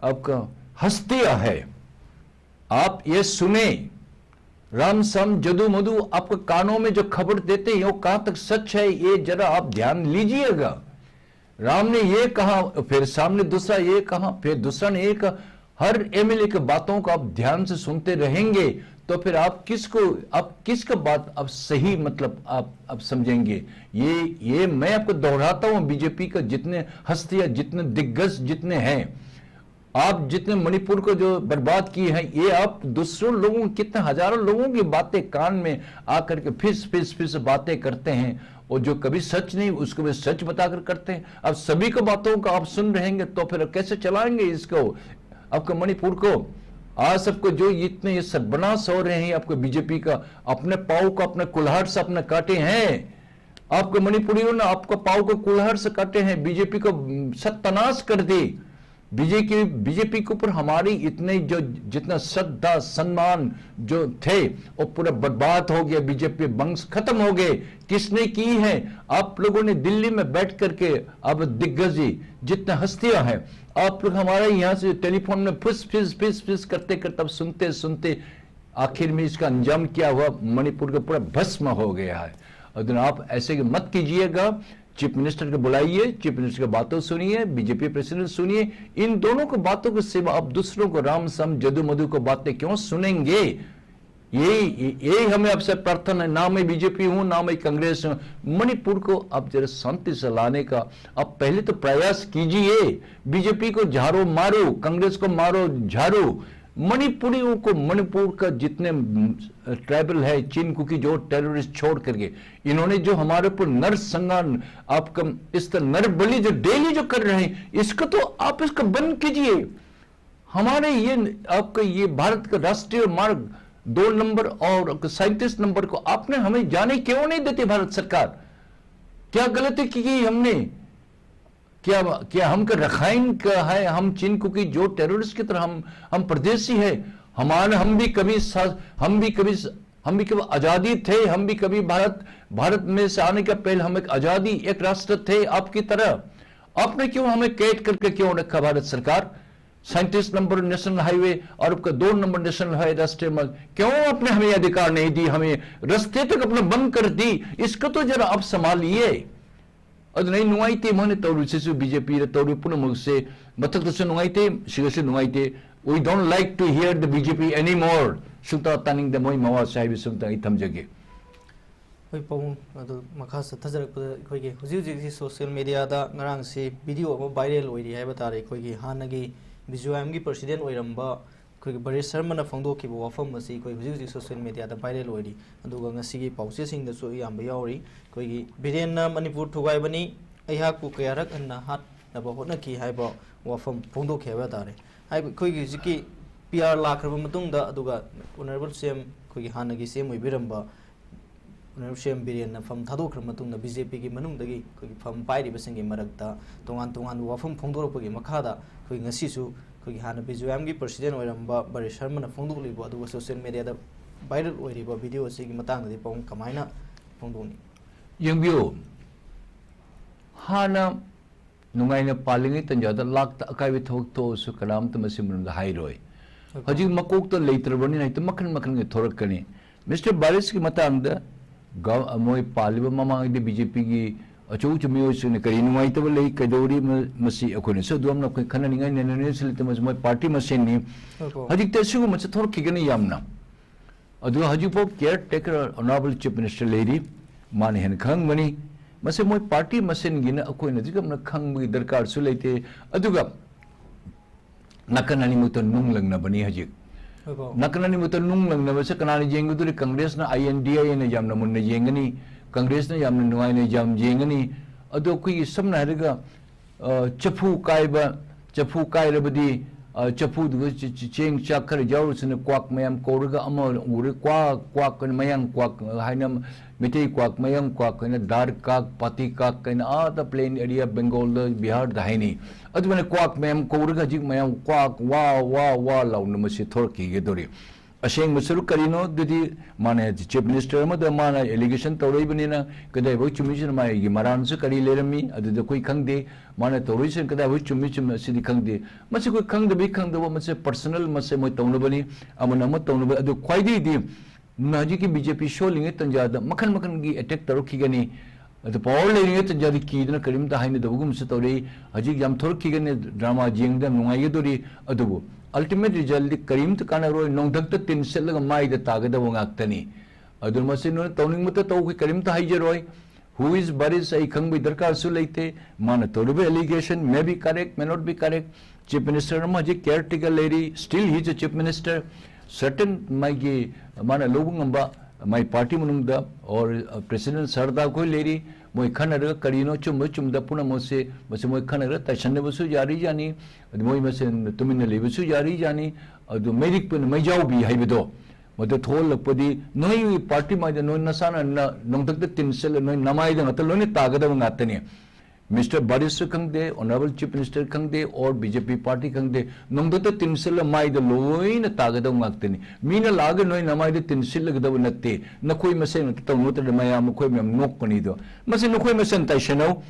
आपका हस्तियां है, आप ये सुने, राम साम जदू मधु आपको कानों में जो खबर देते हैं, वो कहाँ तक सच है, ये जरा आप ध्यान लीजिएगा। राम ने ये कहा, फिर सामने दूसरा ये कहा, फिर दूसरा ने ये कहा। हर एमएलए के बातों को आप ध्यान से सुनते रहेंगे, तो फिर आप किसको, आप किसका बात आप सही, मतलब, आप, आप समझेंगे? ये, ये मैं आपको दोहराता हूँ, बीजेपी का जितने हस्तियां, जितने दिग्गज, जितने हैं, आप जितने मणिपुर को जो बर्बाद किए हैं, ये आप दूसरों लोगों, कितने हजारों लोगों की बातें कान में आकर के फिस फिस फिस बातें करते हैं, और जो कभी सच नहीं, उसको भी सच बताकर करते हैं। अब सभी को बातों का आप सुन रहेंगे, तो फिर कैसे चलाएंगे इसको, आपके मणिपुर को? आज सबको जो इतने ये सर्वनाश हो रहे हैं आपको बीजेपी का, अपने पाँव को अपने कुल्हाड़ से अपने काटे हैं। आपके मणिपुरियों ने आपका पाँव को कुल्हाड़ से काटे हैं, बीजेपी को, उम, सत्यानाश कर दी। बीजेपी, बीजेपी के ऊपर हमारी इतने जो, जितना श्रद्धा सम्मान जो थे, वो पूरा बर्बाद हो गया। बीजेपी वंश खत्म हो गए। किसने की है? आप लोगों ने दिल्ली में बैठ करके, अब दिग्गज जी, जितने हस्तियां हैं, आप लोग हमारे यहाँ से टेलीफोन में फुस फिस फिस फिस करते करते, अब सुनते सुनते आखिर में इसका अंजाम क्या हुआ? मणिपुर का पूरा भस्म हो गया है। अदन आप ऐसे मत कीजिएगा। चीफ मिनिस्टर को बुलाइए, चीफ मिनिस्टर की बातों सुनिए, बीजेपी प्रेसिडेंट सुनिए। इन दोनों को बातों के सिवा आप दूसरों को राम सम जदू मधु को बातें क्यों सुनेंगे? यही, यही हमें आपसे प्रार्थना है। ना मैं बीजेपी हूँ, ना मैं कांग्रेस हूँ। मणिपुर को आप जरा शांति से लाने का आप पहले तो प्रयास कीजिए। बीजेपी को झाड़ू मारो, कांग्रेस को मारो झाड़ू, मणिपुरियों को, मणिपुर का जितने ट्राइबल है, चीन कुकी जो टेररिस्ट छोड़ करके, इन्होंने जो हमारे ऊपर नरसंहार, आपका इस तरह नरबलि जो डेली जो कर रहे हैं, इसको तो आप इसको बंद कीजिए। हमारे ये, आपका ये भारत का राष्ट्रीय मार्ग दो नंबर और सैंतीस नंबर को आपने हमें जाने क्यों नहीं देते भारत सरकार? क्या गलती की गई हमने? क्या, क्या हम का रखाइन का है, हम चीन कुकी जो टेररिस्ट की तरह हम, हम परदेसी है? हमारे, हम भी कभी सा-, हम भी कभी स-, हम भी कभी आजादी थे, हम भी कभी भारत, भारत में से आने का पहले हम एक आजादी, एक राष्ट्र थे आपकी तरह। आपने क्यों हमें कैद करके क्यों रखा भारत सरकार? सैंतीस नंबर नेशनल हाईवे और आपका दो नंबर नेशनल हाईवे राष्ट्रीय मार्ग, क्यों आपने हमें अधिकार नहीं दी, हमें रास्ते तक अपना बंद कर दी? इसको तो जरा आप संभालिए। ꯑꯗꯨꯅ ꯑꯩ ꯅꯨꯡꯉꯥꯏꯇꯦ ꯃꯣꯏꯅ ꯇꯧꯔꯤꯁꯤꯁꯨ, ꯕꯤ ꯖꯦ ꯄꯤꯗ ꯇꯧꯔꯤꯕ ꯄꯨꯝꯅꯃꯛꯁꯦ꯫ ꯃꯊꯛꯇꯁꯨ ꯅꯨꯡꯉꯥꯏꯇꯦ, ꯁꯤꯗꯁꯨ ꯅꯨꯡꯉꯥꯏꯇꯦ꯫ We don't like to hear the B J P anymore. ꯁꯨꯡꯇꯥ ꯇꯥꯅꯤꯡꯗꯦ ꯃꯣꯏ ꯃꯋꯥꯁꯦ ꯍꯥꯏꯕꯁꯤ ꯑꯝꯇ ꯑꯩ ꯊꯝꯖꯒꯦ꯫ ꯍꯣꯏ ꯄꯥꯕꯨꯡ, ꯑꯗꯨ ꯃꯈꯥ ꯆꯠꯊꯖꯔꯛꯄꯗ ꯑꯩꯈꯣꯏꯒꯤ ꯍꯧꯖꯤꯛ ꯍꯧꯖꯤꯛꯁꯤ ꯁꯣꯁꯤꯌꯦꯜ ꯃꯦꯗꯤꯌꯥꯗ ꯉꯔꯥꯡꯁꯤ ꯚꯤꯗꯤꯑꯣ ꯑꯃ ꯚꯥꯏꯔꯦꯜ ꯑꯣꯏꯔꯤ ꯍꯥꯏꯕ ꯇꯥꯔꯦ꯫ ꯑꯩꯈꯣꯏꯒꯤ ꯍꯥꯟꯅꯒꯤ ꯕꯤ ꯖꯤ ꯑꯦꯝꯒꯤ ꯄ꯭ꯔꯁꯤꯗꯦꯟ ꯑꯣꯏꯔꯝꯕ ꯑꯩꯈꯣꯏꯒꯤ ꯕꯔꯤꯁ ꯁꯔꯃꯅ ꯐꯣꯡꯗꯣꯛꯈꯤꯕ ꯋꯥꯐꯝ ꯑꯁꯤ ꯑꯩꯈꯣꯏ ꯍꯧꯖꯤꯛ ꯍꯧꯖꯤꯛ ꯁꯣꯁꯤꯌꯦꯜ ꯃꯦꯗꯤꯌꯥꯗ ꯚꯥꯏꯔꯦꯜ ꯑꯣꯏꯔꯤ꯫ ꯑꯗꯨꯒ ꯉꯁꯤꯒꯤ ꯄꯥꯎꯆꯦꯁꯤꯡꯗꯁꯨ ꯑꯌꯥꯝꯕ ꯌꯥꯎꯔꯤ꯫ ꯑꯩꯈꯣꯏꯒꯤ ꯕꯤꯔꯦꯟꯅ ꯃꯅꯤꯄꯨꯔ ꯊꯨꯒꯥꯏꯕꯅꯤ, ꯑꯩꯍꯥꯛꯄꯨ ꯀꯌꯥꯔꯛ ꯍꯟꯅ ꯍꯥꯠꯅꯕ ꯍꯣꯠꯅꯈꯤ ꯍꯥꯏꯕ ꯋꯥꯐꯝ ꯐꯣꯡꯗꯣꯛꯈꯤ ꯍꯥꯏꯕ ꯇꯥꯔꯦ꯫ ꯍꯥꯏꯕ ꯑꯩꯈꯣꯏꯒꯤ ꯍꯧꯖꯤꯛꯀꯤ ꯄꯤ ꯑꯥꯔ ꯂꯥꯛꯈ꯭ꯔꯕ ꯃꯇꯨꯡꯗ, ꯑꯗꯨꯒ ꯑꯣꯅꯔꯦꯕꯜ ꯁꯤ ꯑꯦꯝ, ꯑꯩꯈꯣꯏꯒꯤ ꯍꯥꯟꯅꯒꯤ ꯁꯤ ꯑꯦꯝ ꯑꯣꯏꯕꯤꯔꯝꯕ ꯑꯣꯅꯔꯦꯕꯜ ꯁꯤ ꯑꯦꯝ ꯕꯤꯔꯦꯟꯅ ꯐꯝ ꯊꯥꯗꯣꯛꯈ꯭ꯔ ꯃꯇꯨꯡꯗ, ꯕꯤ ꯖꯦ ꯄꯤꯒꯤ ꯃꯅꯨꯡꯗꯒꯤ ꯑꯩꯈꯣꯏꯒꯤ ꯐꯝ ꯄꯥꯏꯔꯤꯕꯁꯤꯡꯒꯤ ꯃꯔꯛꯇ ꯇꯣꯉꯥꯟ ꯇꯣꯉꯥꯟꯕ ꯋꯥꯐꯝ ꯐꯣꯡꯗꯣꯔꯛꯄꯒꯤ ꯃꯈꯥꯗ, ꯑꯩꯈꯣꯏ ꯉꯁꯤꯁꯨ ꯑꯩꯈꯣꯏꯒꯤ ꯍꯥꯟꯅ ꯕꯤ ꯖꯤ ꯑꯦꯝꯒꯤ ꯄ꯭ꯔꯁꯤꯗꯦꯟ ꯑꯣꯏꯔꯝꯕ ꯕꯔꯤꯁ ꯁꯔꯃꯅ ꯐꯣꯡꯗꯣꯛꯂꯤꯕ, ꯑꯗꯨꯒ ꯁꯣꯁꯤꯌꯦꯜ ꯃꯦꯗꯤꯌꯥꯗ ꯚꯥꯏꯔꯦꯜ ꯑꯣꯏꯔꯤꯕ ꯚꯤꯗꯤꯑꯣ ꯑꯁꯤꯒꯤ ꯃꯇꯥꯡꯗꯗꯤ ꯄꯥꯎ ꯀꯃꯥꯏꯅ ꯐꯣꯡꯗꯣꯛꯅꯤ? ꯌꯦꯡꯕꯤꯌꯨ, ꯍꯥꯟꯅ ꯅꯨꯡꯉꯥꯏꯅ ꯄꯥꯜꯂꯤꯉꯩ ꯇꯟꯖꯥꯗ ꯂꯥꯛꯇ ꯑꯀꯥꯏꯕ ꯊꯕꯛ ꯊꯣꯛꯑꯁꯨ ꯀꯅꯥꯝꯇ ꯃꯁꯤ ꯃꯔꯝꯗ ꯍꯥꯏꯔꯣꯏ꯫ ꯍꯣꯏ꯫ ꯍꯧꯖꯤꯛ ꯃꯀꯣꯛꯇ ꯂꯩꯇ꯭ꯔꯕꯅꯤꯅ ꯍꯦꯛꯇ ꯃꯈꯟ ꯃꯈꯟꯒꯤ ꯊꯣꯔꯛꯀꯅꯤ꯫ ꯃꯤꯁꯇꯔ ꯕꯥꯔꯤꯁꯀꯤ ꯃꯇꯥꯡꯗ ꯒ-, ꯃꯣꯏ ꯄꯥꯜꯂꯤꯕ ꯃꯃꯥꯡꯒꯤ ꯕꯤ ꯖꯦ ꯄꯤꯒꯤ ꯑꯆꯧ ꯑꯆꯧꯕ ꯃꯤꯑꯣꯏꯁꯤꯡꯅ ꯀꯔꯤ ꯅꯨꯡꯉꯥꯏꯇꯕ ꯂꯩ, ꯀꯩꯗꯧꯔꯤ, ꯃ-, ꯃꯁꯤ ꯑꯩꯈꯣꯏꯅꯁꯨ ꯑꯗꯨꯝꯅ ꯑꯩꯈꯣꯏ ꯈꯟꯅꯅꯤꯡꯉꯥꯏ, ꯅꯩꯅꯅꯤꯡꯉꯥꯏꯁꯨ ꯂꯩꯇꯦ, ꯃꯁꯤ ꯃꯣꯏ ꯄꯥꯔꯇꯤ ꯃꯁꯦꯟꯅꯤ꯫ ꯍꯣꯏ꯫ ꯍꯧꯖꯤꯛꯇꯤ ꯑꯁꯤꯒꯨꯝꯕꯁꯦ ꯊꯣꯔꯛꯈꯤꯒꯅꯤ ꯌꯥꯝꯅ꯫ ꯑꯗꯨꯒ ꯍꯧꯖꯤꯛꯐꯥꯎ ꯀꯤꯌꯔ ꯇꯦꯀꯔ ꯑꯣꯅꯔꯦꯕꯜ ꯆꯤꯐ ꯃꯤꯅꯤꯁꯇꯔ ꯂꯩꯔꯤ, ꯃꯥꯅ ꯍꯦꯟꯅ ꯈꯪꯒꯅꯤ꯫ ꯃꯁꯤ ꯃꯣꯏ ꯄꯥꯔꯇꯤ ꯃꯁꯦꯟꯒꯤꯅ ꯑꯩꯈꯣꯏꯅ ꯍꯧꯖꯤꯛ ꯌꯥꯝꯅ ꯈꯪꯕꯒꯤ ꯗꯔꯀꯥꯔꯁꯨ ꯂꯩꯇꯦ꯫ ꯑꯗꯨꯒ ꯅꯥꯀꯟ ꯑꯅꯤꯃꯛꯇ ꯅꯨꯡ ꯂꯪꯅꯕꯅꯤ ꯍꯧꯖꯤꯛ꯫ ꯅꯥꯀꯟ ꯑꯅꯤꯃꯛꯇ ꯅꯨꯡ ꯂꯪꯅꯕꯁꯦ ꯀꯅꯥꯅ ꯌꯦꯡꯒꯗꯧꯔꯤ? ꯀꯪꯒ꯭ꯔꯦꯁꯅ, ꯑꯥꯏ ꯑꯦꯟ ꯗꯤ ꯑꯥꯏ ꯑꯦꯅ ꯌꯥꯝꯅ ꯃꯨꯟꯅ ꯌꯦꯡꯒꯅꯤ, ꯀꯪꯒ꯭ꯔꯦꯁꯅ ꯌꯥꯝꯅ ꯅꯨꯡꯉꯥꯏꯅ ꯌꯥꯝ ꯌꯦꯡꯒꯅꯤ꯫ ꯑꯗꯣ ꯑꯩꯈꯣꯏꯒꯤ ꯁꯝꯅ ꯍꯥꯏꯔꯒ, ꯑ, ꯆꯐꯨ ꯀꯥꯏꯕ, ꯆꯐꯨ ꯀꯥꯏꯔꯕꯗꯤ, ꯑ, ꯆꯐꯨꯗꯨꯒ ꯆ-, ꯆ-, ꯆꯦꯡ ꯆꯥꯛ ꯈꯔ ꯌꯥꯎꯔꯁꯤꯅ ꯀ꯭ꯋꯥꯛ ꯃꯌꯥꯝ ꯀꯧꯔꯒ ꯑꯃ ꯎꯔꯦ, ꯀ꯭ꯋꯥꯛ, ꯀ꯭ꯋꯥꯛ ꯍꯥꯏꯅ ꯃꯌꯥꯡ ꯀ꯭ꯋꯥꯛ ꯍꯥꯏꯅ, ꯃꯩꯇꯩ ꯀ꯭ꯋꯥꯛ, ꯃꯌꯥꯡ ꯀ꯭ꯋꯥꯛ ꯍꯥꯏꯅ, ꯗꯥꯔ ꯀꯥꯛ, ꯄꯥꯇꯤ ꯀꯥꯛ ꯍꯥꯏꯅ ꯑꯥꯗ plain area Bengal ꯗ, ꯕꯤꯍꯥꯔꯗ ꯍꯥꯏꯅꯩ꯫ ꯑꯗꯨꯃꯥꯏꯅ ꯀ꯭ꯋꯥꯛ ꯃꯌꯥꯝ ꯀꯧꯔꯒ ꯍꯧꯖꯤꯛ ꯃꯌꯥꯝ ꯀ꯭ꯋꯥꯛ, ꯋꯥ, ꯋꯥ, ꯋꯥ ꯂꯥꯎꯅ ꯃꯁꯤ ꯊꯣꯔꯛꯈꯤꯒꯗꯧꯔꯤ꯫ ꯑꯁꯦꯡꯕ ꯁꯔꯨꯛ ꯀꯔꯤꯅꯣ? ꯑꯗꯨꯗꯤ ꯃꯥꯅ chief minister ꯑꯃꯗ ꯃꯥꯅ allegation ꯇꯧꯔꯛꯏꯕꯅꯤꯅ ꯀꯗꯥꯏꯐꯥꯎ ꯆꯨꯝꯃꯤ ꯆꯨꯝꯃꯤ ꯃꯥꯒꯤ ꯃꯔꯥꯜꯁꯨ ꯀꯔꯤ ꯂꯩꯔꯝꯃꯤ? ꯑꯗꯨꯗꯤ ꯑꯩꯈꯣꯏ ꯈꯪꯗꯦ꯫ ꯃꯥꯅ ꯇꯧꯔꯛꯏꯁꯤꯅ ꯀꯗꯥꯏꯐꯥꯎ ꯆꯨꯝꯃꯤ ꯆꯨꯝꯃꯤ ꯑꯁꯤꯗꯤ ꯈꯪꯗꯦ꯫ ꯃꯁꯤ ꯑꯩꯈꯣꯏ ꯈꯪꯗꯕꯩ ꯈꯪꯗꯕ, ꯃꯁꯤ personal, ꯃꯁꯤ ꯃꯣꯏ ꯇꯧꯅꯕꯅꯤ, ꯑꯃꯅ ꯑꯃ ꯇꯧꯅꯕ꯫ ꯑꯗꯨ ꯈ꯭ꯋꯥꯏꯗꯒꯤꯗꯤ ꯍꯧꯖꯤꯛꯀꯤ ꯕꯤ ꯖꯦ ꯄꯤ ꯁꯣꯜꯂꯤꯉꯩ ꯇꯟꯖꯥꯗ ꯃꯈꯜ ꯃꯈꯜꯒꯤ attack ꯇꯧꯔꯛꯈꯤꯒꯅꯤ꯫ ꯑꯗꯨ power ꯂꯩꯔꯤꯉꯩ ꯇꯟꯖꯥꯗꯤ ꯀꯤꯗꯅ ꯀꯔꯤꯝꯇ ꯍꯥꯏꯅꯗꯕꯒꯨꯝꯁꯨ ꯇꯧꯔꯛꯏ꯫ ꯍꯧꯖꯤꯛ ꯌꯥꯝ ꯊꯣꯔꯛꯈꯤꯒꯅꯤ, drama ꯌꯦꯡꯕꯗ ꯌꯥꯝ ꯅꯨꯡꯉꯥꯏꯒꯗꯧꯔꯤ꯫ ꯑꯗꯨꯕꯨ ultimate result ꯗꯤ ꯀꯔꯤꯝꯇ ꯀꯥꯟꯅꯔꯣꯏ, ꯅꯣꯡꯊꯛꯇ ꯇꯤꯟ ꯁꯤꯠꯂꯒ ꯃꯥꯏꯗ ꯇꯥꯒꯗꯕ ꯉꯥꯛꯇꯅꯤ꯫ ꯑꯗꯨꯅ ꯃꯁꯤ ꯅꯣꯏꯅ ꯇꯧꯅꯤꯡꯕꯇ ꯇꯧ, ꯑꯩꯈꯣꯏ ꯀꯔꯤꯝꯇ ꯍꯥꯏꯖꯔꯣꯏ꯫ Who is Barish ꯑꯩ ꯈꯪꯕꯒꯤ ꯗꯔꯀꯥꯔꯁꯨ ꯂꯩꯇꯦ꯫ ꯃꯥꯅ ꯇꯧꯔꯤꯕ allegation may be correct, may not be correct꯫ Chief minister ꯑꯃ ꯍꯧꯖꯤꯛ caretaker ꯂꯩꯔꯤ, still he is a chief minister꯫ Certain ꯃꯥꯒꯤ, ꯃꯥꯅ ꯂꯧꯕ ꯉꯝꯕ, ꯃꯥꯏ party ꯃꯅꯨꯡꯗ or, uh, president ꯁꯔꯗꯥ ꯈꯣꯏ ꯂꯩꯔꯤ, ꯃꯣꯏ ꯈꯟꯅꯔꯒ ꯀꯔꯤꯅꯣ ꯑꯆꯨꯝꯕ ꯑꯆꯨꯝꯗ ꯄꯨꯝꯅꯃꯛꯁꯦ, ꯃꯁꯤ ꯃꯣꯏ ꯈꯟꯅꯔꯒ ꯇꯥꯏꯁꯟꯅꯕꯁꯨ ꯌꯥꯔꯤꯖꯥꯠꯅꯤ꯫ ꯑꯗꯨ ꯃꯣꯏ ꯃꯁꯦꯟ ꯇꯨꯃꯤꯟꯅ ꯂꯩꯕꯁꯨ ꯌꯥꯔꯤꯖꯥꯠꯅꯤ꯫ ꯑꯗꯨ ꯃꯩꯔꯤꯛꯄꯅ ꯃꯩꯖꯥꯎꯕꯤ ꯍꯥꯏꯕꯗꯣ, ꯃꯗꯨ ꯊꯣꯛꯍꯜꯂꯛꯄꯗꯤ ꯅꯣꯏꯒꯤ party ꯃꯥꯏꯗ ꯅꯣꯏ ꯅꯁꯥꯅ ꯅ-, ꯅꯣꯡꯊꯛꯇ ꯇꯤꯟ ꯁꯤꯠꯂ ꯅꯣꯏ ꯅꯃꯥꯏꯗ ꯉꯥꯛꯇ ꯂꯣꯏꯅ ꯇꯥꯒꯗꯕ ꯉꯥꯛꯇꯅꯤ꯫ Mister ꯕꯥꯔꯤꯁꯁꯨ ꯈꯪꯗꯦ, honourable chief minister ꯈꯪꯗꯦ, or B J P party ꯈꯪꯗꯦ, ꯅꯣꯡꯊꯛꯇ ꯇꯤꯟ ꯁꯤꯠꯂ ꯃꯥꯏꯗ ꯂꯣꯏꯅ ꯇꯥꯒꯗꯕ ꯉꯥꯛꯇꯅꯤ꯫ ꯃꯤꯅ ꯂꯥꯛꯑꯒ ꯅꯣꯏ ꯅꯃꯥꯏꯗ ꯇꯤꯟ ꯁꯤꯠꯂꯒꯗꯕ ꯅꯠꯇꯦ꯫ ꯅꯈꯣꯏ ꯃꯁꯦꯟ ꯉꯥꯛꯇ ꯇꯧꯅꯨ, ꯅꯠꯇ꯭ꯔꯗꯤ ꯃꯌꯥꯝ ꯑꯩꯈꯣꯏ ꯃꯌꯥꯝ ꯅꯣꯛꯀꯅꯤꯗꯣ꯫ ꯃꯁꯤ ꯅꯈꯣꯏ ꯃꯁꯦꯟ ꯇꯥꯏꯁꯟꯅꯧ꯫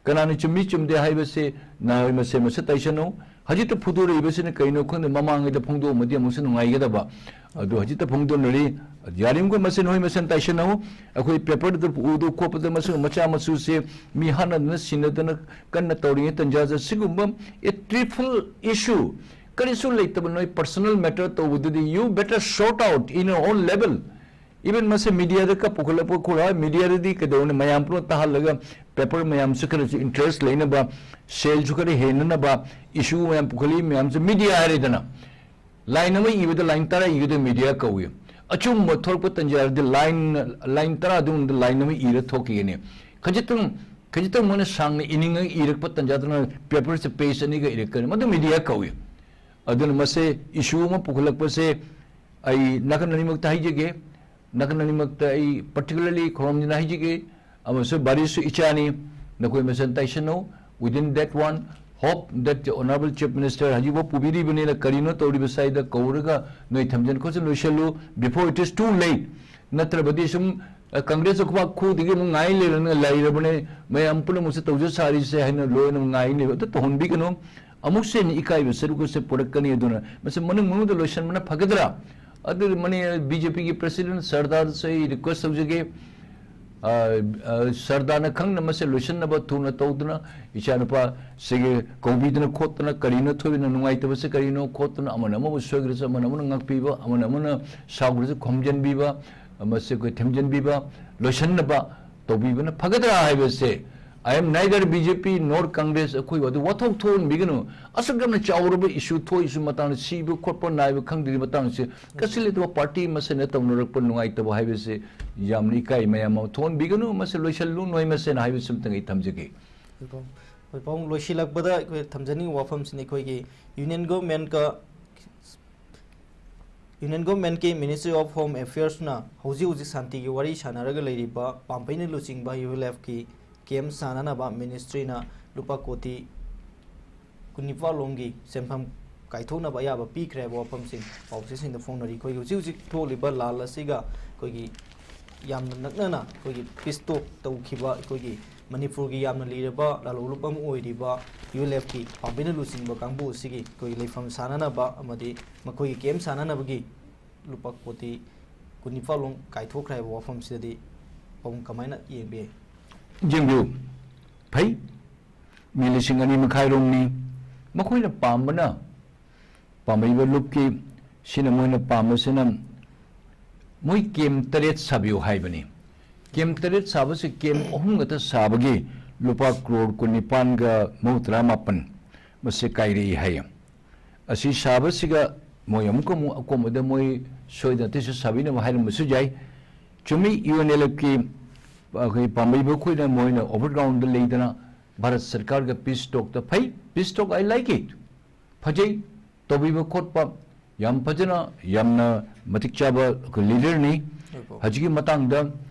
ꯀꯅꯥꯅ ꯆꯨꯝꯃꯤ ꯆꯨꯝꯗꯦ ꯍꯥꯏꯕꯁꯤ ꯅꯍꯥꯔꯣꯜ ꯃꯁꯦꯟ ꯃꯁꯦꯟ ꯇꯥꯏꯁꯟꯅꯧ꯫ ꯍꯧꯖꯤꯛꯇ ꯐꯨꯗꯣꯔꯛꯏꯕꯁꯤꯅ ꯀꯩꯅꯣ ꯈꯪꯗꯦ, ꯃꯃꯥꯡꯉꯩꯗ ꯐꯣꯡꯗꯣꯛꯑꯝꯃꯗꯤ ꯑꯃꯨꯛꯁꯨ ꯅꯨꯡꯉꯥꯏꯒꯗꯕ꯫ ꯑꯗꯨ ꯍꯧꯖꯤꯛꯇ ꯐꯣꯡꯗꯣꯛꯅꯔꯤ꯫ ꯌꯥꯔꯤꯃꯈꯩ ꯃꯁꯦꯟ ꯍꯣꯏ ꯃꯁꯦꯟ ꯇꯥꯏꯁꯟꯅꯧ꯫ ꯑꯩꯈꯣꯏ paper ꯗ ꯎꯗ ꯈꯣꯠꯄꯗ ꯃꯁꯤꯒꯨꯝꯕ ꯃꯆꯥ ꯃꯁꯨꯁꯦ ꯃꯤ ꯍꯥꯠꯅꯗꯅ ꯁꯤꯅꯗꯅ ꯀꯟꯅ ꯇꯧꯔꯤꯉꯩ ꯇꯟꯖꯥꯗ ꯁꯤꯒꯨꯝꯕ a trivial issue, ꯀꯔꯤꯁꯨ ꯂꯩꯇꯕ ꯅꯣꯏ personal matter ꯇꯧꯕꯗꯨꯗꯤ you better sort out in your own level꯫ Even ꯃꯁꯤ media ꯗ ꯀꯞ ꯄꯨꯈꯠꯂꯛꯄ ꯈꯣꯠꯂꯛ, media ꯗꯗꯤ ꯀꯩꯗꯧꯅꯤ, ꯃꯌꯥꯝ ꯄꯨꯝꯅꯃꯛ ꯇꯥꯍꯜꯂꯒ ꯄꯦꯄꯔ ꯃꯌꯥꯝꯁꯨ ꯈꯔꯁꯨ ꯏꯟꯇꯔꯦꯁ ꯂꯩꯅꯕ, ꯁꯦꯜꯁꯨ ꯈꯔ ꯍꯦꯟꯅꯅꯕ, ꯏꯁꯨ ꯃꯌꯥꯝ ꯄꯨꯈꯠꯂꯤ ꯃꯌꯥꯝꯁꯦ ꯃꯤꯗꯤꯌꯥ ꯍꯥꯏꯔꯦꯗꯅ꯫ ꯂꯥꯏꯟ ꯑꯃ ꯏꯕꯗ ꯂꯥꯏꯟ ꯇꯔꯥ ꯏꯒꯗꯕ ꯃꯤꯗꯤꯌꯥ ꯀꯧꯏ꯫ ꯑꯆꯨꯝꯕ ꯊꯣꯔꯛꯄ ꯇꯟꯖꯥꯗꯤ ꯂꯥꯏꯟ, ꯂꯥꯏꯟ ꯇꯔꯥ ꯑꯗꯨꯒꯨꯝꯕꯗ ꯂꯥꯏꯟ ꯑꯃ ꯏꯔ ꯊꯣꯛꯈꯤꯒꯅꯤ꯫ ꯈꯖꯤꯛꯇꯪ, ꯈꯖꯤꯛꯇꯪ ꯃꯣꯏꯅ ꯁꯥꯡꯅ ꯏꯅꯤꯡꯉꯒ ꯏꯔꯛꯄ ꯇꯟꯖꯥꯗꯨꯅ ꯄꯦꯄꯔꯁꯦ ꯄꯦꯖ ꯑꯅꯤꯒ ꯏꯔꯛꯀꯅꯤ꯫ ꯃꯗꯨ ꯃꯤꯗꯤꯌꯥ ꯀꯧꯏ꯫ ꯑꯗꯨꯅ ꯃꯁꯦ ꯏꯁꯨ ꯑꯃ ꯄꯨꯈꯠꯂꯛꯄꯁꯦ ꯑꯩ ꯅꯥꯀꯟ ꯑꯅꯤꯃꯛꯇ ꯍꯥꯏꯖꯒꯦ꯫ ꯅꯥꯀꯟ ꯑꯅꯤꯃꯛꯇ ꯑꯩ ꯄꯥꯔꯇꯤꯀꯨꯂꯔꯂꯤ ꯈꯨꯔꯨꯝꯖꯅ ꯍꯥꯏꯖꯒꯦ꯫ ꯑꯃꯁꯨ ꯕꯥꯔꯤꯁꯁꯨ ꯏꯆꯥꯅꯤ꯫ ꯅꯈꯣꯏ ꯃꯁꯦꯟ ꯇꯥꯏꯁꯟꯅꯧ꯫ Within that one, hope that the Honorable Chief Minister ꯍꯧꯖꯤꯛꯐꯥꯎ ꯄꯨꯕꯤꯔꯤꯕꯅꯤꯅ ꯀꯔꯤꯅꯣ ꯇꯧꯔꯤꯕ ꯁ꯭ꯋꯥꯏꯗ ꯀꯧꯔꯒ ꯅꯣꯏ ꯊꯝꯖꯟ ꯈꯣꯠꯆꯟ ꯂꯣꯏꯁꯜꯂꯨ, before it is too late꯫ ꯅꯠꯇ꯭ꯔꯕꯗꯤ ꯁꯨꯝ, ꯑ, ꯀꯪꯒ꯭ꯔꯦꯁ ꯈꯨꯕꯥꯛ ꯈꯨꯗꯒꯤ ꯑꯃꯨꯛ ꯉꯥꯏ ꯂꯩꯔꯅ ꯂꯩꯔꯕꯅꯦ, ꯃꯌꯥꯝ ꯄꯨꯝꯅꯃꯛꯁꯦ ꯇꯧꯖ ꯁꯥꯔꯤꯁꯦ ꯍꯥꯏꯅ ꯂꯣꯏꯅ ꯉꯥꯏ ꯂꯩꯕ꯫ ꯑꯗꯨ ꯇꯧꯍꯟꯕꯤꯒꯅꯨ꯫ ꯑꯃꯨꯛꯁꯨ ꯍꯦꯟꯅ ꯏꯀꯥꯏꯕ ꯁꯔꯨꯛ ꯑꯁꯦ ꯄꯨꯔꯛꯀꯅꯤ꯫ ꯑꯗꯨꯅ ꯃꯁꯤ ꯃꯅꯨꯡ ꯃꯅꯨꯡꯗ ꯂꯣꯏꯁꯤꯟꯕꯅ ꯐꯒꯗ꯭ꯔꯥ? ꯑꯗꯨ ꯃꯅꯤ ꯕꯤ ꯖꯦ ꯄꯤꯒꯤ ꯄ꯭ꯔꯦꯁꯤꯗꯦꯟꯠ ꯁꯔꯗꯥꯔꯁꯦ ꯑꯩ ꯔꯤꯀ꯭ꯋꯦꯁ ꯇꯧꯖꯒꯦ꯫ ꯑ, ꯑ, ꯁꯔꯗꯥꯔꯅ ꯈꯪꯅ ꯃꯁꯦ ꯂꯣꯏꯁꯤꯟꯅꯕ ꯊꯨꯅ ꯇꯧꯗꯨꯅ, ꯏꯆꯥꯅꯨꯄꯥꯁꯤꯒꯤ ꯀꯧꯕꯤꯗꯅ ꯈꯣꯠꯇꯅ, ꯀꯔꯤꯅꯣ ꯊꯣꯛꯏꯅ ꯅꯨꯡꯉꯥꯏꯇꯕꯁꯦ ꯀꯔꯤꯅꯣ ꯈꯣꯠꯇꯅ, ꯑꯃꯅ ꯑꯃꯕꯨ ꯁꯣꯏꯈ꯭ꯔꯁꯨ ꯑꯃꯅ ꯑꯃꯅ ꯉꯥꯛꯄꯤꯕ, ꯑꯃꯅ ꯑꯃꯅ ꯁꯥꯎꯈ꯭ꯔꯁꯨ ꯈꯣꯝꯖꯤꯟꯕꯤꯕ, ꯃꯁꯤ ꯑꯩꯈꯣꯏ ꯊꯦꯝꯖꯤꯟꯕꯤꯕ, ꯂꯣꯏꯁꯤꯟꯅꯕ ꯇꯧꯕꯤꯕꯅ ꯐꯒꯗ꯭ꯔꯥ ꯍꯥꯏꯕꯁꯦ꯫ I am neither B J P nor Congress, ꯑꯩꯈꯣꯏ ꯑꯗꯨ ꯋꯥꯊꯣꯛ ꯊꯣꯛꯍꯟꯕꯤꯒꯅꯨ꯫ ꯑꯁꯨꯛ ꯌꯥꯝꯅ ꯆꯥꯎꯔꯕ ꯏꯁꯨ ꯊꯣꯛꯏꯁꯨ ꯃꯇꯥꯡꯗ ꯁꯤꯕ ꯈꯣꯠꯄ ꯅꯥꯏꯕ ꯈꯪꯗ꯭ꯔꯤꯕ ꯃꯇꯥꯡꯁꯦ ꯀꯩꯁꯨ ꯂꯩꯇꯕ ꯄꯥꯔꯇꯤ ꯃꯁꯦꯟꯅ ꯇꯧꯅꯔꯛꯄ ꯅꯨꯡꯉꯥꯏꯇꯕ ꯍꯥꯏꯕꯁꯤ ꯌꯥꯝꯅ ꯏꯀꯥꯏ꯫ ꯃꯌꯥꯝ ꯑꯃ ꯊꯣꯛꯍꯟꯕꯤꯒꯅꯨ꯫ ꯃꯁꯤ ꯂꯣꯏꯁꯜꯂꯨ ꯅꯣꯏ ꯃꯁꯦꯟ ꯍꯥꯏꯕꯁꯤꯃꯇꯪ ꯑꯩ ꯊꯝꯖꯒꯦ꯫ ꯑꯩꯈꯣꯏ ꯄꯥꯎ-, ꯑꯩꯈꯣꯏ ꯄꯥꯎ ꯂꯣꯏꯁꯤꯜꯂꯛꯄꯗ ꯑꯩꯈꯣꯏ ꯊꯝꯖꯅꯤꯡꯕ ꯋꯥꯐꯝꯁꯤꯅ ꯑꯩꯈꯣꯏꯒꯤ ꯌꯨꯅꯤꯌꯟ ꯒꯣꯚꯔꯟꯃꯦꯟꯠꯀ Union Government ꯀꯤ Ministry of Home Affairs ꯅ ꯍꯧꯖꯤꯛ ꯍꯧꯖꯤꯛ ꯁꯥꯟꯇꯤꯒꯤ ꯋꯥꯔꯤ ꯁꯥꯟꯅꯔꯒ ꯂꯩꯔꯤꯕ ꯄꯥꯝꯕꯩꯅ ꯂꯨꯆꯤꯡꯕ U L F ꯀꯤ ꯀꯦꯝꯞ ꯁꯥꯟꯅꯅꯕ ꯃꯤꯅꯤꯁꯇ꯭ꯔꯤꯅ ꯂꯨꯄꯥ ꯀꯣꯇꯤ ꯀꯨꯟꯅꯤꯄꯥꯜ ꯂꯣꯝꯒꯤ ꯁꯦꯟꯐꯝ ꯀꯥꯏꯊꯣꯛꯅꯕ ꯑꯌꯥꯕ ꯄꯤꯈ꯭ꯔꯦ ꯍꯥꯏꯕ ꯋꯥꯐꯝꯁꯤꯡ ꯄꯥꯎꯆꯦꯁꯤꯡꯗ ꯐꯣꯡꯅꯔꯤ꯫ ꯑꯩꯈꯣꯏꯒꯤ ꯍꯧꯖꯤꯛ ꯍꯧꯖꯤꯛ ꯊꯣꯛꯂꯤꯕ ꯂꯥꯜ ꯑꯁꯤꯒ ꯑꯩꯈꯣꯏꯒꯤ ꯌꯥꯝꯅ ꯅꯛꯅꯅ ꯑꯩꯈꯣꯏꯒꯤ ꯄꯤꯁ ꯇꯣꯛ ꯇꯧꯈꯤꯕ ꯑꯩꯈꯣꯏꯒꯤ ꯃꯅꯤꯄꯨꯔꯒꯤ ꯌꯥꯝꯅ ꯂꯤꯔꯕ ꯂꯥꯂꯣꯡꯂꯨꯞ ꯑꯃ ꯑꯣꯏꯔꯤꯕ U L F ꯀꯤ ꯄꯥꯝꯕꯩꯅ ꯂꯨꯆꯤꯡꯕ ꯀꯥꯡꯕꯨ ꯑꯁꯤꯒꯤ ꯑꯩꯈꯣꯏꯒꯤ ꯂꯩꯐꯝ ꯁꯥꯟꯅꯅꯕ ꯑꯃꯗꯤ ꯃꯈꯣꯏꯒꯤ ꯀꯦꯝꯞ ꯁꯥꯟꯅꯅꯕꯒꯤ ꯂꯨꯄꯥ ꯀꯣꯇꯤ ꯀꯨꯟꯅꯤꯄꯥꯜ ꯂꯣꯝ ꯀꯥꯏꯊꯣꯛꯈ꯭ꯔꯦ ꯍꯥꯏꯕ ꯋꯥꯐꯝꯁꯤꯗꯗꯤ ꯄꯥꯕꯨꯡ ꯀꯃꯥꯏꯅ ꯌꯦꯡꯕꯤ? ꯌꯦꯡꯕꯤꯌꯨ, ꯐꯩ꯫ ꯃꯤ ꯂꯤꯁꯤꯡ ꯑꯅꯤ ꯃꯈꯥꯏꯔꯣꯝꯅꯤ꯫ ꯃꯈꯣꯏꯅ ꯄꯥꯝꯕꯅ, ꯄꯥꯝꯕꯤꯕ ꯂꯨꯞꯀꯤ ꯁꯤꯅ ꯃꯣꯏꯅ ꯄꯥꯝꯕꯁꯤꯅ ꯃꯣꯏ ꯀꯦꯝꯞ ꯇꯔꯦꯠ ꯁꯥꯕꯤꯌꯨ ꯍꯥꯏꯕꯅꯤ꯫ ꯀꯦꯝ ꯇꯔꯦꯠ ꯁꯥꯕꯁꯤ ꯀꯦꯝ ꯑꯍꯨꯝ ꯈꯛꯇ ꯁꯥꯕꯒꯤ ꯂꯨꯄꯥ ꯀ꯭ꯔꯣꯔ ꯀꯨꯟꯅꯤꯄꯥꯟꯒ ꯃꯧꯗ꯭ꯔꯥ ꯃꯥꯄꯟ ꯃꯁꯤ ꯀꯥꯏꯔꯛꯏ ꯍꯥꯏ꯫ ꯑꯁꯤ ꯁꯥꯕꯁꯤꯒ ꯃꯣꯏ ꯑꯃꯨꯛꯀ ꯑꯃꯨꯛ ꯑꯀꯣꯝꯕꯗ ꯃꯣꯏ ꯁꯣꯏꯗꯅ ꯑꯇꯩꯁꯨ ꯁꯥꯕꯤꯅꯕ ꯍꯥꯏꯔꯝꯕꯁꯨ ꯌꯥꯏ꯫ ꯆꯨꯝꯃꯤ, ꯌꯨ ꯑꯦꯟ ꯑꯦꯜ ꯑꯦꯐꯀꯤ ꯑꯩꯈꯣꯏ ꯄꯥꯝꯕꯩꯕ ꯑꯩꯈꯣꯏꯅ ꯃꯣꯏꯅ ꯑꯣꯚꯔꯒ꯭ꯔꯥꯎꯟꯗ ꯂꯩꯗꯅ ꯚꯥꯔꯠ ꯁꯔꯀꯥꯔꯒ ꯄꯤꯁ ꯇꯣꯛꯇ ꯐꯩ, ꯄꯤꯁ ꯇꯣꯛ, I like it, ꯐꯖꯩ, ꯇꯧꯕꯤꯕ ꯈꯣꯠꯄ ꯌꯥꯝ ꯐꯖꯅ, ꯌꯥꯝꯅ ꯃꯇꯤꯛ ꯆꯥꯕ ꯑꯩꯈꯣꯏ ꯂꯤꯗꯔꯅꯤ꯫ ꯍꯧꯖꯤꯛꯀꯤ ꯃꯇꯥꯡꯗ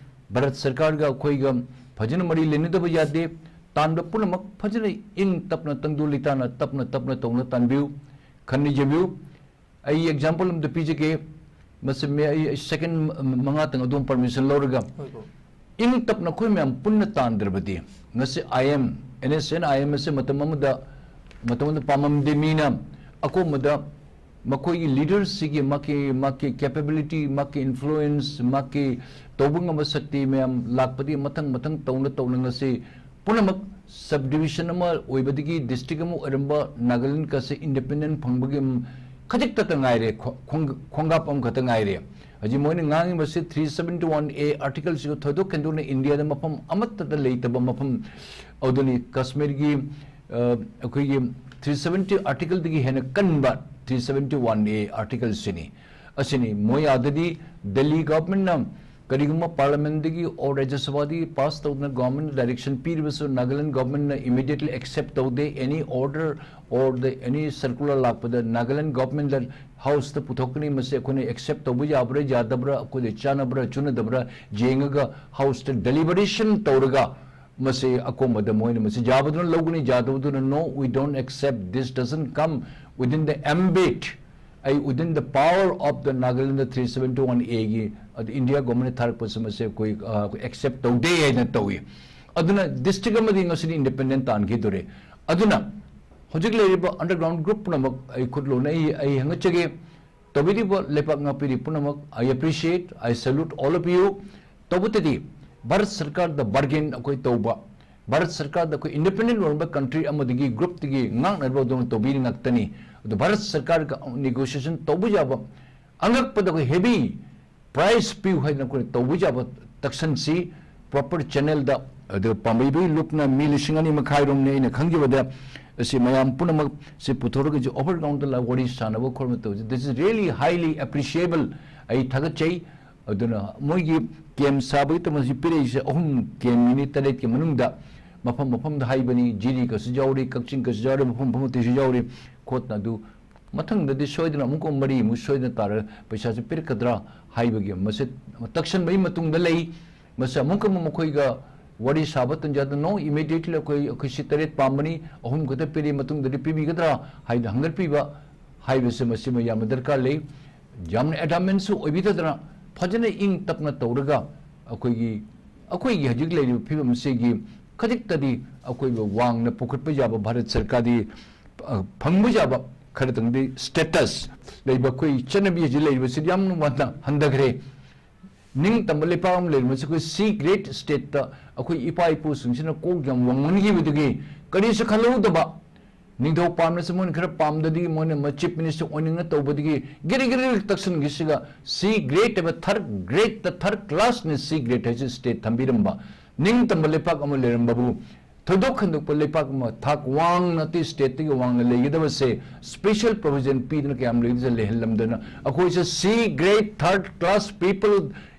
ꯚꯥꯔꯠ ꯁꯔꯀꯥꯔꯒ ꯑꯩꯈꯣꯏꯒ ꯐꯖꯅ ꯃꯔꯤ ꯂꯩꯅꯗꯕ ꯌꯥꯗꯦ꯫ ꯇꯥꯟꯕ ꯄꯨꯝꯅꯃꯛ ꯐꯖꯅ ꯏꯪ ꯇꯞꯅ, ꯇꯪꯗꯨ ꯂꯩꯇꯥꯅ ꯇꯞꯅ ꯇꯞꯅ ꯇꯧꯅ ꯇꯥꯟꯕꯤꯌꯨ, ꯈꯟꯅꯖꯕꯤꯌꯨ꯫ ꯑꯩ ꯑꯦꯛꯖꯥꯝꯄꯜ ꯑꯃꯇ ꯄꯤꯖꯒꯦ꯫ ꯃꯁꯤ ꯃꯦ-, ꯑꯩ, ꯑꯩ ꯁꯦꯀꯦꯟ ꯃꯉꯥꯇꯪ ꯑꯗꯣꯝ ꯄꯔꯃꯤꯁꯟ ꯂꯧꯔꯒ, ꯍꯣꯏ, ꯍꯣꯏ꯫ ꯏꯪ ꯇꯞꯅ ꯑꯩꯈꯣꯏ ꯃꯌꯥꯝ ꯄꯨꯟꯅ ꯇꯥꯟꯗ꯭ꯔꯕꯗꯤ ꯉꯁꯤ I M, N S N I M ꯑꯁꯤ ꯃꯇꯝ ꯑꯃꯗ, ꯃꯇꯝ ꯑꯃꯗ ꯄꯥꯝꯃꯝꯗꯦ ꯃꯤꯅ꯫ ꯑꯀꯣꯝꯕꯗ ꯃꯈꯣꯏꯒꯤ ꯂꯤꯗꯔꯁꯤꯒꯤ ꯃꯥꯒꯤ, ꯃꯥꯒꯤ ꯀꯦꯄꯦꯕꯤꯂꯤꯇꯤ, ꯃꯥꯒꯤ ꯏꯟꯐ꯭ꯂꯨꯌꯦꯟꯁ, ꯃꯥꯒꯤ ꯇꯧꯕ ꯉꯝꯕ ꯁꯛꯇꯤ ꯃꯌꯥꯝ ꯂꯥꯛꯄꯗꯒꯤ ꯃꯊꯪ ꯃꯊꯪ ꯇꯧꯅ ꯇꯧꯅ ꯉꯁꯤ ꯄꯨꯝꯅꯃꯛ ꯁꯕ ꯗꯤꯕꯤꯖꯟ ꯑꯃ ꯑꯣꯏꯕꯗꯒꯤ ꯗꯤꯁꯇ꯭ꯔꯤꯛ ꯑꯃ ꯑꯣꯏꯔꯝꯕ ꯅꯥꯒꯥꯂꯦꯟꯗꯀꯁꯦ ꯏꯟꯗꯤꯄꯦꯟꯗꯦꯟ ꯐꯪꯕꯒꯤ ꯈꯖꯤꯛꯇꯇ ꯉꯥꯏꯔꯦ, ꯈꯣ-, ꯈꯣꯡ-, ꯈꯣꯡꯒꯥꯞ ꯑꯃꯈꯛꯇ ꯉꯥꯏꯔꯦ꯫ ꯍꯧꯖꯤꯛ ꯃꯣꯏꯅ ꯉꯥꯡꯉꯤꯕꯁꯤ ꯊ꯭ꯔꯤ ꯁꯕꯦꯟꯇꯤ ꯋꯥꯟ ꯑꯦ ꯑꯥꯔꯇꯤꯀꯜꯁꯤꯒ ꯊꯣꯏꯗꯣꯛ ꯍꯦꯟꯗꯣꯛꯅ ꯏꯟꯗꯤꯌꯥꯗ ꯃꯐꯝ ꯑꯃꯠꯇꯗ ꯂꯩꯇꯕ ꯃꯐꯝ ꯑꯗꯨꯅꯤ꯫ ꯀꯥꯁꯃꯤꯔꯒꯤ, ꯑ, ꯑꯩꯈꯣꯏꯒꯤ ꯊ꯭ꯔꯤ ꯁꯕꯦꯟꯇꯤ ꯑꯥꯔꯇꯤꯀꯜꯗꯒꯤ ꯍꯦꯟꯅ ꯀꯟꯕ ꯊ꯭ꯔꯤ ꯁꯕꯦꯟꯇꯤ ꯋꯥꯟ ꯑꯦ ꯑꯥꯔꯇꯤꯀꯜꯁꯤꯅꯤ꯫ ꯑꯁꯤꯅꯤ ꯃꯣꯏ ꯑꯥꯗꯗꯤ ꯗꯦꯜꯂꯤ ꯒꯚꯔꯟꯃꯦꯟꯠꯅ ꯀꯔꯤꯒꯨꯝꯕ ꯄꯥꯔꯂꯤꯌꯥꯃꯦꯟꯠꯇꯒꯤ ꯑꯣꯔ ꯔꯥꯖ꯭ꯌ ꯁꯚꯥꯗꯒꯤ ꯄꯥꯁ ꯇꯧꯗꯨꯅ ꯒꯚꯔꯟꯃꯦꯟꯠꯅ ꯗꯥꯏꯔꯦꯛꯁꯟ ꯄꯤꯔꯕꯁꯨ ꯅꯥꯒꯥꯂꯦꯟ ꯒꯚꯔꯟꯃꯦꯟꯠꯅ ꯏꯃꯤꯗꯤꯌꯦꯠꯂꯤ ꯑꯦꯛꯁꯦꯞ ꯇꯧꯗꯦ꯫ Any order or the any circular ꯂꯥꯛꯄꯗ ꯅꯥꯒꯥꯂꯦꯟ ꯒꯚꯔꯟꯃꯦꯟꯠꯅ ꯍꯥꯎꯁꯇ ꯄꯨꯊꯣꯛꯀꯅꯤ꯫ ꯃꯁꯤ ꯑꯩꯈꯣꯏꯅ ꯑꯦꯛꯁꯦꯞ ꯇꯧꯕ ꯌꯥꯕ꯭ꯔꯥ, ꯌꯥꯗꯕ꯭ꯔꯥ, ꯑꯩꯈꯣꯏꯗ ꯆꯥꯟꯅꯕ꯭ꯔꯥ, ꯆꯨꯅꯗꯕ꯭ꯔꯥ ꯌꯦꯡꯉꯒ ꯍꯥꯎꯁꯇ ꯗꯦꯂꯤꯕꯔꯦꯁꯟ ꯇꯧꯔꯒ ꯃꯁꯤ ꯑꯀꯣꯝꯕꯗ ꯃꯣꯏꯅ ꯃꯁꯤ ꯌꯥꯕꯗꯨꯅ ꯂꯧꯒꯅꯤ, ꯌꯥꯗꯕꯗꯨꯅ no, we don't accept, this doesn't come within the ambit, ꯑꯩ within the power of the Nagaland three seventy one A ꯒꯤ, ꯑꯗꯨ ꯏꯟꯗꯤꯌꯥ ꯒꯣꯚꯔꯟꯃꯦꯟꯠꯅ ꯊꯥꯔꯛꯄꯁꯤ ꯃꯁꯤ ꯑꯩꯈꯣꯏ, ꯑ, ꯑꯩꯈꯣꯏ ꯑꯦꯛꯁꯦꯞ ꯇꯧꯗꯦ ꯍꯥꯏꯅ ꯇꯧꯏ꯫ ꯑꯗꯨꯅ ꯗꯤꯁꯇ꯭ꯔꯤꯛ ꯑꯃꯗꯤ ꯉꯁꯤꯗꯤ ꯏꯟꯗꯤꯄꯦꯟꯗꯦꯟꯠ ꯇꯥꯟꯈꯤꯗꯣꯔꯦ꯫ ꯑꯗꯨꯅ ꯍꯧꯖꯤꯛ ꯂꯩꯔꯤꯕ ꯑꯟꯗꯔꯒ꯭ꯔꯥꯎꯟ ꯒ꯭ꯔꯨꯞ ꯄꯨꯝꯅꯃꯛ ꯑꯩ ꯈꯨꯠ ꯂꯣꯟꯅ ꯑꯩ, ꯑꯩ ꯍꯪꯒꯠꯆꯒꯦ꯫ ꯇꯧꯕꯤꯔꯤꯕ ꯂꯩꯕꯥꯛ ꯉꯥꯛꯄꯤꯔꯤ ꯄꯨꯝꯅꯃꯛ, I appreciate, I salute all of you꯫ ꯇꯧꯕꯇꯗꯤ ꯚꯥꯔꯠ ꯁꯔꯀꯥꯔꯗ ꯕꯥꯔꯒꯦꯟ ꯑꯩꯈꯣꯏ ꯇꯧꯕ, ꯚꯥꯔꯠ ꯁꯔꯀꯥꯔꯗ ꯑꯩꯈꯣꯏ ꯏꯟꯗꯤꯄꯦꯟꯗꯦꯟꯠ ꯑꯣꯏꯔꯝꯕ ꯀꯟꯇ꯭ꯔꯤ ꯑꯃꯗꯒꯤ ꯒ꯭ꯔꯨꯞꯇꯒꯤ ꯉꯥꯡꯅꯔꯤꯕ ꯑꯗꯨꯝ ꯇꯧꯕꯤꯔꯤ ꯉꯥꯛꯇꯅꯤ꯫ ꯑꯗꯨ ꯚꯥꯔꯠ ꯁꯔꯀꯥꯔꯒ ꯅꯦꯒꯣꯁꯤꯌꯦꯁꯟ ꯇꯧꯕ ꯌꯥꯕ, ꯑꯉꯛꯄꯗ ꯑꯩꯈꯣꯏ ꯍꯦꯚꯤ ꯄ꯭ꯔꯥꯏꯖ ꯄꯤꯌꯨ ꯍꯥꯏꯗꯅ ꯑꯩꯈꯣꯏꯅ ꯇꯧꯕ ꯌꯥꯕ ꯇꯛꯁꯟꯁꯤ proper channelꯗ, ꯑꯗꯨ ꯄꯥꯝꯕꯩꯕꯨ ꯂꯨꯞꯅ ꯃꯤ ꯂꯤꯁꯤꯡ ꯑꯅꯤ ꯃꯈꯥꯏꯔꯣꯝꯅꯤ ꯑꯩꯅ ꯈꯪꯖꯕꯗ, ꯑꯁꯤ ꯃꯌꯥꯝ ꯄꯨꯝꯅꯃꯛ ꯁꯤ ꯄꯨꯊꯣꯔꯒꯁꯨ overgroundꯗ ꯂꯥꯛ ꯋꯥꯔꯤ ꯁꯥꯟꯅꯕ ꯈꯣꯠꯅꯕ ꯇꯧꯕꯁꯤ, this is really highly appreciable. ꯑꯩ ꯊꯥꯒꯠꯆꯩ꯫ ꯑꯗꯨꯅ ꯃꯣꯏꯒꯤ camp ꯁꯥꯕꯒꯤ ꯇꯃꯛꯁꯤ ꯄꯤꯔꯛꯏꯁꯦ ꯑꯍꯨꯝ campꯅꯤ, ꯇꯔꯦꯠꯀꯤ ꯃꯅꯨꯡꯗ ꯃꯐꯝ ꯃꯐꯝꯗ ꯍꯥꯏꯕꯅꯤ, ꯖꯤꯔꯤꯒꯁꯨ ꯌꯥꯎꯔꯤ, ꯀꯛꯆꯤꯡꯒꯁꯨ ꯌꯥꯎꯔꯤ, ꯃꯐꯝ ꯃꯐꯝ ꯑꯇꯩꯁꯨ ꯌꯥꯎꯔꯤ꯫ ꯈꯣꯠꯅ ꯑꯗꯨ ꯃꯊꯪꯗꯗꯤ ꯁꯣꯏꯗꯅ ꯑꯃꯨꯛꯀ ꯃꯔꯤꯃꯨꯛ ꯁꯣꯏꯗꯅ ꯇꯥꯔ ꯄꯩꯁꯥꯁꯦ ꯄꯤꯔꯛꯀꯗ꯭ꯔꯥ ꯍꯥꯏꯕꯒꯤ ꯃꯁꯦ ꯇꯛꯁꯟꯕꯒꯤ ꯃꯇꯨꯡꯗ ꯂꯩ꯫ ꯃꯁꯤ ꯑꯃꯨꯛꯀ ꯑꯃꯨꯛ ꯃꯈꯣꯏꯒ ꯋꯥꯔꯤ ꯁꯥꯕ ꯇꯟꯖꯥꯗ, "No, immediately ꯑꯩꯈꯣꯏ, ꯑꯩꯈꯣꯏ ꯁꯤ ꯇꯔꯦꯠ ꯄꯥꯝꯕꯅꯤ, ꯑꯍꯨꯝ ꯈꯛꯇ ꯄꯤꯔꯤ, ꯃꯇꯨꯡꯗꯗꯤ ꯄꯤꯕꯤꯒꯗ꯭ꯔꯥ?" ꯍꯥꯏꯅ ꯍꯪꯒꯠꯄꯤꯕ ꯍꯥꯏꯕꯁꯤ ꯃꯁꯤꯃ ꯌꯥꯝꯅ ꯗꯔꯀꯥꯔ ꯂꯩ꯫ ꯌꯥꯝꯅ adamantꯁꯨ ꯑꯣꯏꯕꯤꯗꯗꯅ ꯐꯖꯅ ꯏꯪ ꯇꯞꯅ ꯇꯧꯔꯒ ꯑꯩꯈꯣꯏꯒꯤ, ꯑꯩꯈꯣꯏꯒꯤ ꯍꯧꯖꯤꯛ ꯂꯩꯔꯤꯕ ꯐꯤꯕꯝꯁꯤꯒꯤ ꯈꯖꯤꯛꯇꯗꯤ ꯑꯩꯈꯣꯏꯕꯨ ꯋꯥꯡꯅ ꯄꯨꯈꯠꯄ ꯌꯥꯕ ꯚꯥꯔꯠ ꯁꯔꯀꯥꯔꯗꯤ, ꯑ, ꯐꯪꯕ ꯌꯥꯕ ꯈꯔꯗꯪꯗꯤ status ꯂꯩꯕ ꯑꯩꯈꯣꯏ ꯆꯠꯅꯕꯤ ꯍꯧꯖꯤꯛ ꯂꯩꯔꯤꯕꯁꯤ ꯌꯥꯝꯅ ꯋꯥꯅ ꯍꯟꯊꯈ꯭ꯔꯦ꯫ ꯅꯤꯡꯇꯝꯕ ꯂꯩꯕꯥꯛ ꯑꯃ ꯂꯩꯔꯝꯕꯁꯤ ꯑꯩꯈꯣꯏ C grade stateꯇ ꯑꯩꯈꯣꯏ ꯏꯄꯥ ꯏꯄꯨꯁꯤꯡꯁꯤꯅ ꯀꯣꯛ ꯌꯥꯝ ꯋꯥꯡꯃꯟꯈꯤꯕꯗꯒꯤ ꯀꯔꯤꯁꯨ ꯈꯜꯍꯧꯗꯕ, ꯅꯤꯡꯊꯧ ꯄꯥꯝꯅꯁꯨ ꯃꯣꯏꯅ ꯈꯔ ꯄꯥꯝꯗꯗꯒꯤ ꯃꯣꯏꯅ ꯃ-, chief minister ꯑꯣꯏꯅꯤꯡꯅ ꯇꯧꯕꯗꯒꯤ ꯒꯤꯔꯤ ꯒꯤꯔꯤ ꯇꯛꯁꯤꯟꯈꯤꯁꯤꯒ C grade ꯍꯥꯏꯕ third gradeꯇ, third classꯅ C grade ꯍꯥꯏꯁꯤ state ꯊꯝꯕꯤꯔꯝꯕ, ꯅꯤꯡꯇꯝꯕ ꯂꯩꯄꯥꯛ ꯑꯃ ꯂꯩꯔꯝꯕꯕꯨ ꯊꯣꯏꯗꯣꯛ ꯍꯦꯟꯗꯣꯛꯄ ꯂꯩꯄꯥꯛ ꯑꯃ ꯊꯥꯛ ꯋꯥꯡꯅ ꯑꯇꯩ stateꯇꯒꯤ ꯋꯥꯡꯅ ꯂꯩꯒꯗꯕꯁꯦ special provision ꯄꯤꯗꯨꯅ ꯀꯌꯥꯝ ꯂꯩꯗꯨꯅ ꯂꯩꯍꯜꯂꯝꯗꯅ ꯑꯩꯈꯣꯏꯁꯦ C grade third class people,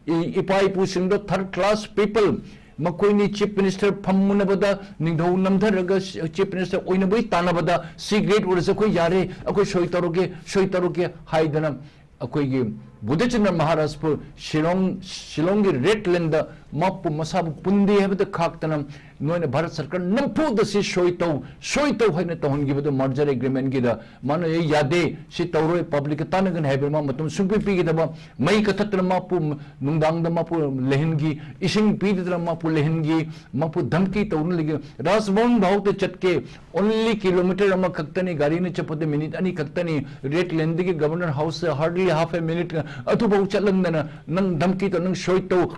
E-, ꯏꯄꯥ ꯏꯄꯨꯁꯤꯡꯗꯣ third class people, ꯃꯈꯣꯏꯅꯤ chief minister ꯐꯝꯃꯨꯅꯕꯗ ꯅꯤꯡꯊꯧ ꯅꯝꯊꯔꯒ chief minister ꯑꯣꯏꯅꯕꯒꯤ ꯇꯥꯟꯅꯕꯗ C grade ꯑꯣꯏꯔꯁꯨ ꯑꯩꯈꯣꯏ ꯌꯥꯔꯦ, ꯑꯩꯈꯣꯏ ꯁꯣꯏ ꯇꯧꯔꯒꯦ, ꯁꯣꯏ ꯇꯧꯔꯒꯦ ꯍꯥꯏꯗꯅ ꯑꯩꯈꯣꯏꯒꯤ ꯕꯨꯙꯆꯟꯗ꯭ꯔ ꯃꯍꯥꯔꯥꯖꯄꯨ ꯁꯤꯂꯣꯡ, ꯁꯤꯂꯣꯡꯒꯤ red landꯗ ꯃꯄꯨ ꯃꯁꯥꯕꯨ ꯄꯨꯟꯗꯦ ꯍꯥꯏꯕꯗ ꯈꯥꯛꯇꯅ ꯅꯣꯏꯅ ꯚꯥꯔꯠ ꯁꯔꯀꯥꯔ ꯅꯝꯐꯨꯗ ꯁꯤ ꯁꯣꯏ ꯇꯧ, ꯁꯣꯏ ꯇꯧ ꯍꯥꯏꯅ ꯇꯧꯍꯟꯈꯤꯕꯗꯨ merger agreementꯀꯤꯗ ꯃꯥꯅ, "ꯑꯦ, ꯌꯥꯗꯦ, ꯁꯤ ꯇꯧꯔꯣꯏ, publicꯀ ꯇꯥꯟꯅꯒꯅꯤ" ꯍꯥꯏꯕ ꯃꯥ ꯃꯇꯝ ꯁꯨꯡꯄꯤ ꯄꯤꯒꯗꯕ, ꯃꯩ ꯀꯠꯊꯠꯇꯅ ꯃꯥꯄꯨ ꯅꯨꯡꯗꯥꯡꯗ ꯃꯥꯄꯨ ꯂꯩꯍꯟꯈꯤ, ꯏꯁꯤꯡ ꯄꯤꯗꯗꯅ ꯃꯥꯄꯨ ꯂꯩꯍꯟꯈꯤ, ꯃꯥꯄꯨ ꯙꯝꯀꯤ ꯇꯧꯗꯨꯅ ꯂꯩꯈꯤ꯫ ꯔꯥꯖꯚꯕꯟ ꯐꯥꯎꯗ ꯆꯠꯀꯦ, only kilometre ꯑꯃꯈꯛꯇꯅꯤ, ꯒꯥꯔꯤꯅ ꯆꯠꯄꯗ minute ꯑꯅꯤ ꯈꯛꯇꯅꯤ, red landꯗꯒꯤ Governor House hardly half a minute, ꯑꯗꯨꯐꯥꯎ ꯆꯠꯂꯝꯗꯅ ꯅꯪ ꯙꯝꯀꯤ ꯇꯧ, ꯅꯪ ꯁꯣꯏ ꯇꯧ,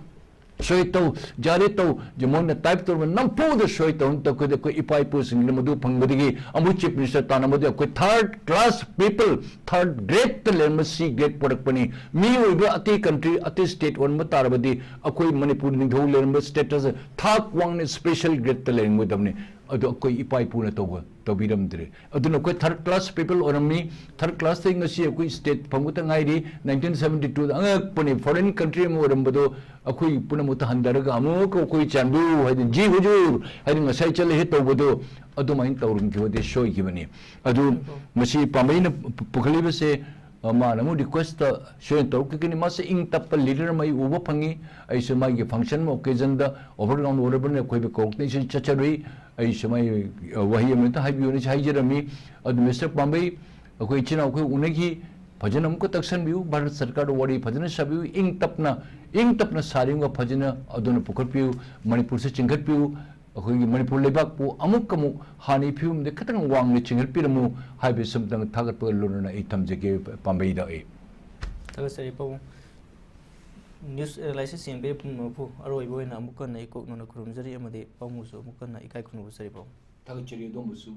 ꯁꯣꯏ ꯇꯧ, ꯖꯥꯔꯦ ꯇꯧ, ꯃꯣꯏꯅ ꯇꯥꯏꯞ ꯇꯧꯔꯕ ꯅꯝꯐꯨꯗ ꯁꯣꯏ ꯇꯧꯅ ꯇꯧꯈꯤꯗ ꯑꯩꯈꯣꯏ ꯏꯄꯥ ꯏꯄꯨꯁꯤꯡꯅ ꯃꯗꯨ ꯐꯪꯕꯗꯒꯤ ꯑꯃꯨꯛ ꯆꯤꯐ ꯃꯤꯅꯤꯁꯇꯔ ꯇꯥꯟꯅꯕꯗꯤ ꯑꯩꯈꯣꯏ ꯊꯥꯔꯠ ꯀ꯭ꯂꯥꯁ ꯄꯤꯄꯜ, ꯊꯥꯔꯠ ꯒ꯭ꯔꯦꯗꯇ ꯂꯩꯔꯝꯕ ꯁꯤ ꯒ꯭ꯔꯦꯗ ꯄꯨꯔꯛꯄꯅꯤ꯫ ꯃꯤꯑꯣꯏꯕ ꯑꯇꯩ ꯀꯟꯇ꯭ꯔꯤ, ꯑꯇꯩ ꯁ꯭ꯇꯦꯠ ꯑꯣꯟꯕ ꯇꯥꯔꯕꯗꯤ ꯑꯩꯈꯣꯏ ꯃꯅꯤꯄꯨꯔ ꯅꯤꯡꯊꯧ ꯂꯩꯔꯝꯕ ꯁ꯭ꯇꯦꯇꯁ ꯊꯥꯛ ꯋꯥꯡꯅ ꯁ꯭ꯄꯦꯁꯦꯜ ꯒ꯭ꯔꯦꯗꯇ ꯂꯩꯔꯝꯒꯗꯕꯅꯤ꯫ ꯑꯗꯣ ꯑꯩꯈꯣꯏ ꯏꯄꯥ ꯏꯄꯨꯅ ꯇꯧꯕ ꯇꯧꯕꯤꯔꯝꯗ꯭ꯔꯦ꯫ ꯑꯗꯨꯅ ꯑꯩꯈꯣꯏ ꯊꯥꯔꯠ ꯀ꯭ꯂꯥꯁ ꯄꯤꯄꯜ ꯑꯣꯏꯔꯝꯃꯤ꯫ ꯊꯥꯔꯠ ꯀ꯭ꯂꯥꯁꯇꯒꯤ ꯉꯁꯤ ꯑꯩꯈꯣꯏ ꯁ꯭ꯇꯦꯠ ꯐꯪꯕꯇ ꯉꯥꯏꯔꯤ꯫ ꯅꯥꯏꯟꯇꯤꯟ ꯁꯕꯦꯟꯇꯤ ꯇꯨꯗ ꯑꯉꯛꯄꯅꯤ, ꯐꯣꯔꯦꯟ ꯀꯟꯇ꯭ꯔꯤ ꯑꯃ ꯑꯣꯏꯔꯝꯕꯗꯣ ꯑꯩꯈꯣꯏ ꯄꯨꯝꯅꯃꯛꯇ ꯍꯟꯊꯔꯒ ꯑꯃꯨꯛꯀ ꯑꯩꯈꯣꯏ ꯆꯥꯟꯕꯤꯌꯨ ꯍꯥꯏꯗꯤ ꯖꯤ ꯍꯨꯖꯨꯔ ꯍꯥꯏꯗꯤ ꯉꯁꯥꯏ ꯆꯠꯂꯦ ꯍꯦ ꯇꯧꯕꯗꯣ ꯑꯗꯨꯃꯥꯏꯅ ꯇꯧꯔꯝꯈꯤꯕꯗꯤ ꯁꯣꯏꯈꯤꯕꯅꯤ꯫ ꯑꯗꯨ ꯉꯁꯤ ꯄꯥꯝꯕꯩꯅ ꯄꯨ-, ꯄꯨꯈꯠꯂꯤꯕꯁꯦ, ꯑ, ꯃꯥꯅ ꯑꯃꯨꯛ ꯔꯤꯀ꯭ꯋꯦꯁꯇ ꯁꯣꯏꯅ ꯇꯧꯔꯛꯈꯤꯒꯅꯤ꯫ ꯃꯥꯁꯦ ꯏꯪ ꯇꯞꯄ ꯂꯤꯗꯔ ꯑꯃ ꯑꯩ ꯎꯕ ꯐꯪꯉꯤ꯫ ꯑꯩꯁꯨ ꯃꯥꯒꯤ ꯐꯪꯁꯟ ꯑꯃ ꯑꯣꯀꯦꯖꯟꯗ ꯑꯣꯚꯔꯒ꯭ꯔꯥꯎꯟ ꯑꯣꯏꯔꯕꯅꯤꯅ ꯑꯩꯈꯣꯏꯕꯨ ꯀꯧꯔꯛꯇꯅ ꯑꯩꯁꯨ ꯆꯠꯆꯔꯨꯏ꯫ ꯑꯩꯁꯨ ꯃꯥꯒꯤ, ꯑ, ꯋꯥꯍꯩ ꯑꯃꯇ ꯍꯥꯏꯕꯤꯌꯨꯅ ꯑꯩꯁꯨ ꯍꯥꯏꯖꯔꯝꯃꯤ꯫ ꯑꯗꯨ ꯃꯤꯁꯇꯔ ꯄꯥꯝꯕꯩ, ꯑꯩꯈꯣꯏ ꯏꯆꯤꯟ ꯏꯅꯥꯎ ꯑꯩꯈꯣꯏ ꯎꯅꯈꯤ꯫ ꯐꯖꯅ ꯑꯃꯨꯛꯀ ꯇꯛꯁꯟꯕꯤꯌꯨ꯫ ꯚꯥꯔꯠ ꯁꯔꯀꯥꯔꯗ ꯋꯥꯔꯤ ꯐꯖꯅ ꯁꯥꯕꯤꯌꯨ꯫ ꯏꯪ ꯇꯞꯅ, ꯏꯪ ꯇꯞꯅ ꯁꯥꯔꯤꯕ ꯐꯖꯅ ꯑꯗꯨꯅ ꯄꯨꯈꯠꯄꯤꯌꯨ꯫ ꯃꯅꯤꯄꯨꯔꯁꯦ ꯆꯤꯡꯈꯠꯄꯤꯌꯨ꯫ ꯑꯩꯈꯣꯏꯒꯤ ꯃꯅꯤꯄꯨꯔ ꯂꯩꯕꯥꯛꯄꯨ ꯑꯃꯨꯛꯀ ꯑꯃꯨꯛ ꯍꯥꯟꯅꯒꯤ ꯐꯤꯕꯝꯗ ꯈꯤꯇꯪ ꯋꯥꯡꯅ ꯆꯤꯡꯈꯠꯄꯤꯔꯝꯃꯨ ꯍꯥꯏꯕꯁꯤ ꯑꯃꯇꯪ ꯊꯥꯒꯠꯄꯒ ꯂꯣꯏꯅꯅ ꯑꯩ ꯊꯝꯖꯒꯦ ꯄꯥꯝꯕꯩꯗ ꯑꯩ꯫ ꯊꯥꯒꯠꯆꯔꯤ ꯄꯥꯕꯨꯡ꯫ ꯅ꯭ꯌꯨꯁ ꯑꯦꯅꯥꯂꯥꯏꯁꯤꯁ ꯌꯦꯡꯕꯤꯔꯤꯕ ꯄꯨꯝꯅꯃꯛꯄꯨ ꯑꯔꯣꯏꯕ ꯑꯣꯏꯅ ꯑꯃꯨꯛ ꯍꯟꯅ ꯏꯀꯣꯛꯅꯅ ꯈꯨꯔꯨꯝꯖꯔꯤ ꯑꯃꯗꯤ ꯄꯥꯕꯨꯡꯕꯨꯁꯨ ꯑꯃꯨꯛ ꯍꯟꯅ ꯏꯀꯥꯏ ꯈꯨꯝꯅꯕ ꯖꯔꯤ ꯄꯥꯕꯨꯡ꯫ ꯊꯥꯒꯠꯆꯔꯤ ꯑꯗꯣꯝꯕꯨꯁꯨ꯫